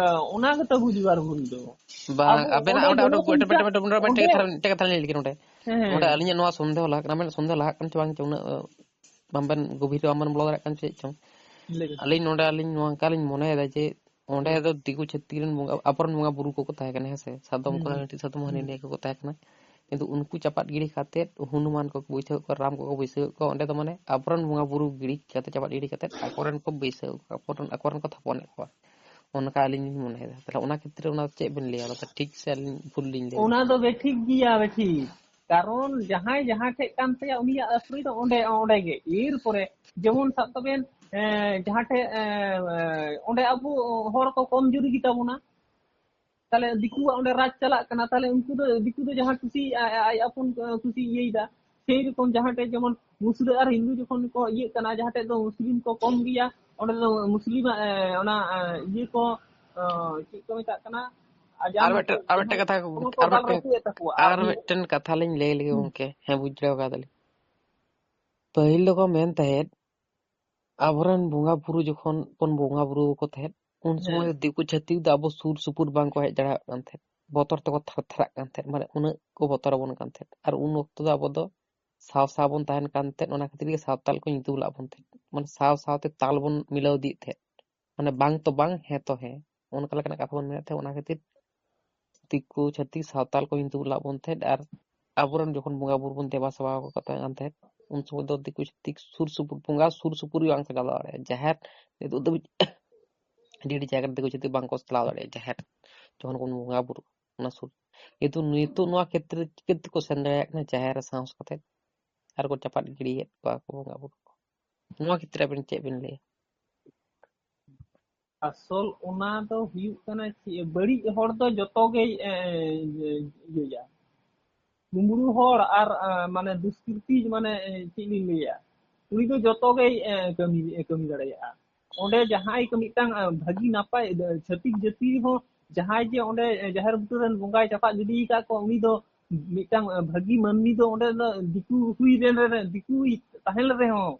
ᱚᱱᱟ ᱜᱮᱛᱚ ᱵᱩᱡᱷᱟᱹᱣ ᱟᱨ ᱵᱷᱩᱞ ᱫᱚ᱾ ᱵᱟᱝ, ᱟᱵᱚ ᱟᱵᱮᱱᱟᱜ ᱚᱸᱰᱮ ᱚᱸᱰᱮ, ᱚᱸᱰᱮ, ᱡᱮᱢᱚᱱ ᱚᱸᱰᱮ, ᱚᱸᱰᱮ, ᱚᱸᱰᱮ, ᱚᱸᱰᱮ, ᱢᱤᱫᱴᱮᱡ ᱠᱟᱛᱷᱟ, ᱢᱤᱫᱴᱮᱡ ᱠᱟᱛᱷᱟ ᱞᱤᱧ ᱞᱟᱹᱭ ᱞᱮᱜᱮ ᱱᱚᱸᱰᱮ᱾ ᱦᱮᱸ, ᱦᱮᱸ᱾ ᱱᱚᱸᱰᱮ ᱟᱹᱞᱤᱧᱟᱜ ᱱᱚᱣᱟ ᱥᱚᱱᱫᱮᱦᱚ ᱞᱟᱦᱟᱜ ᱠᱟᱱᱟ, ᱢᱮᱱ ᱥᱚᱱᱫᱮᱦᱚ ᱞᱟᱦᱟᱜ ᱠᱟᱱ ᱪᱚ ᱵᱟᱝ ᱪᱚ, ᱩᱱᱟᱹᱜ, ᱟᱸ, ᱵᱟᱝᱵᱮᱱ ᱜᱚᱵᱷᱤᱨ ᱵᱟᱝᱵᱮᱱ ᱵᱚᱞᱚ ᱫᱟᱲᱮᱭᱟᱜ ᱠᱟᱱ ᱪᱮᱫ ᱪᱚᱝ᱾ ᱞᱟᱹᱭ ᱵᱮᱱ᱾ ᱟᱹᱞᱤᱧ ᱱᱚᱸᱰᱮ, ᱟᱹᱞᱤᱧ ᱱᱚᱝᱠᱟ ᱞᱤᱧ ᱢᱚᱱᱮᱭᱮᱫᱟ ᱡᱮ ᱚᱸᱰᱮ ᱦᱮᱸ᱾ ᱫᱚ ᱫᱤᱠᱩ ᱪᱷᱟᱹᱛᱤᱠ ᱨᱮᱱ ᱵᱚᱸᱜᱟ, ᱟᱵᱚᱨᱮᱱ ᱵᱚᱸᱜᱟ ᱵᱩᱨᱩ ᱠᱚᱠᱚ ᱛᱟᱦᱮᱸ ᱠᱟᱱᱟ, ᱦᱮᱸ ᱥᱮ? ᱥᱟᱫᱚᱢ ᱠᱚ, ᱦᱩᱸ᱾ ᱦᱟᱹᱱᱤ ᱥᱟᱫᱚᱢ, ᱦᱟᱹᱱᱤ ᱦᱩᱸ᱾ ᱱᱤᱭᱟᱹ ᱠᱚᱠᱚ ᱛᱟᱦᱮᱸ ᱠᱟᱱᱟ᱾ ᱠᱤᱱᱛᱩ ᱩᱱᱠᱩ ᱪᱟᱯᱟᱫ ᱜᱤᱰᱤ ᱠᱟᱛᱮᱫ ᱦᱚᱱᱩᱢᱟᱱ ᱠᱚᱠᱚ ᱵᱟᱹᱭᱥᱟᱹᱣ ᱠᱚᱣᱟ, ᱨᱟᱢ ᱠᱚᱠᱚ ᱵᱟᱹᱭᱥᱟᱹᱣ ᱠᱚᱣᱟ, ᱚᱸᱰᱮ ᱫᱚ ᱢᱟᱱᱮ ᱟᱵᱚᱨᱮᱱ ᱵᱚᱸᱜᱟ ᱵᱩᱨᱩ ᱜᱤᱰᱤ ᱠᱟᱛᱮ, ᱪᱟᱯᱟᱫ ᱜᱤᱰᱤ ᱠᱟᱛᱮᱫ ᱟᱠᱚᱨᱮᱱ ᱠᱚ ᱵᱟᱹᱭᱥᱟᱹᱣ ᱠᱚᱣᱟ, ᱟᱠᱚᱨᱮᱱ, ᱟᱠᱚᱨᱮᱱ ᱠᱚ ᱛᱷᱟᱯᱚᱱᱮᱫ ᱠᱚᱣᱟ᱾ ᱚᱱᱠᱟ ᱟᱹᱞᱤᱧ ᱞᱤᱧ ᱢᱚᱱᱮᱭᱮᱫᱟ᱾ ᱛᱟᱦᱞᱮ ᱚᱱᱟ ᱠᱷᱮᱛᱨᱮ ᱚᱱᱟ ᱪᱮᱫ ᱵᱮᱱ ᱞᱟᱹᱭᱟ? ᱚᱱᱟ ᱫᱚ ᱴᱷᱤᱠ ᱥᱮ ᱟᱹᱞᱤᱧ ᱵᱷᱩᱞ ᱞᱤᱧ ᱞᱟᱹᱭᱫᱟ? ᱚᱱᱟ ᱫᱚ ᱵᱮᱴᱷᱤᱠ ᱜᱮᱭᱟ, ᱵᱮᱴᱷᱤᱠ᱾ ᱠᱟᱨᱚᱱ ᱡᱟᱦᱟᱸᱭ ᱡᱟᱦᱟᱸ ᱴᱷᱮᱡ ᱠᱟᱱ ᱛᱟᱭᱟ, ᱩᱱᱤᱭᱟᱜ ᱟᱹᱥᱨᱤ ᱫᱚ ᱚᱸᱰᱮ, ᱚᱸᱰᱮ ᱜᱮ᱾ ᱮᱨᱯᱚᱨᱮ ᱡᱮᱢᱚᱱ ᱥᱟᱵ ᱠᱟᱜ ᱵᱮᱱ, ᱮᱸ, ᱡᱟᱦᱟᱸ ᱴᱷᱮᱡ, ᱮᱸ, ᱚᱸᱰᱮ ᱟᱵᱚ ᱦᱚᱲ ᱠᱚ ᱠᱚᱢ ᱡᱩᱨᱤ ᱜᱮᱛᱟ ᱵᱚᱱᱟ, ᱛᱟᱦᱞᱮ ᱫᱤᱠᱩᱣᱟᱜ ᱚᱸᱰᱮ ᱨᱟᱡᱽ ᱪᱟᱞᱟᱜ ᱠᱟᱱᱟ, ᱛᱟᱦᱞᱮ ᱩᱱᱠᱩ ᱫᱚ, ᱫᱤᱠᱩ ᱫᱚ ᱡᱟᱦᱟᱸ ᱠᱩᱥᱤᱭᱟᱜᱼᱟ, ᱟᱡ ᱟᱯᱚᱱ ᱠᱩᱥᱤ ᱤᱭᱟᱹᱭᱮᱫᱟ᱾ ᱥᱮᱭ ᱨᱚᱠᱚᱢ ᱡᱟᱦᱟᱸ ᱴᱷᱮᱡ ᱡᱮᱢᱚᱱ ᱢᱩᱥᱞᱟᱹ ᱟᱨ ᱦᱤᱱᱫᱩ ᱡᱚᱠᱷᱚᱱ ᱠᱚ ᱤᱭᱟᱹᱜ ᱠᱟᱱᱟ, ᱡᱟᱦᱟᱸ ᱴᱷᱮᱡ ᱫᱚ ᱢᱩᱥᱞᱤᱢ ᱠᱚ ᱠᱚᱢ ᱜᱮᱭᱟ, ᱚᱸᱰᱮ ᱫᱚ ᱢᱩᱥᱞᱤᱢᱟᱜ, ᱮ, ᱚᱱᱟ, ᱮ, ᱤᱭᱟᱹ ᱠᱚ, ᱚ, ᱪᱮᱫ ᱠᱚ ᱢᱮᱛᱟᱜ ᱠᱟᱱᱟ, ᱟᱨ ᱡᱟᱦᱟᱸ ᱟᱨ ᱢᱤᱫᱴᱮᱱ, ᱟᱨ ᱢᱤᱫᱴᱮᱱ ᱠᱟᱛᱷᱟ, ᱚᱱᱟ ᱠᱚ ᱟᱨ ᱫᱟᱞ ᱢᱤᱫᱴᱮᱱ, ᱨᱟᱹᱯᱩᱫ ᱮᱫ ᱛᱟᱠᱚᱣᱟ᱾ ᱟᱨ ᱟᱨ ᱤᱭᱟᱹ ᱢᱤᱫᱴᱮᱱ ᱠᱟᱛᱷᱟ ᱞᱤᱧ ᱞᱟᱹᱭ ᱞᱮᱜᱮ ᱦᱩᱸ᱾ ᱜᱚᱢᱠᱮ, ᱦᱮᱸ, ᱵᱩᱡᱽ ᱫᱟᱲᱮ ᱠᱟᱫᱟᱞᱤᱧ᱾ ᱯᱟᱹᱦᱤᱞ ᱫᱚᱠᱚ ᱢᱮᱱ ᱛᱟᱦᱮᱸᱫ, ᱟᱵᱚᱨᱮᱱ ᱵᱚᱸᱜᱟ ᱵᱩᱨᱩ ᱡᱚᱠᱷᱚᱱ ᱵᱚᱱ ᱵᱚᱸᱜᱟ ᱵᱩᱨᱩ ᱟᱠᱚ ᱛᱟᱦᱮᱸᱫ, ᱩᱱ ᱥᱚᱢᱚᱭ ᱦᱮᱸ᱾ ᱫᱚ ᱫᱤᱠᱩ ᱪᱷᱟᱹᱛᱤᱠ ᱫᱚ ᱟᱵᱚ ᱥᱩᱨ ᱥᱩᱯᱩᱨ ᱵᱟᱝ ᱠᱚ ᱦᱮᱡ ᱫᱟᱲᱮᱭᱟᱜ ᱠᱟᱱ ᱛᱟᱦᱮᱸᱫ, ᱵᱚᱛᱚᱨ ᱛᱮᱠᱚ ᱛᱷᱟᱨ ᱛᱷᱟᱨᱟᱜ ᱠᱟᱱ ᱛᱟᱦᱮᱸᱫ, ᱢᱟᱱᱮ ᱩᱱᱟᱹᱜ ᱠᱚ ᱵᱚᱛᱚᱨ ᱟᱵᱚᱱ ᱠᱟᱱ ᱛᱟᱦᱮᱸᱫ᱾ ᱟᱨ ᱩᱱ ᱚᱠᱛᱚ ᱫᱚ ᱟᱵᱚ ᱫᱚ ᱥᱟᱶ ᱥᱟᱶ ᱵᱚᱱ ᱛᱟᱦᱮᱱ ᱠᱟᱱ ᱛᱟᱦᱮᱸᱫ, ᱚᱱᱟ ᱠᱷᱟᱹᱛᱤᱨ ᱜᱮ ᱥᱟᱶᱛᱟᱞ ᱠᱚ ᱧᱩᱛᱩᱢ ᱞᱟᱜ ᱵᱚᱱ ᱛᱟᱦᱮᱸᱫ, ᱢᱟᱱᱮ ᱥᱟᱶ ᱥᱟᱶᱛᱮ ᱛᱟᱞ ᱵᱚᱱ ᱢᱤᱞᱟᱹᱣ ᱤᱫᱤᱭᱮᱫ ᱛᱟᱦᱮᱸᱫ, ᱢᱟᱱᱮ ᱵᱟᱝ ᱛᱚ ᱵᱟᱝ, ᱦᱮᱸ ᱛᱚ ᱦᱮᱸ, ᱚᱱᱠᱟ ᱞᱮᱠᱟᱱᱟᱜ ᱠᱟᱛᱷᱟ ᱵᱚᱱ ᱢᱮᱱᱮᱫ ᱛᱟᱦᱮᱸᱫ᱾ ᱚᱱᱟ ᱠᱷᱟᱹᱛᱤᱨ ᱫᱤᱠᱩ ᱪᱷᱟᱹᱛᱤᱠ ᱥᱟᱶᱛᱟᱞ ᱠᱚ ᱧᱩᱛᱩᱢ ᱞᱟᱜ ᱵᱚᱱ ᱛᱟᱦᱮᱸᱫ᱾ ᱟᱨ ᱟᱵᱚᱨᱮᱱ ᱡᱚᱠᱷᱚᱱ ᱵᱚᱸᱜᱟ ᱵᱩᱨᱩ ᱵᱚᱱ ᱫᱮᱵᱟ ᱥᱮᱵᱟ ᱟᱠᱚ ᱠᱟᱱ ᱛᱟᱦᱮᱸᱫ, ᱩᱱ ᱥᱚᱢᱚᱭ ᱫᱚ ᱫᱤᱠᱩ ᱪᱷᱟᱹᱛᱤᱠ ᱥᱩᱨ ᱥᱩᱯᱩᱨ, ᱵᱚᱸᱜᱟ ᱥᱩᱨ ᱥᱩᱯᱩᱨ ᱜᱮ ᱵᱟᱝ ᱠᱚ ᱪᱟᱞᱟᱣ ᱫᱟᱲᱮᱭᱟᱜᱼᱟ᱾ ᱡᱟᱦᱮᱨ ᱱᱤᱛᱚᱜ ᱫᱷᱟᱹᱵᱤᱡ ᱟᱹᱰᱤ ᱟᱹᱰᱤ ᱡᱟᱭᱜᱟ ᱨᱮ ᱫᱤᱠᱩ ᱪᱷᱟᱹᱛᱤᱠ ᱵᱟᱝ ᱠᱚ ᱪᱟᱞᱟᱣ ᱫᱟᱲᱮᱭᱟᱜᱼᱟ ᱡᱟᱦᱮᱨ, ᱡᱚᱠᱷᱚᱱ ᱠᱚ ᱵᱚᱸᱜᱟ ᱵᱩᱨᱩ ᱚᱱᱟ ᱥᱩᱨ᱾ ᱠᱤᱱᱛᱩ ᱱᱤᱛᱚᱜ ᱱᱚᱣᱟ ᱠᱷᱮᱛᱨᱮ ᱪᱤᱠᱟᱹ ᱛᱮᱠᱚ ᱥᱮᱱ ᱫᱟᱲᱮᱭᱟᱜ ᱠᱟᱱᱟ ᱡᱟᱦᱮᱨ ᱨᱮ ᱥᱟᱦᱚᱥ ᱠᱟᱛᱮ, ᱟᱨ ᱠᱚ ᱪᱟᱯᱟᱫ ᱜᱤᱰᱤᱭᱮᱫ ᱠᱚᱣᱟ ᱠᱚ ᱵᱚᱸᱜᱟ ᱵᱩᱨᱩ ᱠᱚ? ᱱᱚᱣᱟ ᱠᱷᱮᱛᱨᱮ ᱟᱵᱮᱱ ᱪᱮᱫ ᱵᱮᱱ ᱞᱟᱹᱭᱟ? ᱟᱥᱚᱞ ᱚᱱᱟ ᱫᱚ ᱦᱩᱭᱩᱜ ᱠᱟᱱᱟ ᱪᱮᱫ, ᱵᱟᱹᱲᱤᱡ ᱦᱚᱲ ᱫᱚ ᱡᱚᱛᱚ ᱜᱮᱭ, ᱮ, ᱤᱭᱟᱹᱭᱟ᱾ ᱠᱩᱢᱵᱽᱲᱩ ᱦᱚᱲ ᱟᱨ, ᱮ, ᱢᱟᱱᱮ ᱫᱩᱥᱠᱨᱤᱛᱤ, ᱢᱟᱱᱮ, ᱮ, ᱪᱮᱫ ᱞᱤᱧ ᱞᱟᱹᱭᱟ, ᱩᱱᱤ ᱫᱚ ᱡᱚᱛᱚ ᱜᱮᱭ, ᱮ, ᱠᱟᱹᱢᱤ, ᱮ, ᱠᱟᱹᱢᱤ ᱫᱟᱲᱮᱭᱟᱜᱼᱟ᱾ ᱚᱸᱰᱮ ᱡᱟᱦᱟᱸᱭ ᱠᱚ ᱢᱤᱫᱴᱟᱝ, ᱮ, ᱵᱷᱟᱹᱜᱤ ᱱᱟᱯᱟᱭ, ᱮ, ᱪᱷᱟᱹᱛᱤᱠ ᱡᱟᱹᱛᱤ ᱦᱚᱸ ᱡᱟᱦᱟᱸᱭ ᱡᱮ ᱚᱸᱰᱮ, ᱮ, ᱡᱟᱦᱮᱨ ᱵᱩᱴᱟᱹ ᱨᱮᱱ ᱵᱚᱸᱜᱟᱭ ᱪᱟᱯᱟᱫ ᱜᱤᱰᱤ ᱟᱠᱟᱫ ᱠᱚᱣᱟ, ᱩᱱᱤ ᱫᱚ ᱢᱤᱫᱴᱟᱝ, ᱮ, ᱵᱷᱟᱹᱜᱤ ᱢᱟᱹᱱᱢᱤ ᱫᱚ ᱚᱸᱰᱮ ᱫᱚ ᱫᱤᱠᱩ ᱦᱩᱭ ᱞᱮᱱ ᱨᱮ, ᱫᱤᱠᱩᱭ ᱛᱟᱦᱮᱸ ᱞᱮᱱ ᱨᱮᱦᱚᱸ,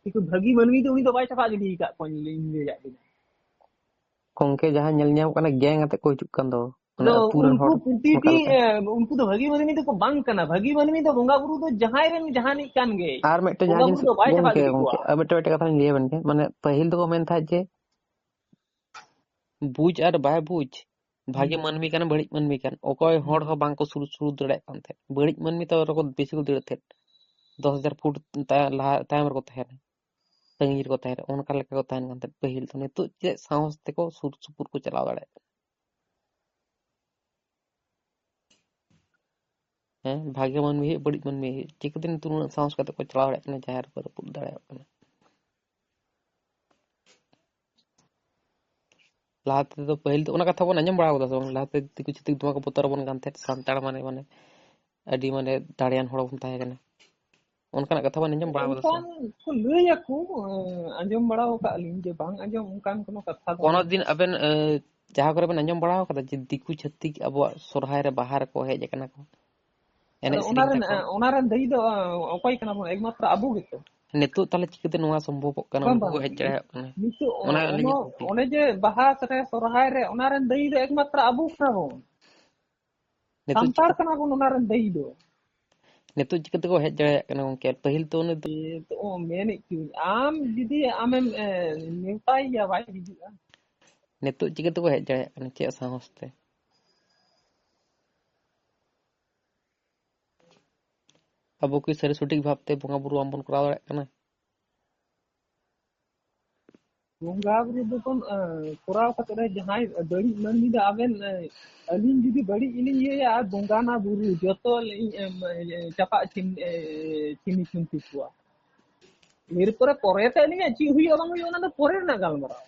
ᱠᱤᱱᱛᱩ ᱵᱷᱟᱹᱜᱤ ᱢᱟᱹᱱᱢᱤ ᱫᱚ ᱩᱱᱤ ᱫᱚ ᱵᱟᱭ ᱪᱟᱯᱟᱫ ᱜᱤᱰᱤ ᱟᱠᱟᱫ ᱠᱚᱣᱟ, ᱤᱧ ᱞᱟᱹᱭᱟᱫ ᱵᱤᱱᱟ᱾ ᱜᱚᱝᱠᱮ, ᱡᱟᱦᱟᱸ ᱧᱮᱞ ᱧᱟᱢᱚᱜ ᱠᱟᱱᱟ, ᱜᱮᱝ ᱟᱛᱮ ᱠᱚ ᱦᱤᱡᱩᱜ ᱠᱟᱱ ᱫᱚ, ᱢᱟᱱᱮ ᱟᱫᱚ ᱟᱹᱛᱩ ᱨᱮᱱ ᱩᱱᱠᱩ ᱦᱚᱲ ᱯᱨᱚᱛᱤᱴᱤ, ᱚᱱᱠᱟ ᱞᱮᱠᱟ᱾ ᱮ, ᱩᱱᱠᱩ ᱫᱚ ᱵᱷᱟᱹᱜᱤ ᱢᱟᱹᱱᱢᱤ ᱫᱚᱠᱚ ᱵᱟᱝ ᱠᱟᱱᱟ᱾ ᱵᱷᱟᱹᱜᱤ ᱢᱟᱹᱱᱢᱤ ᱫᱚ ᱵᱚᱸᱜᱟ ᱵᱩᱨᱩ ᱫᱚ ᱡᱟᱦᱟᱸᱭ ᱨᱮᱱ ᱡᱟᱦᱟᱱᱤᱡ ᱠᱟᱱ ᱜᱮ᱾ ᱟᱨ ᱢᱤᱫᱴᱮᱱ ᱵᱚᱸᱜᱟ ᱡᱟᱦᱟᱸ ᱵᱩᱨᱩ ᱡᱤᱱᱤᱥ, ᱫᱚ ᱵᱟᱭ ᱪᱟᱯᱟᱫ ᱜᱚᱝᱠᱮ, ᱜᱤᱰᱤ ᱜᱚᱝᱠᱮ, ᱠᱚᱣᱟ᱾ ᱟᱨ ᱢᱤᱫᱴᱮᱱ, ᱢᱤᱫᱴᱮᱱ ᱠᱟᱛᱷᱟᱧ ᱞᱟᱹᱭ ᱟᱵᱮᱱ ᱜᱮ, ᱢᱟᱱᱮ ᱯᱟᱹᱦᱤᱞ ᱫᱚᱠᱚ ᱢᱮᱱ ᱛᱟᱦᱮᱸᱫ ᱡᱮ, ᱵᱩᱡᱽ ᱟᱨ ᱵᱟᱭ ᱵᱩᱡᱽ, ᱵᱷᱟᱜᱮ ᱦᱩᱸ᱾ ᱢᱟᱹᱱᱢᱤ ᱠᱟᱱᱟ, ᱵᱟᱹᱲᱤᱡ ᱢᱟᱹᱱᱢᱤ ᱠᱟᱱ, ᱚᱠᱚᱭ ᱦᱚᱲ ᱦᱩᱸ᱾ ᱦᱚᱸ ᱵᱟᱝ ᱠᱚ ᱥᱩᱨ, ᱥᱩᱨ ᱫᱟᱲᱮᱭᱟᱜ ᱠᱟᱱ ᱛᱟᱦᱮᱸᱫ᱾ ᱵᱟᱹᱲᱤᱡ ᱢᱟᱹᱱᱢᱤ ᱛᱚ ᱟᱨᱚ ᱠᱚ ᱵᱮᱥᱤ ᱠᱚ ᱫᱟᱹᱲᱮᱫ ᱛᱟᱦᱮᱸᱫ, ᱫᱚᱥ ᱦᱟᱡᱟᱨ ᱯᱷᱩᱴ ᱛᱟ-, ᱞᱟᱦᱟ, ᱛᱟᱭᱚᱢ ᱨᱮᱠᱚ ᱛᱟᱦᱮᱱᱟ, ᱥᱟᱺᱜᱤᱧ ᱨᱮᱠᱚ ᱛᱟᱦᱮᱱᱟ, ᱚᱱᱠᱟ ᱞᱮᱠᱟ ᱠᱚ ᱛᱟᱦᱮᱱ ᱠᱟᱱ ᱛᱟᱦᱮᱸᱫ ᱯᱟᱹᱦᱤᱞ ᱫᱚ᱾ ᱱᱤᱛᱚᱜ ᱪᱮᱫ ᱥᱟᱦᱚᱥ ᱛᱮᱠᱚ ᱥᱩᱨ ᱥᱩᱯᱩᱨ ᱠᱚ ᱪᱟᱞᱟᱣ ᱫᱟᱲᱮᱭᱟᱜ ᱠᱟᱱᱟ? ᱦᱮᱸ, ᱵᱷᱟᱜᱮ ᱢᱟᱹᱱᱢᱤ ᱦᱩᱭᱩᱜ, ᱵᱟᱹᱲᱤᱡ ᱢᱟᱹᱱᱢᱤ ᱦᱩᱭᱩᱜ, ᱪᱤᱠᱟᱹᱛᱮ ᱱᱤᱛᱚᱜ ᱩᱱᱟᱹᱜ ᱥᱟᱦᱚᱥ ᱠᱟᱛᱮ ᱠᱚ ᱪᱟᱞᱟᱣ ᱫᱟᱲᱮᱭᱟᱜ ᱠᱟᱱᱟ, ᱡᱟᱦᱮᱨ ᱠᱚ ᱨᱟᱹᱯᱩᱫ ᱫᱟᱲᱮᱭᱟᱜ ᱠᱟᱱᱟ? ᱞᱟᱦᱟ ᱛᱮᱫᱚ, ᱯᱟᱹᱦᱤᱞ ᱫᱚ ᱚᱱᱟ ᱠᱟᱛᱷᱟ ᱵᱚᱱ ᱟᱸᱡᱚᱢ ᱵᱟᱲᱟ ᱟᱠᱟᱫᱟ ᱥᱮ ᱵᱟᱝ? ᱞᱟᱦᱟᱛᱮ ᱫᱤᱠᱩ ᱪᱷᱟᱹᱛᱤᱠ ᱫᱚᱢᱮ ᱠᱚ ᱵᱚᱛᱚᱨ ᱟᱵᱚᱱ ᱠᱟᱱ ᱛᱟᱦᱮᱸᱫ, ᱥᱟᱱᱛᱟᱲ ᱢᱟᱱᱮ, ᱢᱟᱱᱮ ᱟᱹᱰᱤ ᱢᱟᱱᱮ ᱫᱟᱲᱮᱭᱟᱱ ᱦᱚᱲ ᱵᱚᱱ ᱛᱟᱦᱮᱸ ᱠᱟᱱᱟ, ᱚᱱᱠᱟᱱᱟᱜ ᱠᱟᱛᱷᱟ ᱵᱚᱱ ᱟᱸᱡᱚᱢ ᱵᱟᱲᱟ ᱟᱠᱟᱫᱟ ᱥᱮ ᱵᱟᱝ? ᱚᱱᱠᱟᱱ ᱠᱚ ᱞᱟᱹᱭ ᱟᱠᱚ, ᱟᱸᱡᱚᱢ ᱵᱟᱲᱟ ᱟᱠᱟᱫ ᱞᱤᱧ ᱡᱮ ᱵᱟᱝ ᱟᱸᱡᱚᱢ ᱚᱱᱠᱟᱱ ᱠᱳᱱᱳ ᱠᱟᱛᱷᱟ ᱫᱚ᱾ ᱠᱳᱱᱳ ᱫᱤᱱ ᱟᱵᱮᱱ ᱡᱟᱦᱟᱸ ᱠᱚᱨᱮ ᱵᱮᱱ ᱟᱸᱡᱚᱢ ᱵᱟᱲᱟ ᱟᱠᱟᱫᱟ ᱡᱮ ᱫᱤᱠᱩ ᱪᱷᱟᱹᱛᱤᱠ ᱟᱵᱚᱣᱟᱜ ᱥᱚᱨᱦᱟᱭ ᱨᱮ, ᱵᱟᱦᱟ ᱨᱮᱠᱚ ᱦᱮᱡ ᱟᱠᱟᱱᱟ ᱠᱚ? ᱮᱱᱮᱡ ᱥᱮᱨᱮᱧ ᱛᱟᱠᱚ᱾ ᱚᱱᱟ ᱨᱮᱱ ᱫᱟᱹᱭᱤ ᱫᱚ ᱚᱠᱚᱭ ᱠᱟᱱᱟ ᱵᱚᱱ? ᱮᱠᱢᱟᱛᱨᱚ ᱟᱵᱚ ᱜᱮᱛᱚ᱾ ᱱᱤᱛᱚᱜ ᱛᱟᱦᱚᱞᱮ ᱪᱤᱠᱟᱹᱛᱮ ᱱᱚᱣᱟ ᱥᱚᱢᱵᱷᱚᱵᱚᱜ ᱠᱟᱱᱟ? ᱩᱱᱠᱩ ᱠᱚ ᱦᱮᱡ ᱫᱟᱲᱮᱭᱟᱜ ᱠᱟᱱᱟ᱾ ᱱᱤᱛᱚᱜ ᱚᱱᱮ ᱡᱮ ᱵᱟᱦᱟ ᱨᱮ, ᱥᱚᱨᱦᱟᱭ ᱨᱮ, ᱚᱱᱟ ᱨᱮᱱ ᱫᱟᱹᱭᱤ ᱫᱚ ᱮᱠᱢᱟᱛᱨᱚ ᱟᱵᱚ ᱠᱟᱱᱟ ᱵᱚᱱ᱾ ᱥᱟᱱᱛᱟᱲ ᱠᱟᱱᱟ ᱵᱚᱱ ᱚᱱᱟ ᱨᱮᱱ ᱫᱟᱹᱭᱤ ᱫᱚ᱾ ᱱᱤᱛᱚᱜ ᱪᱤᱠᱟᱹ ᱛᱮᱠᱚ ᱦᱮᱡ ᱫᱟᱲᱮᱭᱟᱜ ᱠᱟᱱᱟ ᱜᱚᱝᱠᱮ? ᱯᱟᱹᱦᱤᱞ ᱛᱚ ᱩᱱᱤ ᱫᱚ ᱢᱮᱱᱮᱫ ᱠᱤᱱ, ᱟᱢ ᱡᱩᱫᱤ ᱟᱢᱮᱢ ᱱᱮᱣᱛᱟᱭᱮᱭᱟ, ᱵᱟᱭ ᱦᱤᱡᱩᱜᱼᱟ᱾ ᱱᱤᱛᱚᱜ ᱪᱤᱠᱟᱹ ᱛᱮᱠᱚ ᱦᱮᱡ ᱫᱟᱲᱮᱭᱟᱜ ᱠᱟᱱᱟ? ᱪᱮᱫ ᱥᱟᱦᱚᱥ ᱛᱮ? ᱟᱵᱚ ᱠᱤ ᱥᱟᱹᱨᱤ ᱥᱚᱴᱷᱤᱠ ᱵᱷᱟᱵᱛᱮ ᱵᱚᱸᱜᱟ ᱵᱩᱨᱩ ᱵᱟᱝᱵᱚᱱ ᱠᱚᱨᱟᱣ ᱫᱟᱲᱮᱭᱟᱜ ᱠᱟᱱᱟ? ᱵᱚᱸᱜᱟ ᱵᱩᱨᱩ ᱫᱚᱵᱚᱱ ᱠᱚᱨᱟᱣ ᱠᱟᱛᱮ ᱨᱮ ᱡᱟᱦᱟᱸᱭ ᱵᱟᱹᱲᱤᱡ ᱢᱟᱹᱱᱢᱤ ᱫᱚ ᱟᱵᱮᱱ, ᱟᱹᱞᱤᱧ ᱡᱩᱫᱤ ᱵᱟᱹᱲᱤᱡ ᱞᱤᱧ ᱤᱭᱟᱹᱭᱟ ᱟᱨ ᱵᱚᱸᱜᱟ ᱱᱟ ᱵᱩᱨᱩ ᱡᱚᱛᱚ ᱞᱤᱧ ᱪᱟᱯᱟᱜ ᱪᱤᱱ ᱪᱤᱱᱤ ᱪᱩᱱᱛᱤ ᱠᱚᱣᱟ᱾ ᱮᱨᱯᱚᱨᱮ ᱯᱚᱨᱮᱛᱮ ᱟᱹᱞᱤᱧᱟᱜ ᱪᱮᱫ ᱦᱩᱭᱩᱜᱼᱟ ᱵᱟᱝ ᱦᱩᱭᱩᱜᱼᱟ ᱚᱱᱟ ᱫᱚ ᱯᱚᱨᱮ ᱨᱮᱱᱟᱜ ᱜᱟᱞᱢᱟᱨᱟᱣ᱾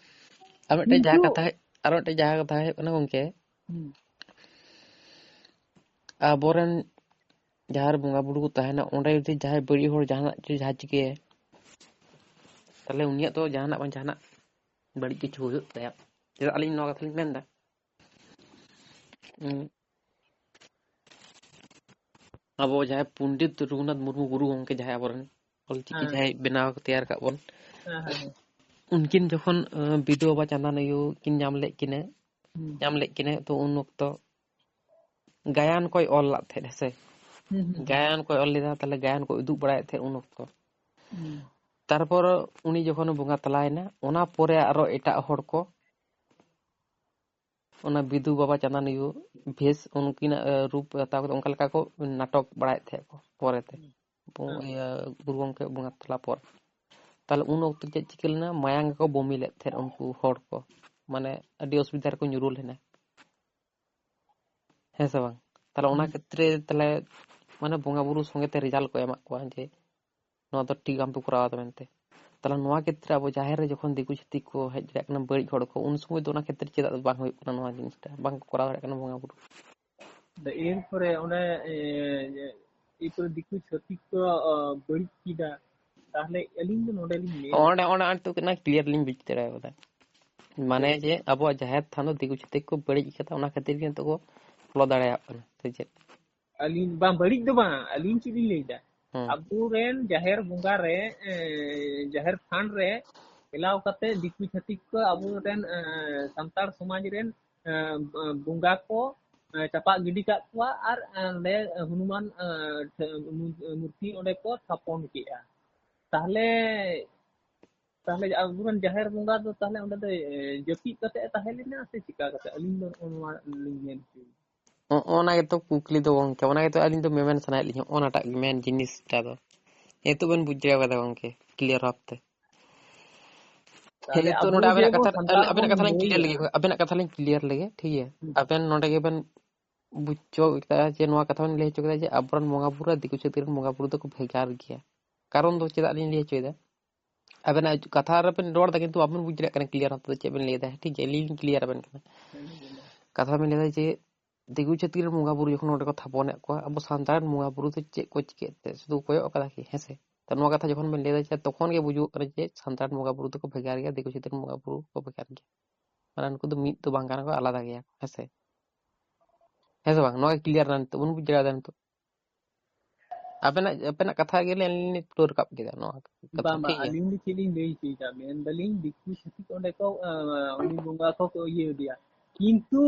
ᱟᱨ ᱢᱤᱫᱴᱮᱡ ᱡᱟᱦᱟᱸ ᱠᱟᱛᱷᱟ, ᱟᱨ ᱢᱤᱫᱴᱮᱡ ᱡᱟᱦᱟᱸ ᱠᱟᱛᱷᱟ ᱦᱩᱭᱩᱜ ᱠᱟᱱᱟ ᱜᱚᱝᱠᱮ, ᱟᱵᱚᱨᱮᱱ ᱡᱟᱦᱟᱸ ᱨᱮ ᱵᱚᱸᱜᱟ ᱵᱩᱨᱩ ᱠᱚ ᱛᱟᱦᱮᱱᱟ, ᱚᱸᱰᱮ ᱡᱩᱫᱤ ᱡᱟᱦᱟᱸᱭ ᱵᱟᱹᱲᱤᱡ ᱦᱚᱲ ᱡᱟᱦᱟᱱᱟᱜ ᱡᱩᱫᱤ ᱡᱟᱦᱟᱸ ᱪᱤᱠᱟᱹᱭᱟ, ᱛᱟᱦᱞᱮ ᱩᱱᱤᱭᱟᱜ ᱫᱚ ᱡᱟᱦᱟᱱᱟᱜ ᱵᱟᱝ ᱡᱟᱦᱟᱱᱟᱜ ᱵᱟᱹᱲᱤᱡ ᱠᱤᱪᱷᱩ ᱦᱩᱭᱩᱜ ᱛᱟᱭᱟ᱾ ᱪᱮᱫᱟᱜ ᱟᱹᱞᱤᱧ ᱱᱚᱣᱟ ᱠᱟᱛᱷᱟ ᱞᱤᱧ ᱢᱮᱱᱫᱟ? ᱩᱸ, ᱟᱵᱚ ᱡᱟᱦᱟᱸᱭ ᱯᱚᱱᱰᱤᱛ ᱨᱚᱜᱷᱩᱱᱟᱛᱷ ᱢᱩᱨᱢᱩ ᱜᱩᱨᱩ ᱜᱚᱢᱠᱮ, ᱡᱟᱦᱟᱸᱭ ᱟᱵᱚᱨᱮᱱ ᱚᱞᱪᱤᱠᱤ ᱡᱟᱦᱟᱸᱭ ᱵᱮᱱᱟᱣ ᱛᱮᱭᱟᱨ ᱟᱠᱟᱫ ᱵᱚᱱ, ᱩᱱᱠᱤᱱ ᱡᱚᱠᱷᱚᱱ ᱵᱤᱫᱩ ᱵᱟᱵᱟ ᱪᱟᱸᱫᱟᱱ ᱟᱭᱳ ᱠᱤᱱ ᱧᱟᱢ ᱞᱮᱫ ᱠᱤᱱᱟᱹ, ᱧᱟᱢ ᱞᱮᱫ ᱠᱤᱱᱟᱹ, ᱛᱚ ᱩᱱ ᱚᱠᱛᱚ ᱜᱟᱭᱟᱱ ᱠᱚᱭ ᱚᱞ ᱞᱟᱫ ᱛᱟᱦᱮᱸᱫ, ᱦᱮᱸᱥᱮ? ᱜᱟᱭᱟᱱ ᱠᱚᱭ ᱚᱞ ᱞᱮᱫᱟ, ᱛᱟᱦᱞᱮ ᱜᱟᱭᱟᱱ ᱠᱚ ᱩᱫᱩᱜ ᱵᱟᱲᱟᱭᱮᱫ ᱛᱟᱦᱮᱸᱫ ᱩᱱ ᱚᱠᱛᱚ᱾ ᱛᱟᱨᱯᱚᱨ ᱩᱱᱤ ᱡᱚᱠᱷᱚᱱᱮ ᱵᱚᱸᱜᱟ ᱛᱟᱞᱟᱭᱮᱱᱟ, ᱚᱱᱟ ᱯᱚᱨᱮ ᱟᱨᱚ ᱮᱴᱟᱜ ᱦᱚᱲ ᱠᱚ ᱚᱱᱟ ᱵᱤᱫᱩ ᱵᱟᱵᱟ ᱪᱟᱸᱫᱟᱱ ᱟᱭᱳ ᱵᱷᱮᱥ, ᱩᱱᱠᱤᱱᱟᱜ ᱨᱩᱯ ᱦᱟᱛᱟᱣ ᱠᱟᱛᱮ ᱚᱱᱠᱟ ᱞᱮᱠᱟ ᱠᱚ ᱱᱟᱴᱚᱠ ᱵᱟᱲᱟᱭᱮᱫ ᱛᱟᱦᱮᱸᱫ ᱠᱚ ᱯᱚᱨᱮᱛᱮ᱾ ᱤᱭᱟᱹ, ᱜᱩᱨᱩ ᱜᱚᱢᱠᱮ ᱵᱚᱸᱜᱟ ᱛᱟᱞᱟ ᱯᱚᱨ᱾ ᱛᱟᱦᱞᱮ ᱩᱱ ᱚᱠᱛᱚ ᱪᱮᱫ ᱪᱤᱠᱟᱹ ᱞᱮᱱᱟ? ᱢᱟᱭᱟᱝ ᱜᱮᱠᱚ ᱵᱚᱢᱤ ᱞᱮᱫ ᱛᱟᱦᱮᱸᱫ ᱩᱱᱠᱩ ᱦᱚᱲ ᱠᱚ, ᱢᱟᱱᱮ ᱟᱹᱰᱤ ᱚᱥᱩᱵᱤᱫᱷᱟ ᱨᱮᱠᱚ ᱧᱩᱨᱩ ᱞᱮᱱᱟ, ᱦᱮᱸ ᱥᱮ ᱵᱟᱝ? ᱛᱟᱦᱞᱮ ᱚᱱᱟ ᱠᱷᱮᱛᱨᱮ ᱛᱟᱦᱞᱮ ᱢᱟᱱᱮ ᱵᱚᱸᱜᱟ ᱵᱩᱨᱩ ᱥᱚᱸᱜᱮ ᱛᱮ ᱨᱮᱡᱟᱞᱴ ᱠᱚ ᱮᱢᱟᱜ ᱠᱚᱣᱟ ᱡᱮ ᱱᱚᱣᱟ ᱫᱚ ᱴᱷᱤᱠ ᱟᱢ ᱯᱮ ᱠᱚᱨᱟᱣ ᱫᱟ ᱢᱮᱱᱛᱮ᱾ ᱛᱟᱦᱚᱞᱮ ᱱᱚᱣᱟ ᱠᱷᱮᱛᱨᱮ ᱟᱵᱚ ᱡᱟᱦᱮᱨ ᱨᱮ ᱡᱚᱠᱷᱚᱱ ᱫᱤᱠᱩ ᱪᱷᱟᱹᱛᱤᱠ ᱠᱚ ᱦᱮᱡ ᱫᱟᱲᱮᱭᱟᱜ ᱠᱟᱱᱟ, ᱵᱟᱹᱲᱤᱡ ᱦᱚᱲ ᱠᱚ, ᱩᱱ ᱥᱚᱢᱚᱭ ᱫᱚ ᱚᱱᱟ ᱠᱷᱮᱛᱨᱮ ᱪᱮᱫᱟᱜ ᱵᱟᱝ ᱦᱩᱭᱩᱜ ᱠᱟᱱᱟ ᱱᱚᱣᱟ ᱡᱤᱱᱤᱥᱴᱟ, ᱵᱟᱝ ᱠᱚ ᱠᱚᱨᱟᱣ ᱫᱟᱲᱮᱭᱟᱜ ᱠᱟᱱᱟ ᱵᱚᱸᱜᱟ ᱵᱩᱨᱩ? ᱮᱨᱯᱚᱨᱮ ᱚᱱᱮ ᱮ, ᱮᱨᱯᱚᱨᱮ ᱫᱤᱠᱩ ᱪᱷᱟᱹᱛᱤᱠ ᱠᱚ ᱚ, ᱵᱟᱹᱲᱤᱡ ᱠᱮᱫᱟ, ᱛᱟᱦᱚᱞᱮ ᱟᱹᱞᱤᱧ ᱫᱚ ᱱᱚᱰᱮ ᱞᱤᱧ ᱞᱟᱹᱭᱟ᱾ ᱚᱸᱰᱮ ᱚᱸᱰᱮ ᱟᱨ ᱛᱚ ᱠᱟᱱᱟ, ᱠᱞᱤᱭᱟᱨ ᱞᱤᱧ ᱵᱩᱡᱽ ᱫᱟᱲᱮᱭᱟᱫᱟ᱾ ᱢᱟᱱᱮ ᱡᱮ ᱟᱵᱚᱣᱟᱜ ᱡᱟᱦᱮᱨ ᱛᱷᱟᱱ ᱫᱚ ᱫᱤᱠᱩ ᱪᱷᱟᱹᱛᱤᱠ ᱠᱚ ᱵᱟᱹᱲᱤᱡ ᱠᱟᱫᱟ, ᱚᱱᱟ ᱠᱷᱟᱹᱛᱤᱨ ᱜᱮ ᱱᱤᱛᱚᱜ ᱠᱚ ᱵᱚᱞᱚ ᱫᱟᱲᱮᱭᱟᱜ ᱠᱟᱱᱟ, ᱥᱮ ᱪᱮᱫ? ᱟᱹᱞᱤᱧ ᱵᱟᱝ, ᱵᱟᱹᱲᱤᱡ ᱫᱚ ᱵᱟᱝ, ᱟᱹᱞᱤᱧ ᱪᱮᱫ ᱞᱤᱧ ᱞᱟᱹᱭᱫᱟ, ᱦᱩᱸ᱾ ᱟᱵᱚᱨᱮᱱ ᱡᱟᱦᱮᱨ ᱵᱚᱸᱜᱟ ᱨᱮ ᱮ, ᱡᱟᱦᱮᱨ ᱛᱷᱟᱱ ᱨᱮ ᱪᱟᱞᱟᱣ ᱠᱟᱛᱮ ᱫᱤᱠᱩ ᱪᱷᱟᱹᱛᱤᱠ ᱠᱚ ᱟᱵᱚᱨᱮᱱ ᱮ, ᱥᱟᱱᱛᱟᱲ ᱥᱚᱢᱟᱡᱽ ᱨᱮᱱ ᱮ, ᱵᱚᱸᱜᱟ ᱠᱚ ᱮ, ᱪᱟᱯᱟᱜ ᱜᱤᱰᱤ ᱠᱟᱜ ᱠᱚᱣᱟ ᱟᱨ ᱮ, ᱚᱸᱰᱮ ᱦᱚᱱᱩᱢᱟᱱ ᱮ, ᱴᱷᱮ-, ᱢᱩ-, ᱢᱩᱨᱛᱤ ᱚᱸᱰᱮ ᱠᱚ ᱛᱷᱟᱯᱚᱱ ᱠᱮᱜᱼᱟ᱾ ᱛᱟᱦᱞᱮ ᱛᱟᱦᱞᱮ ᱟᱵᱚᱨᱮᱱ ᱡᱟᱦᱮᱨ ᱵᱚᱸᱜᱟ ᱫᱚ ᱛᱟᱦᱞᱮ ᱚᱸᱰᱮ ᱫᱚ ᱮ, ᱡᱟᱹᱯᱤᱫ ᱠᱟᱛᱮ ᱮ ᱛᱟᱦᱮᱸ ᱞᱮᱱᱟ ᱥᱮ ᱪᱤᱠᱟ ᱠᱟᱛᱮ? ᱟᱹᱞᱤᱧ ᱫᱚ ᱱᱚᱜᱼᱚ ᱱᱚᱣᱟ ᱞᱤᱧ ᱢᱮᱱ ᱦᱚᱪᱚᱭᱮᱫᱟ᱾ ᱚ-, ᱚᱱᱟ ᱜᱮᱛᱚ ᱠᱩᱠᱞᱤ ᱫᱚ ᱜᱚᱝᱠᱮ, ᱚᱱᱟ ᱜᱮᱛᱚ ᱟᱹᱞᱤᱧ ᱫᱚ ᱢᱮᱢᱮᱱ ᱥᱟᱱᱟᱭᱮᱫ ᱞᱤᱧᱟ, ᱚᱱᱟᱴᱟᱜ ᱜᱮ ᱢᱮᱱ ᱡᱤᱱᱤᱥᱴᱟ ᱫᱚ᱾ ᱱᱤᱛᱚᱜ ᱵᱮᱱ ᱵᱩᱡᱽ ᱫᱟᱲᱮ ᱠᱟᱫᱟ ᱜᱚᱝᱠᱮ, ᱠᱞᱤᱭᱟᱨ ᱵᱷᱟᱵᱛᱮ᱾ ᱛᱟᱦᱞᱮ ᱱᱤᱛᱚᱜ ᱟᱵᱚ ᱱᱚᱰᱮ ᱡᱮ ᱟᱵᱮᱱᱟᱜ ᱵᱚ ᱠᱟᱛᱷᱟ, ᱥᱟᱱᱛᱟᱲ ᱟᱵᱮᱱᱟᱜ ᱵᱚᱱ ᱠᱟᱛᱷᱟ ᱞᱤᱧ ᱠᱞᱤᱭᱟᱨ ᱞᱟᱹᱭᱟ᱾ ᱞᱮᱜᱮ, ᱟᱵᱮᱱᱟᱜ ᱠᱟᱛᱷᱟ ᱞᱤᱧ ᱠᱞᱤᱭᱟᱨ ᱞᱮᱜᱮ, ᱴᱷᱤᱠ ᱜᱮᱭᱟ? ᱦᱩᱸ᱾ ᱟᱵᱮᱱ ᱱᱚᱰᱮ ᱜᱮᱵᱮᱱ ᱵᱩᱡᱽ ᱦᱚᱪᱚ ᱠᱮᱫᱟ ᱡᱮ ᱱᱚᱣᱟ ᱠᱟᱛᱷᱟ ᱵᱮᱱ ᱞᱟᱹᱭ ᱦᱚᱪᱚ ᱠᱮᱫᱟ ᱡᱮ ᱟᱵᱚᱨᱮᱱ ᱵᱚᱸᱜᱟ ᱵᱩᱨᱩ ᱟᱨ ᱫᱤᱠᱩ ᱪᱷᱟᱹᱛᱤᱠ ᱨᱮᱱ ᱵᱚᱸᱜᱟ ᱵᱩᱨᱩ ᱫᱚᱠᱚ ᱵᱷᱮᱜᱟᱨ ᱜᱮᱭᱟ᱾ ᱠᱟᱨᱚᱱ ᱫᱚ ᱪᱮᱫᱟᱜ ᱞᱤᱧ ᱞᱟᱹᱭ ᱦᱚᱪᱚᱭᱮᱫᱟ? ᱟᱵᱮᱱᱟᱜ ᱠᱟᱛᱷᱟ ᱨᱮᱵᱮᱱ ᱨᱚᱲ ᱮᱫᱟ, ᱠᱤᱱᱛᱩ ᱵᱟᱵᱮᱱ ᱵᱩᱡᱽ ᱫᱟᱲᱮᱭᱟᱜ ᱠᱟᱱᱟ ᱠᱞᱤᱭᱟᱨ ᱵᱷᱟᱵᱛᱮ ᱪᱮᱫ ᱵᱮᱱ ᱞᱟᱹᱭ ᱮᱫᱟ᱾ ᱴᱷᱤᱠ ᱜᱮᱭᱟ, ᱟᱹᱞᱤᱧ ᱞᱤᱧ ᱠᱞᱤᱭᱟᱨ ᱟᱵᱮᱱ ᱠᱟᱱᱟ᱾ ᱠᱟᱛᱷᱟ ᱵᱮᱱ ᱞᱟᱹᱭ ᱮᱫᱟ ᱡᱮ ᱫᱤᱠᱩ ᱪᱷᱟᱹᱛᱤᱠ ᱨᱮᱱ ᱵᱚᱸᱜᱟ ᱵᱩᱨᱩ ᱡᱚᱠᱷᱚᱱ ᱱᱚᱰᱮ ᱠᱚ ᱛᱷᱟᱯᱚᱱᱮᱫ ᱠᱚᱣᱟ, ᱟᱵᱚ ᱥᱟᱱᱛᱟᱲ ᱨᱮᱱ ᱵᱚᱸᱜᱟ ᱵᱩᱨᱩ ᱫᱚ ᱪᱮᱫ ᱠᱚ ᱪᱤᱠᱟᱹᱭᱮᱫ ᱛᱮ? ᱥᱩᱫᱷᱩ ᱠᱚᱭᱚᱜ ᱠᱟᱫᱟ ᱠᱤ? ᱦᱮᱸ ᱥᱮ? ᱛᱚ ᱱᱚᱣᱟ ᱠᱟᱛᱷᱟ ᱡᱚᱠᱷᱚᱱ ᱵᱮᱱ ᱞᱟᱹᱭ ᱮᱫᱟ, ᱛᱚᱠᱷᱚᱱ ᱜᱮ ᱵᱩᱡᱩᱜᱚᱜ ᱠᱟᱱᱟ ᱡᱮ ᱥᱟᱱᱛᱟᱲ ᱨᱮᱱ ᱵᱚᱸᱜᱟ ᱵᱩᱨᱩ ᱫᱚᱠᱚ ᱵᱷᱮᱜᱟᱨ ᱜᱮᱭᱟ, ᱫᱤᱠᱩ ᱪᱷᱟᱹᱛᱤᱠ ᱨᱮᱱ ᱵᱚᱸᱜᱟ ᱵᱩᱨᱩ ᱠᱚ ᱵᱷᱮᱜᱟᱨ ᱜᱮᱭᱟ᱾ ᱢᱟᱱᱮ ᱩᱱᱠᱩ ᱫᱚ ᱢᱤᱫ ᱫᱚ ᱵᱟᱝ ᱠᱟᱱᱟ ᱠᱚ, ᱟᱞᱟᱫᱟ ᱜᱮᱭᱟ ᱠᱚ, ᱦᱮᱸ ᱥᱮ? ᱦᱮᱸ ᱥᱮ ᱵᱟᱝ? ᱱᱚᱣᱟ ᱜᱮ ᱠᱞᱤᱭᱟᱨ ᱮᱱᱟ ᱱᱤᱛᱚᱜ, ᱵᱚᱱ ᱵᱩᱡᱽ ᱫᱟᱲᱮᱭᱟᱫᱟ ᱱᱤᱛᱚᱜ᱾ ᱟᱵᱮᱱᱟᱜ, ᱟᱵᱮᱱᱟᱜ ᱠᱟᱛᱷᱟ ᱜᱮ ᱟᱹᱞᱤᱧ ᱞᱤᱧ ᱛᱩᱞᱟᱹᱣ ᱨᱟᱠᱟᱵ ᱠᱮᱫᱟ ᱱᱚᱣᱟ ᱠᱟᱛᱷᱟ, ᱵᱟᱝ, ᱵᱟᱝ, ᱴᱷᱤᱠ ᱜᱮᱭᱟ? ᱟᱹᱞᱤᱧ ᱫᱚ ᱪᱮᱫ ᱞᱤᱧ ᱞᱟᱹᱭ ᱦᱚᱪᱚᱭᱮᱫᱟ, ᱢᱮᱱᱫᱟᱞᱤᱧ ᱫᱤᱠᱩ ᱪᱷᱟᱹᱛᱤᱠ ᱚᱸᱰᱮ ᱠᱚ, ᱟᱸ, ᱩᱱᱤ ᱵᱚᱸᱜᱟ ᱠᱚ, ᱠᱚ ᱤᱭᱟᱹ ᱟᱫᱮᱭᱟ, ᱠᱤᱱᱛᱩ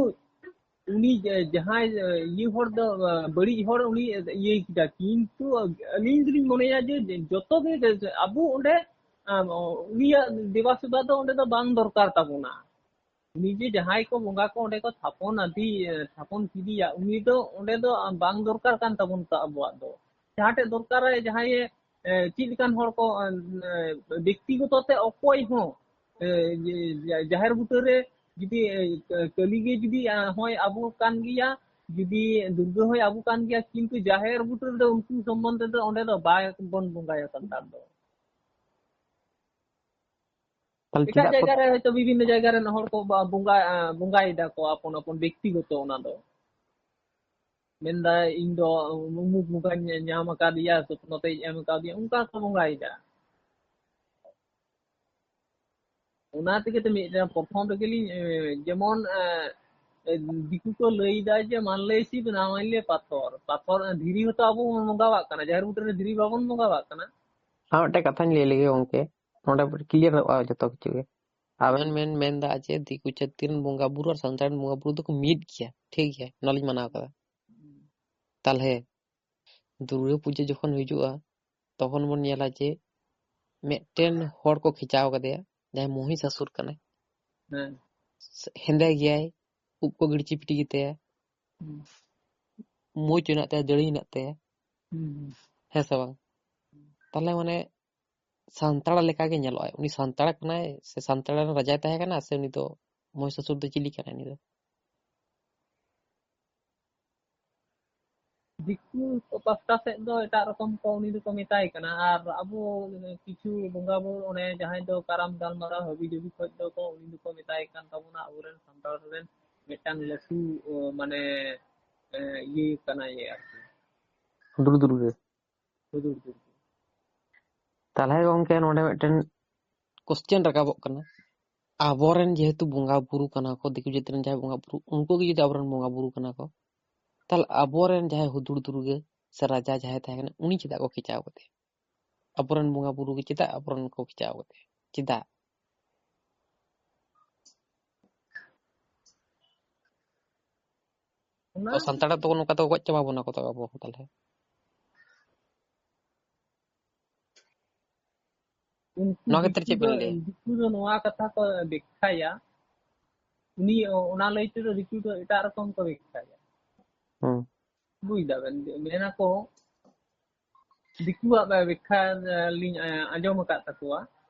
ᱩᱱᱤ ᱡᱟ-, ᱡᱟᱦᱟᱸᱭ, ᱟᱸ, ᱤᱭᱟᱹ ᱦᱚᱲ ᱫᱚ, ᱟᱸ, ᱵᱟᱹᱲᱤᱡ ᱦᱚᱲ ᱩᱱᱤ ᱤᱭᱟᱹᱭ ᱠᱮᱫᱟ, ᱠᱤᱱᱛᱩ ᱟᱹᱞᱤᱧ ᱫᱚᱞᱤᱧ ᱢᱚᱱᱮᱭᱟ ᱡᱮ, ᱡᱮ ᱡᱚᱛᱚ ᱜᱮ ᱟᱵᱚ ᱚᱸᱰᱮ, ᱟᱸ, ᱩᱱᱤᱭᱟᱜ ᱫᱮᱵᱟ ᱥᱮᱵᱟ ᱫᱚ ᱚᱸᱰᱮ ᱫᱚ ᱵᱟᱝ ᱫᱚᱨᱠᱟᱨ ᱛᱟᱵᱚᱱᱟ᱾ ᱩᱱᱤ ᱡᱮ ᱡᱟᱦᱟᱸᱭ ᱠᱚ ᱵᱚᱸᱜᱟ ᱠᱚ ᱚᱸᱰᱮ ᱠᱚ ᱛᱷᱟᱯᱚᱱ ᱟᱫᱮ-, ᱛᱷᱟᱯᱚᱱ ᱠᱮᱫᱮᱭᱟ, ᱩᱱᱤ ᱫᱚ ᱚᱸᱰᱮ ᱫᱚ ᱵᱟᱝ ᱫᱚᱨᱠᱟᱨ ᱠᱟᱱ ᱛᱟᱵᱚᱱ ᱛᱚ ᱟᱵᱚᱣᱟᱜ ᱫᱚ᱾ ᱡᱟᱦᱟᱸ ᱴᱷᱮᱡ ᱫᱚᱨᱠᱟᱨᱟᱭ, ᱡᱟᱦᱟᱸᱭᱮ, ᱮ, ᱪᱮᱫ ᱞᱮᱠᱟᱱ ᱦᱚᱲ ᱠᱚ, ᱮ, ᱵᱮᱠᱛᱤᱜᱚᱛᱚ ᱛᱮ ᱚᱠᱚᱭ ᱦᱚᱸ, ᱮ, ᱡᱮ, ᱡᱟᱦᱮᱨ ᱵᱩᱴᱟᱹᱨᱮ ᱡᱩᱫᱤ, ᱮ, ᱠᱟᱹᱞᱤ ᱜᱮ ᱡᱩᱫᱤ, ᱮ, ᱦᱚᱸᱭ ᱟᱵᱚ ᱠᱟᱱ ᱜᱮᱭᱟ, ᱡᱩᱫᱤ ᱫᱩᱨᱜᱟᱹ ᱦᱚᱸᱭ ᱟᱵᱚ ᱠᱟᱱ ᱜᱮᱭᱟ, ᱠᱤᱱᱛᱩ ᱡᱟᱦᱮᱨ ᱵᱩᱴᱟᱹ ᱨᱮᱫᱚ ᱩᱱᱠᱩ ᱥᱚᱢᱵᱚᱱᱫᱷᱮ ᱫᱚ ᱚᱸᱰᱮ ᱫᱚ ᱵᱟᱭ ᱵᱚᱱ ᱵᱚᱸᱜᱟᱭᱟ ᱥᱟᱱᱛᱟᱲ ᱫᱚ᱾ ᱛᱟᱦᱞᱮ ᱮᱴᱟᱜ ᱪᱮᱫᱟᱜ ᱠᱚ ᱡᱟᱭᱜᱟ ᱨᱮ ᱦᱚᱭᱛᱳ ᱵᱤᱵᱷᱤᱱᱱᱚ ᱡᱟᱭᱜᱟ ᱨᱮᱱ ᱦᱚᱲ ᱠᱚ ᱵᱟ-, ᱵᱚᱸᱜᱟ, ᱟᱸ, ᱵᱚᱸᱜᱟᱭᱮᱫᱟ ᱠᱚ ᱟᱯᱚᱱ ᱟᱯᱚᱱ ᱵᱮᱠᱛᱤᱜᱚᱛᱚ ᱚᱱᱟ ᱫᱚ᱾ ᱢᱮᱱᱫᱟᱭ, "ᱤᱧ ᱫᱚ ᱩᱢᱩᱠ ᱵᱚᱸᱜᱟᱧ ᱧᱟ-, ᱧᱟᱢ ᱟᱠᱟᱫᱮᱭᱟ, ᱥᱚᱯᱱᱚ ᱛᱮᱧ ᱮᱢ ᱟᱠᱟᱫᱮᱭᱟ", ᱚᱱᱠᱟ ᱠᱚ ᱵᱚᱸᱜᱟᱭᱮᱫᱟ᱾ ᱚᱱᱟ ᱛᱮᱜᱮ ᱛᱚ ᱢᱤᱫᱴᱟᱝ ᱯᱨᱚᱛᱷᱚᱢ ᱨᱮᱜᱮ ᱞᱤᱧ, ᱮ, ᱡᱮᱢᱚᱱ, ᱮ, ᱮ, ᱫᱤᱠᱩ ᱠᱚ ᱞᱟᱹᱭᱫᱟ ᱡᱮ, "ᱢᱟᱱᱞᱮ ᱥᱤᱵ ᱱᱟᱣᱟᱱᱞᱮ ᱯᱟᱛᱷᱚᱨ", ᱯᱟᱛᱷᱚᱨ, ᱫᱷᱤᱨᱤ ᱦᱚᱸᱛᱚ ᱟᱵᱚ ᱵᱚᱱ ᱵᱚᱸᱜᱟᱣᱟᱜ ᱠᱟᱱᱟ, ᱡᱟᱦᱮᱨ ᱵᱩᱴᱟᱹ ᱨᱮ ᱫᱷᱤᱨᱤ ᱵᱟᱵᱚᱱ ᱵᱚᱸᱜᱟᱣᱟᱜ ᱠᱟᱱᱟ᱾ ᱟᱨ ᱢᱤᱫᱴᱮᱱ ᱠᱟᱛᱷᱟᱧ ᱞᱟᱹᱭ ᱞᱮᱜᱮ ᱜᱚᱝᱠᱮ, ᱱᱚᱰᱮ ᱠᱞᱤᱭᱟᱨᱚᱜᱼᱟ ᱡᱚᱛᱚ ᱠᱤᱪᱷᱩ ᱜᱮ᱾ ᱟᱵᱮᱱ ᱢᱮᱱ, ᱢᱮᱱ ᱫᱟ ᱡᱮ ᱫᱤᱠᱩ ᱡᱟᱹᱛᱤ ᱨᱮᱱ ᱵᱚᱸᱜᱟ ᱵᱩᱨᱩ ᱟᱨ ᱥᱟᱱᱛᱟᱲ ᱨᱮᱱ ᱵᱚᱸᱜᱟ ᱵᱩᱨᱩ ᱫᱚᱠᱚ ᱢᱤᱫ ᱜᱮᱭᱟ, ᱴᱷᱤᱠ ᱜᱮᱭᱟ, ᱚᱱᱟ ᱞᱤᱧ ᱢᱟᱱᱟᱣ ᱠᱟᱫᱟ᱾ ᱛᱟᱞᱦᱮ ᱫᱩᱨᱜᱟᱹ ᱯᱩᱡᱟᱹ ᱡᱚᱠᱷᱚᱱ ᱦᱤᱡᱩᱜᱼᱟ, ᱛᱚᱠᱷᱚᱱ ᱵᱚᱱ ᱧᱮᱞᱟ ᱡᱮ ᱢᱤᱫᱴᱮᱱ ᱦᱚᱲ ᱠᱚ ᱠᱷᱮᱪᱟᱣ ᱠᱟᱫᱮᱭᱟ, ᱡᱟᱦᱟᱸᱭ ᱢᱚᱦᱤᱥᱟᱥᱩᱨ ᱠᱟᱱᱟᱭ᱾ ᱦᱮᱸ᱾ ᱦᱮᱸᱫᱮ ᱜᱮᱭᱟᱭ, ᱩᱵ ᱠᱚ ᱜᱤᱲᱪᱤ ᱯᱤᱴᱤ ᱜᱮᱛᱟᱭᱟ, ᱦᱩᱸ᱾ ᱢᱩᱪ ᱦᱮᱱᱟᱜ ᱛᱟᱭᱟ, ᱫᱟᱲᱤ ᱦᱮᱱᱟᱜ ᱛᱟᱭᱟ᱾ ᱦᱩᱸ, ᱦᱩᱸ᱾ ᱦᱮᱸ ᱥᱮ ᱵᱟᱝ? ᱛᱟᱦᱞᱮ ᱢᱟᱱᱮ ᱥᱟᱱᱛᱟᱲ ᱞᱮᱠᱟ ᱜᱮ ᱧᱮᱞᱚᱜᱼᱟᱭ᱾ ᱩᱱᱤ ᱥᱟᱱᱛᱟᱲ ᱠᱟᱱᱟᱭ ᱥᱮ ᱥᱟᱱᱛᱟᱲ ᱨᱮᱱ ᱨᱟᱡᱟᱭ ᱛᱟᱦᱮᱸ ᱠᱟᱱᱟ, ᱥᱮ ᱩᱱᱤ ᱫᱚ ᱢᱚᱦᱤᱥᱟᱥᱩᱨ ᱫᱚ ᱪᱤᱞᱤ ᱠᱟᱱᱟᱭ ᱩᱱᱤ ᱫᱚ? ᱫᱤᱠᱩ ᱠᱚ ᱯᱟᱥᱴᱟ ᱥᱮᱫ ᱫᱚ ᱮᱴᱟᱜ ᱨᱚᱠᱚᱢ ᱠᱚ ᱩᱱᱤ ᱫᱚᱠᱚ ᱢᱮᱛᱟᱭ ᱠᱟᱱᱟ, ᱟᱨ ᱟᱵᱚ ᱠᱤᱪᱷᱩ ᱵᱚᱸᱜᱟ ᱵᱩᱨᱩ ᱚᱱᱮ ᱡᱟᱦᱟᱸᱭ ᱫᱚ ᱠᱟᱨᱟᱢ ᱜᱟᱞᱢᱟᱨᱟᱣ ᱦᱟᱹᱵᱤ ᱡᱟᱹᱵᱤ ᱠᱷᱚᱡ ᱫᱚ ᱠᱚ ᱩᱱᱤ ᱫᱚᱠᱚ ᱢᱮᱛᱟᱭ ᱠᱟᱱ ᱛᱟᱵᱚᱱᱟ ᱟᱵᱚᱨᱮᱱ ᱥᱟᱱᱛᱟᱲ ᱨᱮᱱ ᱢᱤᱫᱴᱟᱝ ᱞᱟᱹᱴᱩ, ᱚ, ᱢᱟᱱᱮ, ᱮ, ᱤᱭᱟᱹ ᱠᱟᱱᱟᱭ ᱟᱨᱠᱤ᱾ ᱦᱩᱫᱩᱲ ᱫᱩᱨᱜᱟᱹ᱾ ᱦᱩᱫᱩᱲ ᱫᱩᱨᱜᱟᱹ᱾ ᱛᱟᱦᱞᱮ ᱜᱚᱝᱠᱮ ᱱᱚᱰᱮ ᱢᱤᱫᱴᱮᱱ ᱠᱚᱥᱪᱮᱱ ᱨᱟᱠᱟᱵᱚᱜ ᱠᱟᱱᱟ, ᱟᱵᱚᱨᱮᱱ ᱡᱮᱦᱮᱛᱩ ᱵᱚᱸᱜᱟ ᱵᱩᱨᱩ ᱠᱟᱱᱟ ᱠᱚ, ᱫᱤᱠᱩ ᱡᱟᱹᱛ ᱨᱮᱱ ᱡᱟᱦᱟᱸᱭ ᱵᱚᱸᱜᱟ ᱵᱩᱨᱩ, ᱩᱱᱠᱩ ᱜᱮ ᱡᱩᱫᱤ ᱟᱵᱚᱨᱮᱱ ᱵᱚᱸᱜᱟ ᱵᱩᱨᱩ ᱠᱟᱱᱟ ᱠᱚ, ᱛᱟᱦᱞᱮ ᱟᱵᱚᱨᱮᱱ ᱡᱟᱦᱟᱸᱭ ᱦᱩᱫᱩᱲ ᱫᱩᱨᱜᱟᱹ ᱥᱮ ᱨᱟᱡᱟ ᱡᱟᱦᱟᱸᱭ ᱛᱟᱦᱮᱸ ᱠᱟᱱᱟ, ᱩᱱᱤ ᱪᱮᱫᱟᱜ ᱠᱚ ᱠᱷᱮᱪᱟᱣ ᱠᱟᱫᱮᱭᱟ? ᱟᱵᱚᱨᱮᱱ ᱵᱚᱸᱜᱟ ᱵᱩᱨᱩ ᱜᱮ ᱪᱮᱫᱟᱜ ᱟᱵᱚᱨᱮᱱ ᱠᱚ ᱠᱷᱮᱪᱟᱣ ᱠᱟᱫᱮᱭᱟ? ᱪᱮᱫᱟᱜ? ᱚᱱᱟ ᱛᱚ ᱥᱟᱱᱛᱟᱲ ᱫᱚ ᱱᱚᱝᱠᱟ ᱛᱮᱠᱚ ᱜᱚᱡ ᱪᱟᱵᱟ ᱵᱚᱱᱟ ᱠᱚ ᱛᱚ ᱟᱵᱚ ᱦᱚᱸ ᱛᱟᱦᱞᱮ᱾ ᱩᱱᱠᱩ ᱱᱚᱣᱟ ᱠᱷᱮᱛᱨᱮ ᱫᱤᱠᱩ ᱪᱮᱫ ᱫᱚ, ᱵᱮᱱ ᱞᱟᱹᱭᱟ? ᱫᱤᱠᱩ ᱫᱚ ᱱᱚᱣᱟ ᱠᱟᱛᱷᱟ ᱠᱚ ᱵᱮᱠᱠᱷᱟᱭᱟ, ᱩᱱᱤ ᱚ-, ᱚᱱᱟ ᱞᱟᱹᱭ ᱛᱮᱫᱚ ᱫᱤᱠᱩ ᱫᱚ ᱮᱴᱟᱜ ᱨᱚᱠᱚᱢ ᱠᱚ ᱵᱮᱠᱠᱷᱟᱭᱟ᱾ ᱦᱩᱸ᱾ ᱵᱩᱡ ᱫᱟᱵᱮᱱ, ᱢᱮᱱᱟ ᱠᱚ, ᱫᱤᱠᱩᱣᱟᱜ ᱵᱮᱠᱠᱷᱟ, ᱮ, ᱞᱤᱧ, ᱮ, ᱟᱸᱡᱚᱢ ᱟᱠᱟᱫ ᱛᱟᱠᱚᱣᱟ᱾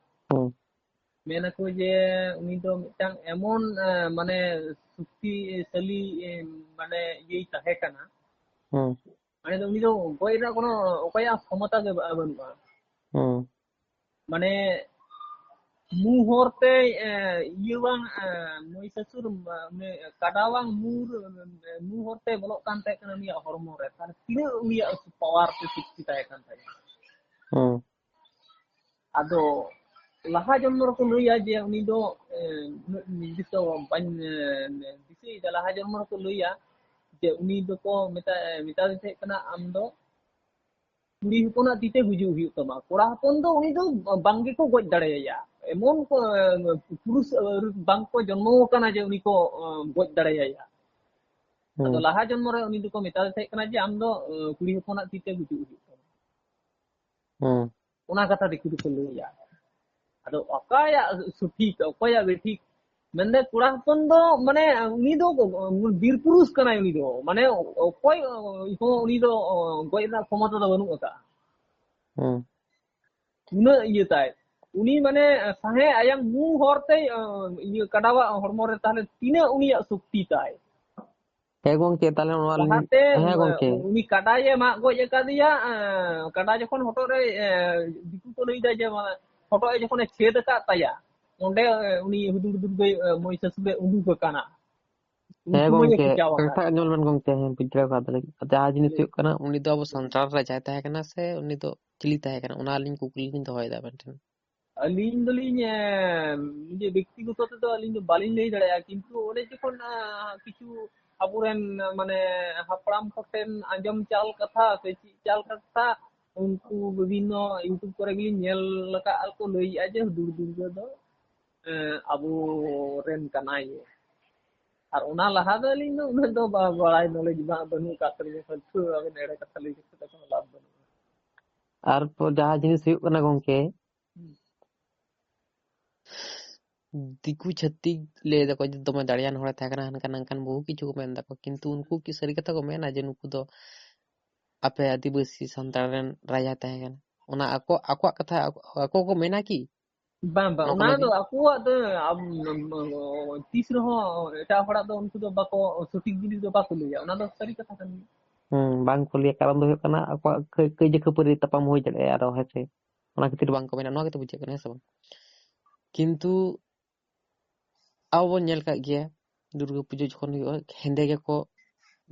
ᱦᱩᱸ᱾ ᱢᱮᱱᱟ ᱠᱚ ᱡᱮ ᱩᱱᱤ ᱫᱚ ᱢᱤᱫᱴᱟᱝ ᱮᱢᱚᱱ, ᱮ, ᱢᱟᱱᱮ ᱥᱚᱠᱛᱤᱥᱟᱞᱤ, ᱮ, ᱢᱟᱱᱮ ᱤᱭᱟᱹᱭ ᱛᱟᱦᱮᱸ ᱠᱟᱱᱟ᱾ ᱦᱩᱸ᱾ ᱢᱟᱱᱮ ᱫᱚ ᱩᱱᱤ ᱫᱚ ᱜᱚᱡ ᱨᱮᱱᱟᱜ ᱠᱳᱱᱳ ᱚᱠᱚᱭᱟᱜ ᱠᱷᱚᱢᱚᱛᱟ ᱜᱮ ᱵᱟ-, ᱵᱟᱹᱱᱩᱜᱼᱟ᱾ ᱦᱩᱸ᱾ ᱢᱟᱱᱮ ᱢᱩ ᱦᱚᱨᱛᱮ, ᱮ, ᱤᱭᱟᱹ ᱵᱟᱝ, ᱮ, ᱢᱚᱦᱤᱥᱟᱥᱩᱨ, ᱢᱟ-, ᱢᱟᱱᱮ ᱠᱟᱰᱟ ᱵᱟᱝ ᱢᱩ ᱨ-, ᱢᱩ ᱦᱚᱨᱛᱮ ᱵᱚᱞᱚᱜ ᱠᱟᱱ ᱛᱟᱦᱮᱸ ᱠᱟᱱᱟ ᱩᱱᱤᱭᱟᱜ ᱦᱚᱲᱢᱚ ᱨᱮ᱾ ᱛᱟᱦᱞᱮ ᱛᱤᱱᱟᱹᱜ ᱩᱱᱤᱭᱟᱜ ᱯᱟᱣᱟᱨ ᱥᱮ ᱥᱚᱠᱛᱤ ᱛᱟᱦᱮᱸ ᱠᱟᱱ ᱛᱟᱭᱟ᱾ ᱦᱩᱸ᱾ ᱟᱫᱚ ᱞᱟᱦᱟ ᱡᱚᱱᱢᱚ ᱨᱮᱠᱚ ᱞᱟᱹᱭᱟ ᱡᱮ ᱩᱱᱤ ᱫᱚ, ᱮ, ᱩᱱᱟᱹᱜ ᱱᱤᱨᱫᱤᱥᱴᱚ ᱵᱟᱹᱧ, ᱮ, ᱫᱤᱥᱟᱹᱭᱮᱫᱟ, ᱞᱟᱦᱟ ᱡᱚᱱᱢᱚ ᱨᱮᱠᱚ ᱞᱟᱹᱭᱟ ᱡᱮ ᱩᱱᱤ ᱫᱚᱠᱚ ᱢᱮᱛᱟ-, ᱢᱮᱛᱟ ᱫᱮ ᱛᱟᱦᱮᱸ ᱠᱟᱱᱟ, ᱟᱢ ᱫᱚ ᱠᱩᱲᱤ ᱦᱚᱯᱚᱱᱟᱜ ᱛᱤ ᱛᱮ ᱜᱩᱡᱩᱜ ᱦᱩᱭᱩᱜ ᱛᱟᱢᱟ᱾ ᱠᱚᱲᱟ ᱦᱚᱯᱚᱱ ᱫᱚ ᱩᱱᱤ ᱫᱚ ᱵᱟᱝ ᱜᱮᱠᱚ ᱜᱚᱡ ᱫᱟᱲᱮᱭᱟᱭᱟ, ᱮᱢᱚᱱ ᱠᱚ, ᱯᱩᱨᱩᱥ ᱵᱟᱝ ᱠᱚ ᱡᱚᱱᱢᱚ ᱟᱠᱟᱱᱟ ᱡᱮ ᱩᱱᱤ ᱠᱚ ᱜᱚᱡ ᱫᱟᱲᱮᱭᱟᱭᱟ᱾ ᱟᱫᱚ ᱦᱩᱸ᱾ ᱞᱟᱦᱟ ᱡᱚᱱᱢᱚ ᱨᱮ ᱩᱱᱤ ᱫᱚᱠᱚ ᱢᱮᱛᱟ ᱫᱮ ᱛᱟᱦᱮᱸ ᱠᱟᱱᱟ ᱡᱮ ᱟᱢ ᱫᱚ ᱠᱩᱲᱤ ᱦᱚᱯᱚᱱᱟᱜ ᱛᱤ ᱛᱮ ᱜᱩᱡᱩᱜ ᱦᱩᱭᱩᱜ ᱛᱟᱢᱟ᱾ ᱦᱩᱸ᱾ ᱚᱱᱟ ᱠᱟᱛᱷᱟ ᱫᱤᱠᱩ ᱫᱚᱠᱚ ᱞᱟᱹᱭᱟ᱾ ᱟᱫᱚ ᱚᱠᱚᱭᱟᱜ ᱥᱚᱴᱷᱤᱠ, ᱚᱠᱚᱭᱟᱜ ᱵᱮᱴᱷᱤᱠ? ᱢᱮᱱᱫᱟᱭ ᱠᱚᱲᱟ ᱦᱚᱯᱚᱱ ᱫᱚ ᱢᱟᱱᱮ ᱩᱱᱤ ᱫᱚ ᱵᱤᱨ ᱯᱩᱨᱩᱥ ᱠᱟᱱᱟᱭ, ᱩᱱᱤ ᱫᱚ ᱢᱟᱱᱮ ᱚᱠᱚᱭ ᱦᱚᱸ ᱩᱱᱤ ᱫᱚ ᱜᱚᱡ ᱨᱮᱱᱟᱜ ᱠᱷᱚᱢᱚᱛᱟ ᱫᱚ ᱵᱟᱹᱱᱩᱜ ᱟᱠᱟᱫᱼᱟ᱾ ᱦᱩᱸ᱾ ᱩᱱᱟᱹᱜ ᱤᱭᱟᱹ ᱛᱟᱭ᱾ ᱩᱱᱤ ᱢᱟᱱᱮ ᱥᱟᱦᱮ ᱟᱭᱟᱝ ᱢᱩ ᱦᱚᱨ ᱛᱮ, ᱤᱭᱟᱹ ᱠᱟᱰᱟᱣᱟᱜ ᱦᱚᱲᱢᱚ ᱨᱮ ᱛᱟᱦᱞᱮ ᱛᱤᱱᱟᱹᱜ ᱩᱱᱤᱭᱟᱜ ᱥᱚᱠᱛᱤ ᱛᱟᱭ? ᱦᱮᱸ ᱜᱚᱝᱠᱮ, ᱛᱟᱦᱞᱮ ᱱᱚᱣᱟ ᱞᱤᱧ, ᱞᱟᱦᱟᱛᱮ, ᱦᱮᱸ ᱜᱚᱝᱠᱮ᱾ ᱩᱱᱤ ᱠᱟᱰᱟᱭᱮ ᱢᱟᱜ ᱜᱚᱡ ᱟᱠᱟᱫᱮᱭᱟ, ᱮᱸ, ᱠᱟᱰᱟ ᱡᱚᱠᱷᱚᱱ ᱦᱚᱴᱚᱜ ᱨᱮ, ᱮᱸ, ᱫᱤᱠᱩ ᱠᱚ ᱞᱟᱹᱭᱫᱟ ᱡᱮ, ᱢᱟᱱᱮ, ᱦᱚᱴᱚᱜ ᱮ ᱡᱚᱠᱷᱚᱱᱮ ᱪᱷᱮᱫ ᱟᱠᱟᱫ ᱛᱟᱭᱟ, ᱚᱸᱰᱮ, ᱮᱸ, ᱩᱱᱤ ᱦᱩᱫᱩᱲ ᱫᱩᱨᱜᱟᱹᱭ, ᱮᱸ, ᱢᱚᱦᱤᱥᱟᱥᱩᱨᱮ ᱩᱰᱩᱠ ᱟᱠᱟᱱᱟ᱾ ᱩᱱ ᱦᱮᱸ ᱥᱚᱢᱚᱭᱮ ᱜᱚᱝᱠᱮ, ᱠᱷᱮᱪᱟᱣ ᱟᱠᱟᱱᱟ᱾ ᱠᱟᱛᱷᱟ ᱧᱮᱞ ᱵᱮᱱ ᱜᱚᱝᱠᱮ, ᱦᱮᱸ, ᱵᱩᱡᱷᱟᱹᱣ ᱠᱟᱫᱟᱞᱤᱧ᱾ ᱟᱪᱪᱷᱟ, ᱟᱹᱵᱤᱱ ᱞᱟᱹᱭ ᱥᱤᱭᱳᱜ ᱠᱟᱱᱟ, ᱩᱱᱤ ᱫᱚ ᱟᱵᱚ ᱥᱟᱱᱛᱟᱲ ᱨᱟᱡᱟᱭ ᱛᱟᱦᱮᱸ ᱠᱟᱱᱟ ᱥᱮ ᱩᱱᱤ ᱫᱚ ᱪᱤᱞᱤ ᱛᱟᱦᱮᱸ ᱠᱟᱱᱟ? ᱚᱱᱟ ᱟᱹᱞᱤᱧ ᱠᱩᱠᱞᱤ ᱞᱤᱧ ᱫᱚᱦᱚᱭᱮᱫᱟ ᱟᱵᱮᱱ ᱴᱷᱮᱱ᱾ ᱟᱹᱞᱤᱧ ᱫᱚᱞᱤᱧ, ᱮᱸ, ᱱᱤᱡᱮ ᱵᱮᱠᱛᱤᱜᱚᱛᱚ ᱛᱮᱫᱚ ᱟᱹᱞᱤᱧ ᱫᱚ ᱵᱟᱹᱞᱤᱧ ᱞᱟᱹᱭ ᱫᱟᱲᱮᱭᱟᱜᱼᱟ, ᱠᱤᱱᱛᱩ ᱚᱱᱮ ᱡᱚᱠᱷᱚᱱ, ᱟᱸ, ᱠᱤᱪᱷᱩ ᱟᱵᱚᱨᱮᱱ, ᱢᱟᱱᱮ, ᱦᱟᱯᱲᱟᱢ ᱠᱚᱴᱷᱮᱱ ᱟᱸᱡᱚᱢ ᱪᱟᱞ ᱠᱟᱛᱷᱟ ᱥᱮ ᱪᱮᱫ ᱪᱟᱞ ᱠᱟᱛᱷᱟ, ᱩᱱᱠᱩ ᱵᱤᱵᱷᱤᱱᱱᱚ YouTube ᱠᱚᱨᱮ ᱜᱮᱞᱤᱧ ᱧᱮᱞ ᱟᱠᱟᱫᱼᱟ ᱠᱚ ᱞᱟᱹᱭᱮᱫᱼᱟ ᱡᱮ ᱦᱩᱫᱩᱲ ᱫᱩᱨᱜᱟᱹ ᱫᱚ, ᱮᱸ, ᱟᱵᱚᱨᱮᱱ ᱠᱟᱱᱟᱭ᱾ ᱟᱨ ᱚᱱᱟ ᱞᱟᱦᱟ ᱫᱚ ᱟᱹᱞᱤᱧ ᱫᱚ ᱩᱱᱟᱹᱜ ᱫᱚ ᱵᱟ-, ᱵᱟᱲᱟᱭ knowledge ᱵᱟᱝ, ᱵᱟᱹᱱᱩᱜ ᱟᱠᱟᱫ ᱛᱟᱹᱞᱤᱧᱟ, ᱯᱷᱟᱞᱛᱩ ᱟᱵᱮᱱ ᱮᱲᱮ ᱠᱟᱛᱷᱟ ᱞᱟᱹᱭ ᱠᱟᱛᱮ ᱫᱚ ᱠᱳᱱᱳ ᱞᱟᱵᱷ ᱵᱟᱹᱱᱩᱜᱼᱟ᱾ ᱟᱨ ᱯᱚ-, ᱡᱟᱦᱟᱸ ᱡᱤᱱᱤᱥ ᱦᱩᱭᱩᱜ ᱠᱟᱱᱟ ᱜᱚᱝᱠᱮ, ᱦᱩᱸ᱾ ᱫᱤᱠᱩ ᱪᱷᱟᱹᱛᱤᱠ ᱞᱟᱹᱭ ᱫᱟᱠᱚ ᱡᱮ ᱫᱚᱢᱮ ᱫᱟᱲᱮᱭᱟᱱ ᱦᱚᱲᱮ ᱛᱟᱦᱮᱸ ᱠᱟᱱᱟ, ᱦᱟᱱᱠᱟ ᱱᱟᱝᱠᱟᱱ ᱵᱚᱦᱩ ᱠᱤᱪᱷᱩ ᱠᱚ ᱢᱮᱱ ᱫᱟᱠᱚ, ᱠᱤᱱᱛᱩ ᱩᱱᱠᱩ ᱠᱤ ᱥᱟᱹᱨᱤ ᱠᱟᱛᱷᱟ ᱠᱚ ᱢᱮᱱᱟ ᱡᱮ ᱱᱩᱠᱩ ᱫᱚ ᱟᱯᱮ ᱟᱹᱫᱤᱵᱟᱹᱥᱤ ᱥᱟᱱᱛᱟᱲ ᱨᱮᱱ ᱨᱟᱡᱟ ᱛᱟᱦᱮᱸ ᱠᱟᱱᱟ? ᱚᱱᱟ ᱟᱠᱚ, ᱟᱠᱚᱣᱟᱜ ᱠᱟᱛᱷᱟ ᱟᱠᱚ, ᱟᱠᱚ ᱠᱚ ᱢᱮᱱᱟ ᱠᱤ? ᱵᱟᱝ, ᱵᱟᱝ, ᱱᱚᱣᱟ ᱠᱚ ᱚᱱᱟ ᱞᱟᱹᱜᱤᱫ? ᱫᱚ ᱟᱠᱚᱣᱟᱜ ᱫᱚ, ᱟᱢ, ᱛᱤᱥ ᱨᱮᱦᱚᱸ ᱮᱴᱟᱜ ᱦᱚᱲᱟᱜ ᱫᱚ ᱩᱱᱠᱩ ᱫᱚ ᱵᱟᱠᱚ, ᱥᱚᱴᱷᱤᱠ ᱡᱤᱱᱤᱥ ᱫᱚ ᱵᱟᱠᱚ ᱞᱟᱹᱭᱟ, ᱚᱱᱟ ᱫᱚ ᱥᱟᱹᱨᱤ ᱠᱟᱛᱷᱟ ᱠᱟᱱ ᱜᱮᱭᱟ᱾ ᱦᱩᱸ, ᱵᱟᱝ ᱠᱚ ᱞᱟᱹᱭᱟ, ᱠᱟᱨᱚᱱ ᱫᱚ ᱦᱩᱭᱩᱜ ᱠᱟᱱᱟ ᱟᱠᱚᱣᱟᱜ ᱠᱟᱹ-, ᱠᱟᱹᱭᱡᱟᱹ ᱠᱷᱟᱹᱯᱟᱹᱨᱤ ᱛᱟᱯᱟᱢ ᱦᱩᱭ ᱫᱟᱲᱮᱭᱟᱜᱼᱟ ᱟᱨᱚ, ᱦᱮᱸ ᱥᱮ? ᱚᱱᱟ ᱠᱷᱟᱹᱛᱤᱨ ᱵᱟᱝ ᱠᱚ ᱢᱮᱱᱟ, ᱱᱚᱣᱟ ᱜᱮᱛᱚ ᱵᱩᱡᱷᱟᱹᱜ ᱠᱟᱱᱟ, ᱦᱮᱸ ᱥᱮ ᱵᱟᱝ? ᱠᱤᱱᱛᱩ ᱟᱵᱚ ᱵᱚᱱ ᱧᱮᱞ ᱠᱟᱜ ᱜᱮᱭᱟ, ᱫᱩᱨᱜᱟᱹ ᱯᱩᱡᱟᱹ ᱡᱚᱠᱷᱚᱱ ᱦᱩᱭᱩᱜᱼᱟ, ᱦᱮᱸᱫᱮ ᱜᱮᱠᱚ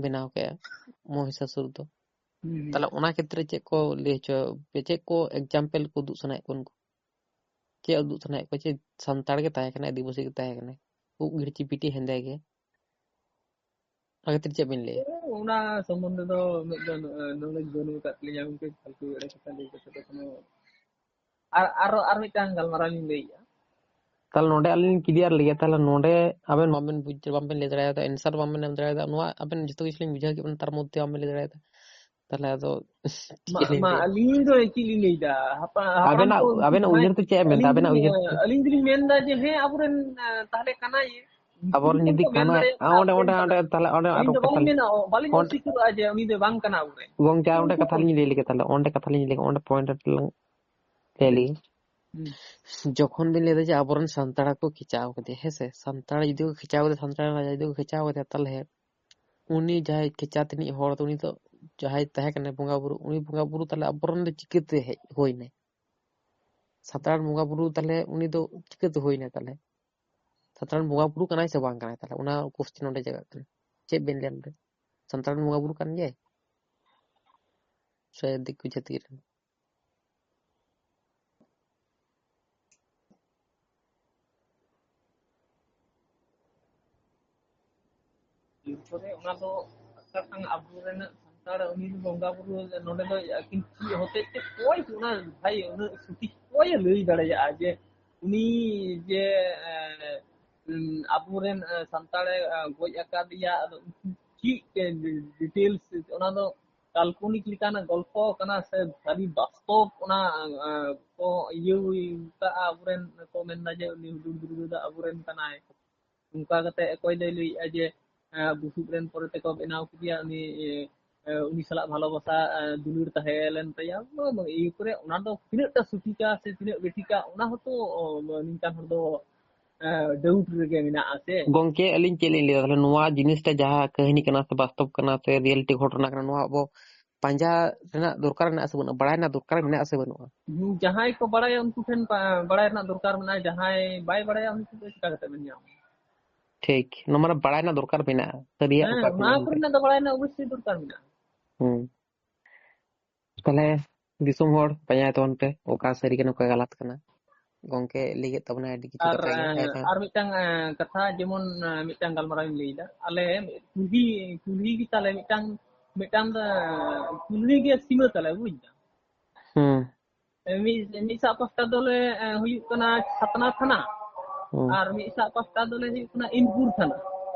ᱵᱮᱱᱟᱣ ᱠᱮᱜᱼᱟ ᱢᱚᱦᱤᱥᱟᱥᱩᱨ ᱫᱚ᱾ ᱦᱩᱸ, ᱦᱩᱸ᱾ ᱛᱟᱦᱞᱮ ᱚᱱᱟ ᱠᱷᱮᱛᱨᱮ ᱪᱮᱫ ᱠᱚ ᱞᱟᱹᱭ ᱦᱚᱪᱚ, ᱪᱮᱫ ᱠᱚ example ᱠᱚ ᱩᱫᱩᱜ ᱥᱟᱱᱟᱭᱮᱫ ᱠᱚᱣᱟ ᱩᱱᱠᱩ? ᱪᱮᱫ ᱩᱫᱩᱜ ᱥᱟᱱᱟᱭᱮᱫ ᱠᱚᱣᱟ? ᱪᱮᱫ ᱥᱟᱱᱛᱟᱲ ᱜᱮ ᱛᱟᱦᱮᱸ ᱠᱟᱱᱟᱭ, ᱟᱹᱫᱤᱵᱟᱹᱥᱤ ᱜᱮ ᱛᱟᱦᱮᱸ ᱠᱟᱱᱟᱭ, ᱩᱵ ᱜᱤᱲᱪᱤ ᱯᱤᱴᱤ ᱦᱮᱸᱫᱮ ᱜᱮ? ᱚᱱᱟ ᱠᱷᱟᱹᱛᱤᱨ ᱪᱮᱫ ᱵᱤᱱ ᱞᱟᱹᱭᱟ? ᱚᱱᱟ ᱥᱚᱢᱵᱚᱱᱫᱷᱮ ᱫᱚ ᱩᱱᱟᱹᱜ ᱫᱚ, ᱮ, knowledge ᱵᱟᱹᱱᱩᱜ ᱟᱠᱟᱫ ᱛᱟᱹᱞᱤᱧᱟ ᱜᱚᱢᱠᱮ, ᱯᱷᱟᱞᱛᱩ ᱮᱲᱮ ᱠᱟᱛᱷᱟ ᱞᱟᱹᱭ ᱠᱟᱛᱮ ᱫᱚ ᱠᱳᱱᱳ, ᱟᱨ, ᱟᱨᱚ, ᱟᱨ ᱢᱤᱫᱴᱟᱝ ᱜᱟᱞᱢᱟᱨᱟᱣ ᱞᱤᱧ ᱞᱟᱹᱭᱮᱫᱼᱟ᱾ ᱛᱟᱦᱞᱮ ᱱᱚᱰᱮ ᱟᱹᱞᱤᱧ ᱞᱤᱧ clear ᱞᱮᱜᱮ, ᱛᱟᱦᱞᱮ ᱱᱚᱰᱮ ᱟᱵᱮᱱ ᱵᱟᱵᱮᱱ ᱵᱩᱡᱽ, ᱵᱟᱵᱮᱱ ᱞᱟᱹᱭ ᱫᱟᱲᱮᱭᱟᱫᱟ, answer ᱵᱟᱵᱮᱱ ᱮᱢ ᱫᱟᱲᱮᱭᱟᱫᱟ, ᱱᱚᱣᱟ ᱟᱵᱮᱱ ᱡᱚᱛᱚ ᱠᱤᱪᱷᱩ ᱞᱤᱧ ᱵᱩᱡᱷᱟᱹᱣ ᱠᱮᱫ ᱵᱮᱱᱟ, ᱛᱟᱨ ᱢᱚᱫᱽᱫᱷᱮ ᱵᱟᱵᱮᱱ ᱞᱟᱹᱭ ᱫᱟᱲᱮᱭᱟᱫᱟ᱾ ᱛᱟᱦᱞᱮ ᱟᱫᱚ ᱪᱮᱫ ᱢᱟ, ᱞᱤᱧ ᱢᱟ, ᱞᱟᱹᱭᱟ? ᱟᱹᱞᱤᱧ ᱫᱚ ᱪᱮᱫ ᱞᱤᱧ ᱞᱟᱹᱭᱫᱟ? ᱦᱟᱯᱟ-, ᱦᱟᱯᱲᱟᱢ ᱟᱵᱮᱱᱟᱜ, ᱠᱚ ᱟᱵᱮᱱᱟᱜ ᱦᱮᱸ, ᱩᱭᱦᱟᱹᱨ ᱫᱚ ᱪᱮᱫ ᱮ ᱢᱮᱱᱫᱟ? ᱟᱹᱞᱤᱧ ᱟᱵᱮᱱᱟᱜ ᱫᱚᱞᱤᱧ, ᱩᱭᱦᱟᱹᱨ ᱫᱚ? ᱟᱹᱞᱤᱧ ᱫᱚᱞᱤᱧ ᱢᱮᱱᱫᱟ ᱡᱮ ᱦᱮᱸ, ᱟᱵᱚᱨᱮᱱ, ᱮ, ᱛᱟᱦᱞᱮ ᱠᱟᱱᱟᱭ᱾ ᱟᱵᱚᱨᱮᱱ ᱡᱩᱫᱤ ᱠᱚ ᱢᱮᱱ ᱠᱟᱱᱟ, ᱫᱟᱲᱮᱭᱟᱜ ᱠᱟᱱᱟ, ᱚᱸᱰᱮ, ᱚᱸᱰᱮ, ᱠᱟᱱᱟ᱾ ᱚᱸᱰᱮ, ᱛᱟᱦᱞᱮ ᱚᱸᱰᱮ ᱟᱹᱞᱤᱧ ᱟᱨᱚ ᱫᱚ ᱠᱟᱛᱷᱟ ᱵᱟᱹᱞᱤᱧ ᱞᱤᱧ, ᱢᱮᱱᱟ, ᱵᱟᱹᱞᱤᱧ ᱚᱸᱰᱮ, ᱚᱥᱤᱠᱟᱹᱨᱚᱜᱼᱟ ᱡᱮ ᱩᱱᱤ ᱫᱚ ᱵᱟᱝ ᱠᱟᱱᱟ ᱟᱵᱚᱨᱮᱱ᱾ ᱜᱚᱝᱠᱮ, ᱟᱨ ᱚᱸᱰᱮ ᱠᱟᱛᱷᱟ ᱞᱤᱧ ᱞᱟᱹᱭ ᱞᱮᱜᱮ ᱛᱟᱦᱞᱮ, ᱚᱸᱰᱮ ᱠᱟᱛᱷᱟ ᱞᱤᱧ ᱞᱟᱹᱭ ᱞᱮᱜᱮ, ᱚᱸᱰᱮ point ᱨᱮ ᱞᱟᱝ ᱞᱟᱹᱭ ᱞᱮᱜᱮ᱾ ᱦᱩᱸ᱾ ᱡᱚᱠᱷᱚᱱ ᱵᱤᱱ ᱞᱟᱹᱭ ᱫᱟ ᱡᱮ ᱟᱵᱚᱨᱮᱱ ᱥᱟᱱᱛᱟᱲ ᱠᱚ ᱠᱷᱮᱪᱟᱣ ᱠᱟᱫᱮᱭᱟ, ᱦᱮᱸ ᱥᱮ? ᱥᱟᱱᱛᱟᱲ ᱡᱩᱫᱤ ᱠᱚ ᱠᱷᱮᱪᱟᱣ ᱠᱟᱫᱮᱭᱟ, ᱥᱟᱱᱛᱟᱲ ᱨᱟᱡᱟ ᱡᱩᱫᱤ ᱠᱚ ᱠᱷᱮᱪᱟᱣ ᱠᱟᱫᱮᱭᱟ, ᱛᱟᱦᱞᱮ ᱩᱱᱤ ᱡᱟᱦᱟᱸᱭ ᱠᱷᱮᱪᱟ ᱛᱟᱹᱱᱤᱡ ᱦᱚᱲ ᱫᱚ, ᱩᱱᱤ ᱫᱚ ᱡᱟᱦᱟᱸᱭ ᱛᱟᱦᱮᱸ ᱠᱟᱱᱟᱭ ᱵᱚᱸᱜᱟ ᱵᱩᱨᱩ, ᱩᱱᱤ ᱵᱚᱸᱜᱟ ᱵᱩᱨᱩ ᱛᱟᱦᱞᱮ ᱟᱵᱚᱨᱮᱱ ᱫᱚ ᱪᱤᱠᱟᱹᱛᱮ ᱦᱮᱡ ᱦᱩᱭᱱᱟᱭ? ᱥᱟᱱᱛᱟᱲ ᱵᱚᱸᱜᱟ ᱵᱩᱨᱩ ᱛᱟᱦᱞᱮ ᱩᱱᱤ ᱫᱚ ᱪᱤᱠᱟᱹᱛᱮ ᱦᱩᱭᱱᱟᱭ ᱛᱟᱦᱞᱮ? ᱥᱟᱱᱛᱟᱲ ᱵᱚᱸᱜᱟ ᱵᱩᱨᱩ ᱠᱟᱱᱟᱭ ᱥᱮ ᱵᱟᱝ ᱠᱟᱱᱟᱭ? ᱛᱟᱦᱞᱮ ᱚᱱᱟ question ᱱᱚᱰᱮ ᱪᱟᱜᱟᱜ ᱠᱟᱱᱟ᱾ ᱪᱮᱫ ᱵᱮᱱ ᱞᱟᱹᱭᱟ ᱱᱚᱰᱮ? ᱥᱟᱱᱛᱟᱲ ᱵᱚᱸᱜᱟ ᱵᱩᱨᱩ ᱠᱟᱱ ᱜᱮᱭᱟᱭ ᱥᱮ ᱫᱤᱠᱩ ᱡᱟᱹᱛᱤ ᱨᱮᱱ? ᱮᱨᱯᱚᱨᱮ ᱚᱱᱟ ᱫᱚ ᱠᱟᱛᱷᱟ ᱠᱟᱱᱟ, ᱟᱵᱚᱨᱮᱱ ᱥᱟᱱᱛᱟᱲ ᱩᱱᱤ ᱫᱚ ᱵᱚᱸᱜᱟ ᱵᱩᱨᱩ ᱱᱚᱰᱮ ᱫᱚ ᱟᱹᱠᱤᱱ ᱪᱮᱫ ᱦᱚᱛᱮᱡ ᱛᱮ ᱚᱠᱚᱭ ᱚᱱᱟ ᱵᱷᱟᱭ ᱩᱱᱟᱹᱜ ᱥᱚᱴᱷᱤᱠ ᱚᱠᱚᱭᱮ ᱞᱟᱹᱭ ᱫᱟᱲᱮᱭᱟᱜᱼᱟ ᱡᱮ ᱩᱱᱤ ᱡᱮ, ᱮ, ᱩᱢ, ᱟᱵᱚᱨᱮᱱ, ᱮ, ᱥᱟᱱᱛᱟᱲᱮ, ᱮ, ᱜᱚᱡ ᱟᱠᱟᱫᱮᱭᱟ, ᱟᱫᱚ ᱪᱮᱫ, ᱮ, details ᱚᱱᱟ ᱫᱚ ᱠᱟᱞᱯᱚᱱᱤᱠ ᱞᱮᱠᱟᱱᱟᱜ ᱜᱚᱞᱯᱚ ᱠᱟᱱᱟ ᱥᱮ ᱥᱟᱹᱨᱤ ᱵᱟᱥᱛᱚᱵ ᱚᱱᱟ, ᱮ, ᱠᱚ ᱤᱭᱟᱹ ᱠᱟᱜᱼᱟ, ᱟᱵᱚᱨᱮᱱ ᱠᱚ ᱢᱮᱱᱫᱟ ᱡᱮ ᱩᱱᱤ ᱦᱩᱰᱩᱨ ᱫᱩᱨᱜᱟᱹ ᱫᱚ ᱟᱵᱚᱨᱮᱱ ᱠᱟᱱᱟᱭ᱾ ᱚᱱᱠᱟ ᱠᱟᱛᱮ ᱚᱠᱚᱭ ᱫᱚᱭ ᱞᱟᱹᱭᱮᱜᱼᱟ ᱡᱮ, ᱮ, ᱵᱩᱥᱩᱵ ᱨᱮᱱ ᱯᱚᱨᱮ ᱛᱮᱠᱚ ᱵᱮᱱᱟᱣ ᱠᱮᱫᱮᱭᱟ, ᱩᱱᱤ, ᱮ, ᱩᱱᱤ ᱥᱟᱞᱟᱜ ᱵᱷᱟᱞᱚᱵᱟᱥᱟ, ᱮ, ᱫᱩᱞᱟᱹᱲ ᱛᱟᱦᱮᱸ ᱞᱮᱱ ᱛᱟᱭᱟ᱾ ᱮᱭ ᱠᱚᱨᱮ ᱚᱱᱟ ᱫᱚ ᱛᱤᱱᱟᱹᱜ ᱴᱟ ᱥᱚᱴᱷᱤᱠᱟ ᱥᱮ ᱛᱤᱱᱟᱹᱜ ᱵᱮᱴᱷᱤᱠᱟ, ᱚᱱᱟ ᱦᱚᱸᱛᱚ, ᱚ, ᱱᱤᱝᱠᱟᱱ ᱦᱚᱲ ᱫᱚ, ᱮ, doubt ᱨᱮᱜᱮ ᱢᱮᱱᱟᱜᱼᱟ ᱥᱮ᱾ ᱜᱚᱝᱠᱮ, ᱟᱹᱞᱤᱧ ᱪᱮᱫ ᱞᱤᱧ ᱞᱟᱹᱭᱟ, ᱛᱟᱦᱞᱮ ᱱᱚᱣᱟ ᱡᱤᱱᱤᱥᱴᱟ ᱡᱟᱦᱟᱸ ᱠᱟᱹᱦᱱᱤ ᱠᱟᱱᱟ ᱥᱮ ᱵᱟᱥᱛᱚᱵ ᱠᱟᱱᱟ ᱥᱮ reality ᱜᱷᱚᱴᱚᱱᱟ ᱠᱟᱱᱟ, ᱱᱚᱣᱟ ᱟᱵᱚ ᱯᱟᱸᱡᱟ ᱨᱮᱱᱟᱜ ᱫᱚᱨᱠᱟᱨ ᱢᱮᱱᱟᱜᱼᱟ ᱥᱮ ᱵᱟᱹᱱᱩᱜᱼᱟ, ᱵᱟᱲᱟᱭ ᱨᱮᱱᱟᱜ ᱫᱚᱨᱠᱟᱨ ᱢᱮᱱᱟᱜᱼᱟ ᱥᱮ ᱵᱟᱹᱱᱩᱜᱼᱟ? ᱦᱩᱸ, ᱡᱟᱦᱟᱸᱭ ᱠᱚ ᱵᱟᱲᱟᱭᱟ ᱩᱱᱠᱩ ᱴᱷᱮᱱ ᱯᱟ- ᱵᱟᱲᱟᱭ ᱨᱮᱱᱟᱜ ᱫᱚᱨᱠᱟᱨ ᱢᱮᱱᱟᱜᱼᱟ, ᱡᱟᱦᱟᱸᱭ ᱵᱟᱭ ᱵᱟᱲᱟᱭᱟ ᱩᱱᱠᱩ ᱫᱚ ᱪᱤᱠᱟ ᱠᱟᱛᱮ ᱵᱮᱱ ᱧᱟᱢᱟ? ᱴᱷᱤᱠ, ᱱᱚᱣᱟ ᱢᱟᱱᱮ ᱵᱟᱲᱟᱭ ᱨᱮᱱᱟᱜ ᱫᱚᱨᱠᱟᱨ ᱢᱮᱱᱟᱜᱼᱟ, ᱥᱟᱹᱨᱤᱭᱟᱜ ᱦᱮᱸ, ᱚᱠᱟ ᱠᱟᱱᱟ ᱚᱱᱟ ᱢᱮᱱᱛᱮ᱾ ᱠᱚᱨᱮᱱᱟᱜ ᱫᱚ ᱵᱟᱲᱟᱭ ᱨᱮᱱᱟᱜ ᱚᱵᱚᱥᱥᱳᱭ ᱫᱚᱨᱠᱟᱨ ᱢᱮᱱᱟᱜᱼᱟ᱾ ᱦᱩᱸ᱾ ᱛᱟᱦᱞᱮ ᱫᱤᱥᱚᱢ ᱦᱚᱲ ᱯᱟᱸᱡᱟᱭ ᱛᱟᱵᱚᱱ ᱯᱮ, ᱚᱠᱟ ᱥᱟᱹᱨᱤ ᱠᱟᱱᱟ, ᱚᱠᱟ ᱜᱟᱞᱟᱛ ᱠᱟᱱᱟ᱾ ᱜᱚᱝᱠᱮ ᱞᱟᱹᱭ ᱠᱮᱫ ᱛᱟᱵᱚᱱᱟᱭ ᱟᱹᱰᱤ ᱠᱤᱪᱷᱩ ᱟᱨ ᱠᱟᱛᱷᱟ ᱜᱮ᱾ ᱦᱮᱸ, ᱦᱮᱸ᱾ ᱟᱨ ᱢᱤᱫᱴᱟᱝ ᱮ, ᱠᱟᱛᱷᱟ, ᱡᱮᱢᱚᱱ ᱮ, ᱢᱤᱫᱴᱟᱝ ᱜᱟᱞᱢᱟᱨᱟᱣ ᱤᱧ ᱞᱟᱹᱭᱫᱟ, ᱟᱞᱮ ᱠᱩᱞᱦᱤ ᱠᱩᱞᱦᱤ ᱜᱮᱛᱟᱞᱮ ᱢᱤᱫᱴᱟᱝ ᱢᱤᱫᱴᱟᱝ ᱫᱚ, ᱮ, ᱠᱩᱞᱦᱤ ᱜᱮ ᱥᱤᱢᱟᱹ ᱛᱟᱞᱮ, ᱵᱩᱡᱽ ᱫᱟᱢ? ᱦᱩᱸ᱾ ᱮ, ᱢᱤᱫ ᱢᱤᱫ ᱥᱟᱜ ᱯᱟᱥᱴᱟ ᱫᱚᱞᱮ ᱮ, ᱦᱩᱭᱩᱜ ᱠᱟᱱᱟ ᱪᱷᱟᱛᱱᱟ ᱛᱷᱟᱱᱟ, ᱦᱩᱸ᱾ ᱟᱨ ᱢᱤᱫ ᱥᱟᱜ ᱯᱟᱥᱴᱟ ᱫᱚᱞᱮ ᱦᱩᱭᱩᱜ ᱠᱟᱱᱟ ᱤᱱᱫᱩᱨ ᱛᱷᱟᱱᱟ᱾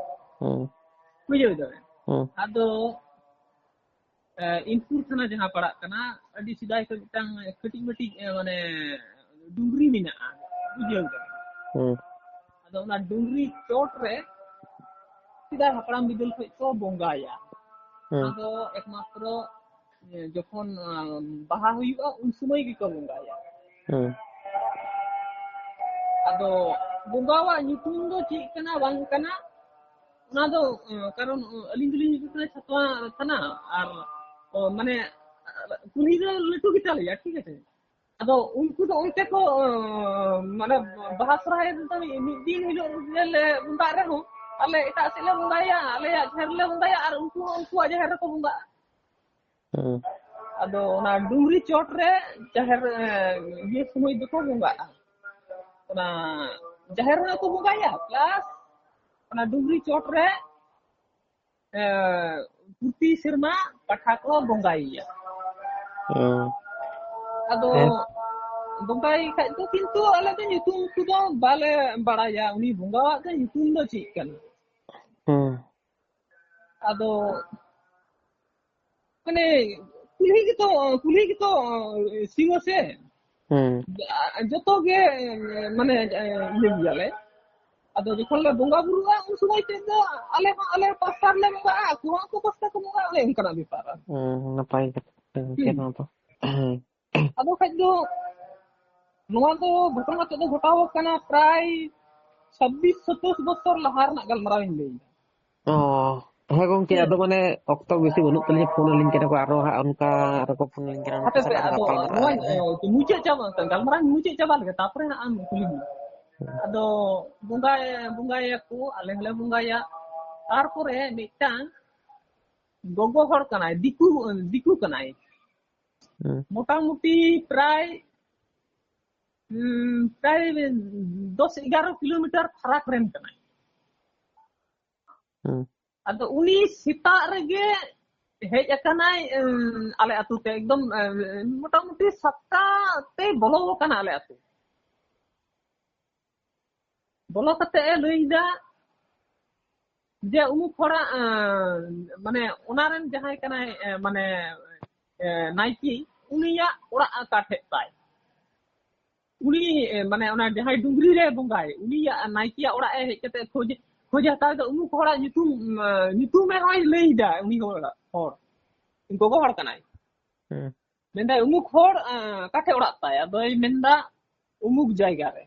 ᱦᱩᱸ᱾ ᱵᱩᱡᱷᱟᱹᱣ ᱫᱟᱵᱮᱱ? ᱦᱩᱸ᱾ ᱟᱫᱚ ᱮ, ᱤᱱᱫᱩᱨ ᱛᱷᱟᱱᱟ ᱡᱟᱦᱟᱸ ᱯᱟᱲᱟᱜ ᱠᱟᱱᱟ, ᱟᱹᱰᱤ ᱥᱮᱫᱟᱭ ᱠᱷᱚᱱ ᱢᱤᱫᱴᱟᱝ ᱠᱟᱹᱴᱤᱡ ᱢᱟᱹᱴᱤᱡ ᱮ, ᱢᱟᱱᱮ ᱰᱩᱝᱨᱤ ᱢᱮᱱᱟᱜᱼᱟ, ᱵᱩᱡᱷᱟᱹᱣ ᱫᱟᱵᱮᱱ? ᱦᱩᱸ᱾ ᱟᱫᱚ ᱚᱱᱟ ᱰᱩᱝᱨᱤ ᱪᱚᱴ ᱨᱮ ᱥᱮᱫᱟᱭ ᱦᱟᱯᱲᱟᱢ ᱵᱤᱫᱟᱹᱞ ᱠᱷᱚᱱ ᱠᱚ ᱵᱚᱸᱜᱟᱭᱟ᱾ ᱦᱩᱸ᱾ ᱚᱱᱟ ᱫᱚ ᱮᱠᱢᱟᱛᱨᱚ ᱮ, ᱡᱚᱠᱷᱚᱱ ᱟ, ᱵᱟᱦᱟ ᱦᱩᱭᱩᱜᱼᱟ, ᱩᱱ ᱥᱚᱢᱚᱭ ᱜᱮᱠᱚ ᱵᱚᱸᱜᱟᱭᱟ᱾ ᱦᱩᱸ᱾ ᱟᱫᱚ ᱵᱚᱸᱜᱟᱣᱟᱜ ᱧᱩᱛᱩᱢ ᱫᱚ ᱪᱮᱫ ᱠᱟᱱᱟ ᱵᱟᱝ ᱠᱟᱱᱟ, ᱚᱱᱟ ᱫᱚ ᱮ, ᱠᱟᱨᱚᱱ ᱮ, ᱟᱹᱞᱤᱧ ᱫᱚᱞᱤᱧ ᱦᱩᱭᱩᱜ ᱠᱟᱱᱟ ᱪᱷᱟᱛᱣᱟ ᱛᱷᱟᱱᱟ, ᱟᱨ ᱚ, ᱢᱟᱱᱮ ᱠᱩᱞᱦᱤ ᱫᱚ ᱞᱟᱹᱴᱩ ᱜᱮᱛᱟᱞᱮᱭᱟ, ᱴᱷᱤᱠ ᱟᱪᱷᱮ᱾ ᱟᱫᱚ ᱩᱱᱠᱩ ᱫᱚ ᱚᱱᱛᱮ ᱠᱚ ᱮ, ᱢᱟᱱᱮ ᱵᱟᱦᱟ ᱥᱚᱨᱦᱟᱭ ᱨᱮᱫᱚ ᱢᱤᱫ ᱫᱤᱱ ᱦᱤᱞᱳᱜ ᱞᱮ ᱵᱚᱸᱜᱟᱜ ᱨᱮᱦᱚᱸ, ᱟᱞᱮ ᱮᱴᱟᱜ ᱥᱮᱫ ᱞᱮ ᱵᱚᱸᱜᱟᱭᱟ, ᱟᱞᱮᱭᱟᱜ ᱡᱟᱦᱮᱨ ᱨᱮᱞᱮ ᱵᱚᱸᱜᱟᱭᱟ, ᱟᱨ ᱩᱱᱠᱩ ᱦᱚᱸ ᱩᱱᱠᱩᱣᱟᱜ ᱡᱟᱦᱮᱨ ᱨᱮᱠᱚ ᱵᱚᱸᱜᱟᱜᱼᱟ᱾ ᱦᱩᱸ᱾ ᱟᱫᱚ ᱚᱱᱟ ᱰᱩᱝᱨᱤ ᱪᱚᱴ ᱨᱮ ᱡᱟᱦᱮᱨ ᱮ, ᱤᱭᱟᱹ ᱥᱚᱢᱚᱭ ᱫᱚᱠᱚ ᱵᱚᱸᱜᱟᱜᱼᱟ, ᱚᱱᱟ ᱡᱟᱦᱮᱨ ᱨᱮᱦᱚᱸ ᱠᱚ ᱵᱚᱸᱜᱟᱭᱟ, ᱯᱞᱟᱥ ᱚᱱᱟ ᱰᱩᱝᱨᱤ ᱪᱚᱴ ᱨᱮ ᱮ, ᱯᱨᱚᱛᱤ ᱥᱮᱨᱢᱟ ᱯᱟᱴᱷᱟ ᱠᱚ ᱵᱚᱸᱜᱟᱭ ᱜᱮᱭᱟ᱾ ᱦᱩᱸ᱾ ᱟᱫᱚ ᱦᱮᱸ᱾ ᱵᱚᱸᱜᱟᱭ ᱠᱷᱟᱡ ᱫᱚ, ᱠᱤᱱᱛᱩ ᱟᱞᱮ ᱫᱚ ᱧᱩᱛᱩᱢ ᱠᱚᱫᱚ ᱵᱟᱞᱮ ᱵᱟᱲᱟᱭᱟ, ᱩᱱᱤ ᱵᱚᱸᱜᱟᱣᱟᱜ ᱫᱚ ᱧᱩᱛᱩᱢ ᱫᱚ ᱪᱮᱫ ᱠᱟᱱᱟ᱾ ᱦᱩᱸ᱾ ᱟᱫᱚ ᱢᱟᱱᱮ ᱠᱩᱞᱦᱤ ᱜᱮᱛᱚ, ᱠᱩᱞᱦᱤ ᱜᱮᱛᱚ ᱥᱤᱢᱟᱹ ᱥᱮ᱾ ᱦᱩᱸ᱾ ᱡᱚᱛᱚ ᱜᱮ ᱢᱟᱱᱮ ᱤᱭᱟᱹ ᱜᱮᱭᱟᱞᱮ᱾ ᱟᱫᱚ ᱡᱚᱠᱷᱚᱱ ᱞᱮ ᱵᱚᱸᱜᱟ ᱵᱩᱨᱩᱜᱼᱟ, ᱩᱱ ᱥᱚᱢᱚᱭ ᱛᱮᱫ ᱫᱚ ᱟᱞᱮ ᱦᱚᱸ ᱟᱞᱮ ᱯᱟᱥᱴᱟ ᱨᱮᱞᱮ ᱵᱚᱸᱜᱟᱜᱼᱟ, ᱟᱠᱚ ᱦᱚᱸ ᱟᱠᱚ ᱯᱟᱥᱴᱟ ᱠᱚ ᱵᱚᱸᱜᱟᱜᱼᱟ, ᱚᱱᱮ ᱚᱱᱠᱟᱱᱟᱜ ᱵᱮᱯᱟᱨ ᱟᱨᱠᱤ᱾ ᱦᱩᱸ, ᱱᱟᱯᱟᱭ ᱠᱟᱛᱷᱟ ᱜᱚᱝᱠᱮ ᱦᱩᱸ᱾ ᱱᱚᱣᱟ ᱫᱚ᱾ ᱦᱮᱸ᱾ ᱟᱫᱚ ᱠᱷᱟᱡ ᱫᱚ ᱱᱚᱣᱟ ᱫᱚ ᱜᱷᱚᱴᱚᱱᱟ ᱛᱮᱫ ᱫᱚ ᱜᱷᱚᱴᱟᱣ ᱟᱠᱟᱱᱟ ᱯᱨᱟᱭ ᱪᱷᱟᱵᱵᱤᱥ ᱥᱟᱛᱟᱥ ᱵᱚᱪᱷᱚᱨ ᱞᱟᱦᱟ ᱨᱮᱱᱟᱜ ᱜᱟᱞᱢᱟᱨᱟᱣ ᱤᱧ ᱞᱟᱹᱭ ᱮᱫᱟ᱾ ᱚ᱾ ᱦᱮᱸ ᱜᱚᱝᱠᱮ, ᱟᱫᱚ ᱢᱟᱱᱮ ᱚᱠᱛᱚ ᱵᱮᱥᱤ ᱵᱟᱹᱱᱩᱜ ᱛᱟᱹᱞᱤᱧᱟ, ᱯᱷᱳᱱ ᱟᱹᱞᱤᱧ ᱠᱟᱱᱟ ᱠᱚ, ᱟᱨᱚ ᱦᱟᱸᱜ ᱚᱱᱠᱟ ᱟᱨᱚ ᱠᱚ ᱯᱷᱳᱱ ᱟᱹᱞᱤᱧ ᱠᱟᱱᱟ, ᱩᱱᱠᱩ ᱦᱟᱯᱮ ᱥᱮ, ᱥᱟᱞᱟᱜ ᱟᱨᱚ ᱟᱫᱚ ᱜᱟᱯᱟᱞ ᱢᱟᱨᱟᱜ ᱱᱚᱣᱟ, ᱦᱩᱭᱩᱜᱼᱟ᱾ ᱮ, ᱢᱩᱪᱟᱹᱫ ᱪᱟᱵᱟ, ᱜᱟᱞᱢᱟᱨᱟᱣ ᱢᱩᱪᱟᱹᱫ ᱪᱟᱵᱟ ᱞᱮᱜᱮ, ᱛᱟᱨᱯᱚᱨᱮ ᱦᱟᱸᱜ ᱟᱢ ᱠᱩᱞᱤ ᱢᱮ᱾ ᱟᱫᱚ ᱵᱚᱸᱜᱟᱭ-, ᱵᱚᱸᱜᱟᱭᱟᱠᱚ, ᱟᱞᱮ ᱦᱚᱸᱞᱮ ᱵᱚᱸᱜᱟᱭᱟ᱾ ᱛᱟᱨᱯᱚᱨᱮ ᱢᱤᱫᱴᱟᱝ ᱜᱚᱜᱚ ᱦᱚᱲ ᱠᱟᱱᱟᱭ, ᱫᱤᱠᱩ, ᱫᱤᱠᱩ ᱠᱟᱱᱟᱭ᱾ ᱦᱩᱸ᱾ ᱢᱚᱴᱟᱢᱩᱴᱤ ᱯᱨᱟᱭ, ᱩᱸ, ᱯᱨᱟᱭ ᱫᱚᱥ ᱮᱜᱟᱨᱚ ᱠᱤᱞᱳᱢᱤᱴᱟᱨ ᱯᱷᱟᱨᱟᱠ ᱨᱮᱱ ᱠᱟᱱᱟᱭ᱾ ᱦᱩᱸ᱾ ᱟᱫᱚ ᱩᱱᱤ ᱥᱮᱛᱟᱜ ᱨᱮᱜᱮ ᱦᱮᱡ ᱟᱠᱟᱱᱟᱭ, ᱩᱸ, ᱟᱞᱮ ᱟᱹᱛᱩ ᱛᱮ, ᱮᱠᱫᱚᱢ, ᱩᱸ, ᱢᱚᱴᱟᱢᱩᱴᱤ ᱥᱟᱛᱴᱟ ᱛᱮᱭ ᱵᱚᱞᱚ ᱟᱠᱟᱱᱟ ᱟᱞᱮ ᱟᱹᱛᱩ᱾ ᱵᱚᱞᱚ ᱠᱟᱛᱮ ᱮ ᱞᱟᱹᱭ ᱮᱫᱟ ᱡᱮ ᱩᱢᱩᱠ ᱦᱚᱲᱟᱜ, ᱮᱸ, ᱢᱟᱱᱮ ᱚᱱᱟ ᱨᱮᱱ ᱡᱟᱦᱟᱸᱭ ᱠᱟᱱᱟᱭ, ᱮᱸ, ᱢᱟᱱᱮ, ᱮᱸ, ᱱᱟᱭᱠᱮ, ᱩᱱᱤᱭᱟᱜ ᱚᱲᱟᱜ ᱚᱠᱟ ᱴᱷᱮᱡ ᱛᱟᱭ᱾ ᱩᱱᱤ, ᱮᱸ, ᱢᱟᱱᱮ ᱚᱱᱟ ᱡᱟᱦᱟᱸᱭ ᱰᱩᱝᱨᱤ ᱨᱮ ᱵᱚᱸᱜᱟᱭ, ᱩᱱᱤᱭᱟᱜ ᱱᱟᱭᱠᱮᱭᱟᱜ ᱚᱲᱟᱜ ᱮ ᱦᱮᱡ ᱠᱟᱛᱮ ᱠᱷᱚᱡᱽ, ᱠᱷᱚᱡᱽ ᱦᱟᱛᱟᱣ ᱮᱫᱟ, ᱩᱢᱩᱠ ᱦᱚᱲᱟᱜ ᱧᱩᱛᱩᱢ, ᱮᱸ, ᱧᱩᱛᱩᱢ ᱮ ᱦᱚᱸᱭ ᱞᱟᱹᱭ ᱮᱫᱟ, ᱩᱱᱤ ᱦᱚᱲ, ᱦᱚᱲ, ᱜᱚᱜᱚ ᱦᱚᱲ ᱠᱟᱱᱟᱭ᱾ ᱦᱮᱸ᱾ ᱢᱮᱱᱫᱟᱭ, "ᱩᱢᱩᱠ ᱦᱚᱲ, ᱮᱸ, ᱚᱠᱟ ᱴᱷᱮᱡ ᱚᱲᱟᱜ ᱛᱟᱭ?" ᱟᱫᱚᱭ ᱢᱮᱱᱫᱟ, "ᱩᱢᱩᱠ ᱡᱟᱭᱜᱟ ᱨᱮ᱾"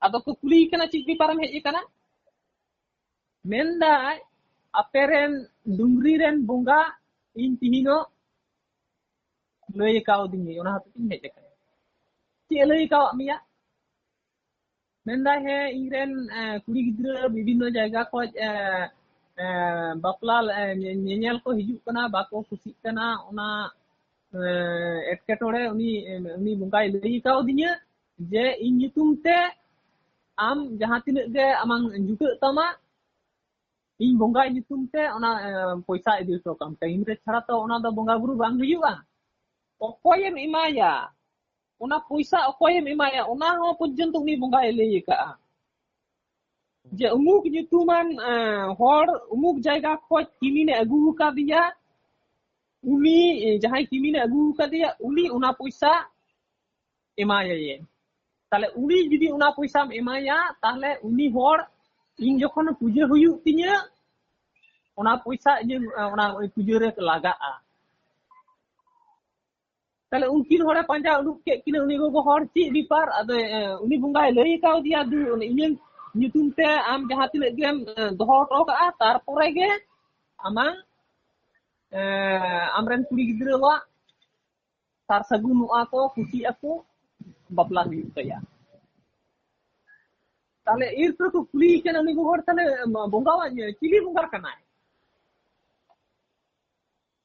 ᱟᱫᱚ ᱠᱚ ᱠᱩᱞᱤᱭᱮ ᱠᱟᱱᱟ, "ᱪᱮᱫ ᱵᱮᱯᱟᱨᱮᱢ ᱦᱮᱡ ᱟᱠᱟᱱᱟ?" ᱢᱮᱱᱫᱟᱭ, "ᱟᱯᱮ ᱨᱮᱱ ᱰᱩᱝᱨᱤ ᱨᱮᱱ ᱵᱚᱸᱜᱟ ᱤᱧ ᱛᱤᱦᱤᱧᱚᱜ ᱞᱟᱹᱭ ᱠᱟᱣᱫᱤᱧᱟᱹ, ᱚᱱᱟ ᱦᱚᱛᱮᱡ ᱛᱤᱧ ᱦᱮᱡ ᱟᱠᱟᱱᱟ᱾" "ᱪᱮᱫ ᱮ ᱞᱟᱹᱭ ᱠᱟᱣᱟᱫ ᱢᱮᱭᱟ?" ᱢᱮᱱᱫᱟᱭ, "ᱦᱮᱸ, ᱤᱧ ᱨᱮᱱ, ᱮ, ᱠᱩᱲᱤ ᱜᱤᱫᱽᱨᱟᱹ ᱵᱤᱵᱷᱤᱱᱱᱚ ᱡᱟᱭᱜᱟ ᱠᱷᱚᱡ, ᱮ, ᱮ, ᱵᱟᱯᱞᱟ, ᱮ, ᱧᱮ-, ᱧᱮᱧᱮᱞ ᱠᱚ ᱦᱤᱡᱩᱜ ᱠᱟᱱᱟ, ᱵᱟᱠᱚ ᱠᱩᱥᱤᱜ ᱠᱟᱱᱟ, ᱚᱱᱟ, ᱮ, ᱮᱴᱠᱮᱴᱚᱬᱮ ᱩᱱᱤ, ᱩᱱᱤ ᱵᱚᱸᱜᱟᱭ ᱞᱟᱹᱭ ᱠᱟᱣᱫᱤᱧᱟᱹ ᱡᱮ ᱤᱧ ᱧᱩᱛᱩᱢ ᱛᱮ ᱟᱢ ᱡᱟᱦᱟᱸ ᱛᱤᱱᱟᱹᱜ ᱜᱮ ᱟᱢᱟᱝ ᱡᱩᱴᱟᱹᱜ ᱛᱟᱢᱟ, ᱤᱧ ᱵᱚᱸᱜᱟᱭ ᱧᱩᱛᱩᱢ ᱛᱮ ᱚᱱᱟ, ᱮ, ᱯᱚᱭᱥᱟ ᱤᱫᱤ ᱦᱚᱴᱚ ᱠᱟᱢ᱾ ᱴᱟᱭᱤᱢ ᱨᱮ ᱪᱷᱟᱲᱟ ᱛᱚ ᱚᱱᱟ ᱫᱚ ᱵᱚᱸᱜᱟ ᱵᱩᱨᱩ ᱵᱟᱝ ᱦᱩᱭᱩᱜᱼᱟ᱾ ᱚᱠᱚᱭᱮᱢ ᱮᱢᱟᱭᱟ? ᱚᱱᱟ ᱯᱚᱭᱥᱟ ᱚᱠᱚᱭᱮᱢ ᱮᱢᱟᱭᱟ? ᱚᱱᱟ ᱦᱚᱸ ᱯᱚᱨᱡᱚᱱᱛᱚ ᱩᱱᱤ ᱵᱚᱸᱜᱟᱭ ᱞᱟᱹᱭ ᱟᱠᱟᱜᱼᱟ᱾ ᱡᱮ ᱩᱢᱩᱠ ᱧᱩᱛᱩᱢᱟᱱ, ᱮ, ᱦᱚᱲ ᱩᱢᱩᱠ ᱡᱟᱭᱜᱟ ᱠᱷᱚᱡ ᱠᱤᱢᱤᱱᱮ ᱟᱹᱜᱩ ᱟᱠᱟᱫᱮᱭᱟ, ᱩᱱᱤ, ᱮ, ᱡᱟᱦᱟᱸᱭ ᱠᱤᱢᱤᱱᱮ ᱟᱹᱜᱩ ᱟᱠᱟᱫᱮᱭᱟ, ᱩᱱᱤ ᱚᱱᱟ ᱯᱚᱭᱥᱟ ᱮᱢᱟᱭᱟᱭᱮ᱾ ᱛᱟᱦᱞᱮ ᱩᱱᱤ ᱡᱩᱫᱤ ᱚᱱᱟ ᱯᱚᱭᱥᱟᱢ ᱮᱢᱟᱭᱟ, ᱛᱟᱦᱞᱮ ᱩᱱᱤ ᱦᱚᱲ ᱤᱧ ᱡᱚᱠᱷᱚᱱ ᱯᱩᱡᱟᱹ ᱦᱩᱭᱩᱜ ᱛᱤᱧᱟᱹ, ᱚᱱᱟ ᱯᱚᱭᱥᱟ ᱤᱧᱟᱹᱜ, ᱚᱱᱟ ᱯᱩᱡᱟᱹ ᱨᱮ ᱞᱟᱜᱟᱜᱼᱟ᱾ ᱛᱟᱦᱞᱮ ᱩᱱᱠᱤᱱ ᱦᱚᱲᱮ ᱯᱟᱸᱡᱟ ᱩᱰᱩᱠ ᱠᱮᱫ ᱠᱤᱱᱟ, ᱩᱱᱤ ᱜᱚᱜᱚ ᱦᱚᱲ, ᱪᱮᱫ ᱵᱮᱯᱟᱨ? ᱟᱫᱚ, ᱮ, ᱩᱱᱤ ᱵᱚᱸᱜᱟᱭ ᱞᱟᱹᱭ ᱠᱟᱣᱫᱮᱭᱟ, "ᱫᱩ, ᱤᱧᱟᱹᱝ ᱧᱩᱛᱩᱢ ᱛᱮ ᱟᱢ ᱡᱟᱦᱟᱸ ᱛᱤᱱᱟᱹᱜ ᱜᱮᱢ ᱫᱚᱦᱚ ᱦᱚᱴᱚ ᱠᱟᱜᱼᱟ, ᱛᱟᱨᱯᱚᱨᱮ ᱜᱮ ᱟᱢᱟᱜ ᱟᱢᱨᱮᱱ ᱠᱩᱲᱤ ᱜᱤᱫᱽᱨᱟᱹᱣᱟᱜ ᱥᱟᱨ ᱥᱟᱹᱜᱩᱱᱚᱜᱼᱟ ᱠᱚ, ᱠᱩᱥᱤᱜ ᱟᱠᱚ, ᱵᱟᱯᱞᱟ ᱦᱩᱭᱩᱜ ᱛᱟᱭᱟ᱾ ᱛᱟᱦᱞᱮ ᱮᱨᱯᱚᱨᱮ ᱠᱚ ᱠᱩᱞᱤᱭᱮ ᱠᱟᱱᱟ ᱩᱱᱤ ᱜᱚᱜᱚ ᱦᱚᱲ, "ᱛᱟᱦᱞᱮ ᱵᱚᱸᱜᱟᱣᱟᱜ ᱪᱤᱞᱤ ᱵᱚᱸᱜᱟ ᱠᱟᱱᱟᱭ?"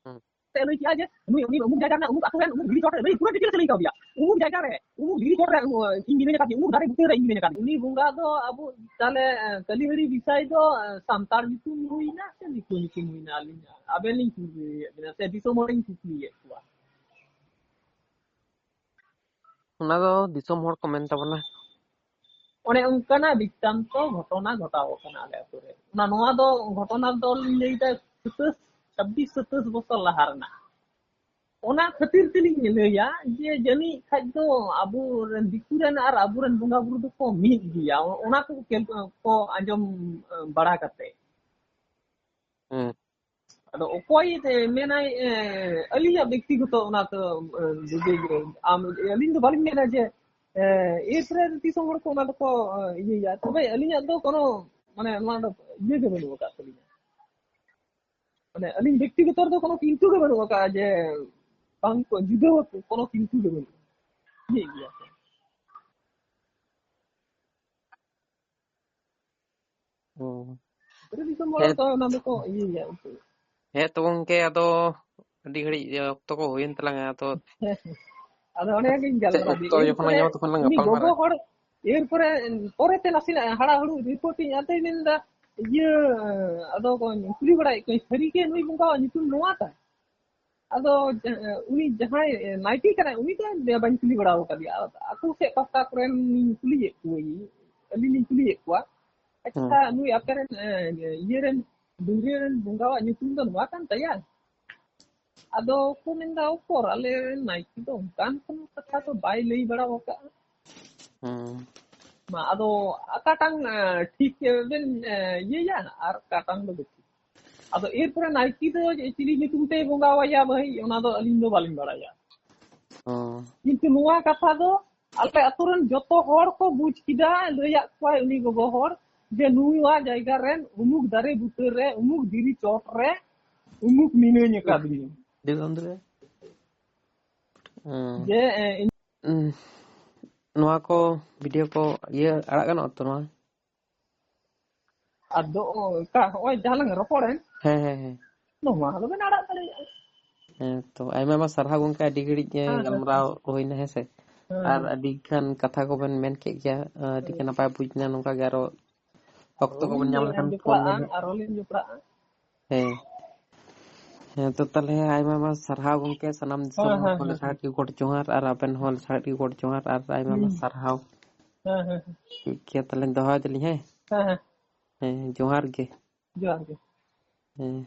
ᱦᱩᱸ᱾ ᱛᱮ ᱞᱟᱹᱭ ᱠᱮᱜᱼᱟ ᱡᱮ ᱱᱩᱭ, ᱩᱱᱤ ᱩᱢᱩᱠ ᱡᱟᱭᱜᱟ ᱨᱮᱱᱟᱜ ᱩᱢᱩᱠ ᱟᱹᱛᱩ ᱨᱮᱱ ᱩᱢᱩᱠ ᱫᱷᱤᱨᱤ ᱪᱚᱴ ᱨᱮ, ᱞᱟᱹᱭ ᱯᱩᱨᱟᱹ details ᱮ ᱞᱟᱹᱭ ᱠᱟᱣᱫᱮᱭᱟ᱾ ᱩᱢᱩᱠ ᱡᱟᱭᱜᱟ ᱨᱮ, ᱩᱢᱩᱠ ᱫᱷᱤᱨᱤ ᱪᱚᱴ ᱨᱮ, ᱩᱢᱩᱠ, ᱤᱧ ᱢᱤᱱᱟᱹᱧ ᱟᱠᱟᱫᱤᱧᱟ, ᱩᱢᱩᱠ ᱫᱟᱨᱮ ᱵᱩᱴᱟᱹ ᱨᱮ ᱤᱧ ᱢᱤᱱᱟᱹᱧ ᱟᱠᱟᱫᱤᱧᱟ᱾ ᱩᱱᱤ ᱵᱚᱸᱜᱟ ᱫᱚ ᱟᱵᱚ ᱛᱟᱦᱞᱮ, ᱮ, ᱠᱟᱹᱞᱤᱦᱟᱹᱲᱤ ᱵᱤᱥᱟᱭ ᱫᱚ, ᱮ, ᱥᱟᱱᱛᱟᱲ ᱧᱩᱛᱩᱢ ᱦᱩᱭᱱᱟ ᱥᱮ ᱫᱤᱠᱩ ᱧᱩᱛᱩᱢ ᱦᱩᱭᱱᱟ? ᱟᱹᱞᱤᱧ ᱟᱵᱮᱱ ᱞᱤᱧ ᱠᱩᱞᱤᱭᱮᱫ ᱵᱮᱱᱟ ᱥᱮ ᱫᱤᱥᱚᱢ ᱦᱚᱲᱤᱧ ᱠᱩᱞᱤᱭᱮᱫ ᱠᱚᱣᱟ? ᱚᱱᱟ ᱫᱚ ᱫᱤᱥᱚᱢ ᱦᱚᱲ ᱠᱚ ᱢᱮᱱ ᱛᱟᱵᱚᱱᱟ᱾ ᱚᱱᱮ ᱚᱱᱠᱟᱱᱟᱜ ᱵᱤᱛᱛᱟᱱᱛᱚ ᱜᱷᱚᱴᱚᱱᱟ ᱜᱷᱚᱴᱟᱣ ᱟᱠᱟᱱᱟ ᱟᱞᱮ ᱟᱹᱛᱩ ᱨᱮ᱾ ᱚᱱᱟ, ᱱᱚᱣᱟ ᱫᱚ ᱜᱷᱚᱴᱚᱱᱟ ᱫᱚ ᱞᱤᱧ ᱞᱟᱹᱭᱫᱟ ᱥᱟᱛᱟᱥ, ᱪᱷᱟᱵᱵᱤᱥ ᱥᱟᱛᱟᱥ ᱵᱚᱪᱷᱚᱨ ᱞᱟᱦᱟ ᱨᱮᱱᱟᱜ᱾ ᱚᱱᱟ ᱠᱷᱟᱹᱛᱤᱨ ᱛᱮᱞᱤᱧ ᱞᱟᱹᱭᱟ ᱡᱮ ᱡᱟᱹᱱᱤᱡ ᱠᱷᱟᱡ ᱫᱚ ᱟᱵᱚᱨᱮᱱ ᱫᱤᱠᱩ ᱨᱮᱱ ᱟᱨ ᱟᱵᱚᱨᱮᱱ ᱵᱚᱸᱜᱟ ᱵᱩᱨᱩ ᱫᱚᱠᱚ ᱢᱤᱫ ᱜᱮᱭᱟ᱾ ᱚᱱᱟ ᱠᱚ ᱠᱮᱞ-, ᱠᱚ ᱟᱸᱡᱚᱢ, ᱮ, ᱵᱟᱲᱟ ᱠᱟᱛᱮ᱾ ᱦᱮᱸ᱾ ᱟᱫᱚ ᱚᱠᱚᱭ, ᱮ, ᱢᱮᱱᱟᱭ, ᱮ, ᱟᱹᱞᱤᱧᱟᱜ ᱵᱮᱠᱛᱤᱜᱚᱛᱚ ᱚᱱᱟ ᱛᱚ, ᱮ, ᱡᱩᱫᱤ, ᱮ, ᱟᱢ, ᱟᱹᱞᱤᱧ ᱫᱚ ᱵᱟᱹᱞᱤᱧ ᱢᱮᱱᱟ ᱡᱮ, ᱮ, ᱮᱨᱯᱚᱨᱮ ᱫᱤᱥᱚᱢ ᱦᱚᱲ ᱠᱚ ᱚᱱᱟ ᱫᱚᱠᱚ, ᱮ, ᱤᱭᱟᱹᱭᱟ᱾ ᱛᱚᱵᱮ ᱟᱹᱞᱤᱧᱟᱜ ᱫᱚ ᱠᱳᱱᱳ, ᱢᱟᱱᱮ, ᱱᱚᱣᱟ ᱫᱚ ᱤᱭᱟᱹ ᱜᱮ ᱵᱟᱹᱱᱩᱜ ᱟᱠᱟᱫ ᱛᱟᱹᱞᱤᱧᱟ᱾ ᱢᱟᱱᱮ, ᱟᱹᱞᱤᱧ ᱵᱮᱠᱛᱤᱜᱚᱛᱚ ᱨᱮᱫᱚ ᱠᱳᱱᱳ ᱠᱤᱱᱛᱩ ᱜᱮ ᱵᱟᱹᱱᱩᱜ ᱟᱠᱟᱫᱼᱟ ᱡᱮ ᱵᱟᱝ ᱠᱚ ᱡᱩᱫᱟᱹ ᱟᱠᱚ, ᱠᱳᱱᱳ ᱠᱤᱱᱛᱩ ᱜᱮ ᱵᱟᱹᱱᱩᱜᱼᱟ᱾ ᱢᱤᱫ ᱜᱮᱭᱟ ᱠᱚ᱾ ᱚ᱾ ᱟᱹᱰᱤ ᱫᱤᱥᱚᱢ ᱦᱚᱲ ᱦᱮᱸ᱾ ᱫᱚ ᱚᱱᱟ ᱫᱚᱠᱚ ᱤᱭᱟᱹᱭᱟ ᱩᱱᱠᱩ᱾ ᱦᱮᱸ ᱛᱚ ᱜᱚᱝᱠᱮ, ᱟᱫᱚ ᱟᱹᱰᱤ ᱜᱷᱟᱹᱲᱤᱡ ᱚᱠᱛᱚ ᱠᱚ ᱦᱩᱭᱮᱱ ᱛᱟᱞᱟᱝᱟ, ᱟᱫᱚ ᱟᱫᱚ ᱚᱱᱮ ᱜᱤᱧ ᱥᱮ ᱜᱟᱞᱢᱟᱨᱟᱣ ᱚᱠᱛᱚ ᱮᱨᱯᱚᱨᱮ ᱡᱚᱠᱷᱚᱱ ᱧᱟᱢᱟ ᱛᱚᱠᱷᱚᱱ ᱞᱟᱝ ᱩᱱᱤ ᱜᱟᱯᱟᱞ ᱜᱚᱜᱚ ᱢᱟᱨᱟᱣᱟ᱾ ᱦᱚᱲ, ᱮᱨᱯᱚᱨᱮ ᱯᱚᱨᱮᱛᱮ ᱱᱟᱥᱮᱱᱟᱜ ᱦᱟᱲᱟᱦᱩᱲᱩ ᱨᱤᱯᱳᱨᱴ ᱤᱧ ᱟᱫᱚᱧ ᱢᱮᱱᱫᱟ, ᱤᱭᱟᱹ, ᱟᱫᱚ ᱠᱚ ᱠᱩᱞᱤ ᱵᱟᱲᱟᱭᱮᱫ ᱠᱚᱣᱟᱧ, "ᱥᱟᱹᱨᱤ ᱜᱮ ᱱᱩᱭ ᱵᱚᱸᱜᱟᱣᱟᱜ ᱧᱩᱛᱩᱢ ᱱᱚᱣᱟ ᱛᱟᱭ?" ᱟᱫᱚ ᱡᱟ-, ᱩᱱᱤ ᱡᱟᱦᱟᱸᱭ ᱱᱟᱭᱠᱮ ᱠᱟᱱᱟᱭ, ᱩᱱᱤ ᱫᱚ ᱵᱟᱹᱧ ᱠᱩᱞᱤ ᱵᱟᱲᱟ ᱟᱠᱟᱫᱮᱭᱟ᱾ ᱟᱠᱚ ᱥᱮᱫ ᱯᱟᱦᱴᱟ ᱠᱚᱨᱮᱱ ᱠᱩᱞᱤᱭᱮᱫ ᱠᱚᱣᱟᱧ, ᱟᱹᱞᱤᱧ ᱞᱤᱧ ᱠᱩᱞᱤᱭᱮᱫ ᱠᱚᱣᱟ, "ᱟᱪᱪᱷᱟ, ᱦᱮᱸ᱾ ᱱᱩᱭ ᱟᱯᱮ ᱨᱮᱱ, ᱮ, ᱤᱭᱟᱹ ᱨᱮᱱ, ᱰᱩᱝᱨᱤ ᱨᱮᱱ ᱵᱚᱸᱜᱟᱣᱟᱜ ᱧᱩᱛᱩᱢ ᱫᱚ ᱱᱚᱣᱟ ᱠᱟᱱ ᱛᱟᱭᱟ?" ᱟᱫᱚ ᱠᱚ ᱢᱮᱱᱫᱟ, "ᱚᱠᱚᱨ, ᱟᱞᱮ ᱨᱮᱱ ᱱᱟᱭᱠᱮ ᱫᱚ ᱚᱱᱠᱟᱱ ᱠᱳᱱᱳ ᱠᱟᱛᱷᱟ ᱫᱚ ᱵᱟᱭ ᱞᱟᱹᱭ ᱵᱟᱲᱟ ᱟᱠᱟᱫᱼᱟ᱾" ᱦᱮᱸ᱾ ᱢᱟ, ᱟᱫᱚ ᱚᱠᱟᱴᱟᱝ, ᱮ, ᱴᱷᱤᱠ ᱵᱮᱱ, ᱮ, ᱤᱭᱟᱹᱭᱟ ᱟᱨ ᱚᱠᱟᱴᱟᱝ ᱫᱚ ᱵᱮᱴᱷᱤᱠ? ᱟᱫᱚ ᱮᱨᱯᱚᱨᱮ ᱱᱟᱭᱠᱮ ᱫᱚ ᱪᱤᱞᱤ ᱧᱩᱛᱩᱢ ᱛᱮᱭ ᱵᱚᱸᱜᱟᱣᱟᱭᱟ ᱵᱷᱟᱹᱭ, ᱚᱱᱟ ᱫᱚ ᱟᱹᱞᱤᱧ ᱫᱚ ᱵᱟᱹᱞᱤᱧ ᱵᱟᱲᱟᱭᱟ᱾ ᱚ᱾ ᱠᱤᱱᱛᱩ ᱱᱚᱣᱟ ᱠᱟᱛᱷᱟ ᱫᱚ ᱟᱞᱮ ᱟᱛᱳ ᱨᱮᱱ ᱡᱚᱛᱚ ᱦᱚᱲ ᱠᱚ ᱵᱩᱡᱽ ᱠᱮᱫᱟ, ᱞᱟᱹᱭᱟᱫ ᱠᱚᱣᱟᱭ ᱩᱱᱤ ᱜᱚᱜᱚ ᱦᱚᱲ ᱡᱮ ᱱᱩᱭᱟ ᱡᱟᱭᱜᱟ ᱨᱮᱱ ᱩᱢᱩᱠ ᱫᱟᱨᱮ ᱵᱩᱴᱟᱹ ᱨᱮ, ᱩᱢᱩᱠ ᱫᱷᱤᱨᱤ ᱪᱚᱴ ᱨᱮ ᱩᱢᱩᱠ ᱢᱤᱱᱟᱹᱧ ᱟᱠᱟᱫᱤᱧᱟ᱾ ᱫᱮᱵ ᱟᱢ ᱫᱚ ᱞᱟᱹᱭ ᱢᱮ᱾ ᱦᱮᱸ᱾ ᱡᱮ, ᱮ, ᱤᱧ ᱩᱸ, ᱱᱚᱣᱟ ᱠᱚ ᱵᱷᱤᱰᱤᱭᱳ ᱠᱚ ᱤᱭᱟᱹ ᱟᱲᱟᱜ ᱜᱟᱱᱚᱜᱼᱟ ᱛᱚ ᱱᱚᱣᱟ? ᱟᱫᱚ ᱚᱱᱠᱟ ᱦᱚᱸᱜᱼᱚᱭ ᱡᱟᱦᱟᱸ ᱞᱟᱝ ᱨᱚᱯᱚᱲᱮᱱ, ᱦᱮᱸ, ᱦᱮᱸ, ᱦᱮᱸ᱾ ᱱᱚᱣᱟ ᱫᱚᱵᱮᱱ ᱟᱲᱟᱜ ᱫᱟᱲᱮᱭᱟᱜᱼᱟ᱾ ᱦᱮᱸ, ᱛᱚ ᱟᱭᱢᱟ ᱟᱭᱢᱟ ᱥᱟᱨᱦᱟᱣ ᱜᱚᱝᱠᱮ, ᱟᱹᱰᱤ ᱜᱷᱟᱹᱲᱤᱡ, ᱮ, ᱦᱮᱸ, ᱦᱮᱸ᱾ ᱜᱟᱞᱢᱟᱨᱟᱣ ᱦᱩᱭᱱᱟ, ᱦᱮᱸ ᱥᱮ? ᱦᱮᱸ, ᱟᱨ ᱦᱮᱸ᱾ ᱟᱹᱰᱤ ᱜᱟᱱ ᱠᱟᱛᱷᱟ ᱠᱚᱵᱮᱱ ᱢᱮᱱ ᱠᱮᱫ ᱜᱮᱭᱟ, ᱟᱹᱰᱤ ᱜᱮ ᱦᱮᱸ᱾ ᱱᱟᱯᱟᱭ ᱵᱩᱡᱽ ᱮᱱᱟ᱾ ᱱᱚᱝᱠᱟ ᱜᱮ ᱟᱨᱚ ᱚᱠᱛᱚ ᱟᱨᱚ ᱠᱚᱵᱚᱱ ᱞᱤᱧ ᱧᱟᱢ ᱞᱮᱠᱷᱟᱱ ᱯᱷᱳᱱ ᱡᱚᱯᱲᱟᱜᱼᱟ, ᱵᱮᱱ ᱦᱟᱸᱜ᱾ ᱟᱨᱚ ᱞᱤᱧ ᱡᱚᱯᱲᱟᱜᱼᱟ᱾ ᱦᱮᱸ᱾ ᱦᱮᱸ, ᱛᱚ ᱛᱟᱦᱞᱮ ᱟᱭᱢᱟ ᱟᱭᱢᱟ ᱥᱟᱨᱦᱟᱣ ᱜᱚᱝᱠᱮ, ᱥᱟᱱᱟᱢ ᱫᱤᱥᱚᱢ ᱦᱮᱸ, ᱦᱚᱲ ᱦᱮᱸ, ᱠᱚ ᱦᱮᱸ, ᱞᱮᱠᱷᱟ ᱦᱮᱸ᱾ ᱜᱮ ᱜᱚᱰ ᱡᱚᱦᱟᱨ, ᱟᱨ ᱟᱵᱮᱱ ᱦᱚᱸ ᱞᱮᱠᱷᱟ ᱜᱮ ᱜᱚᱰ ᱡᱚᱦᱟᱨ, ᱟᱨ ᱟᱭᱢᱟ ᱟᱭᱢᱟ ᱦᱩᱸ᱾ ᱥᱟᱨᱦᱟᱣ᱾ ᱦᱮᱸ, ᱦᱮᱸ, ᱦᱮᱸ᱾ ᱴᱷᱤᱠ ᱜᱮᱭᱟ, ᱛᱟᱦᱞᱮ ᱫᱚᱦᱚᱭ ᱫᱟᱞᱤᱧ, ᱦᱮᱸ? ᱦᱮᱸ, ᱦᱮᱸ᱾ ᱦᱮᱸ, ᱡᱚᱦᱟᱨ ᱜᱮ᱾ ᱡᱚᱦᱟᱨ ᱜᱮ᱾ ᱦᱮᱸ᱾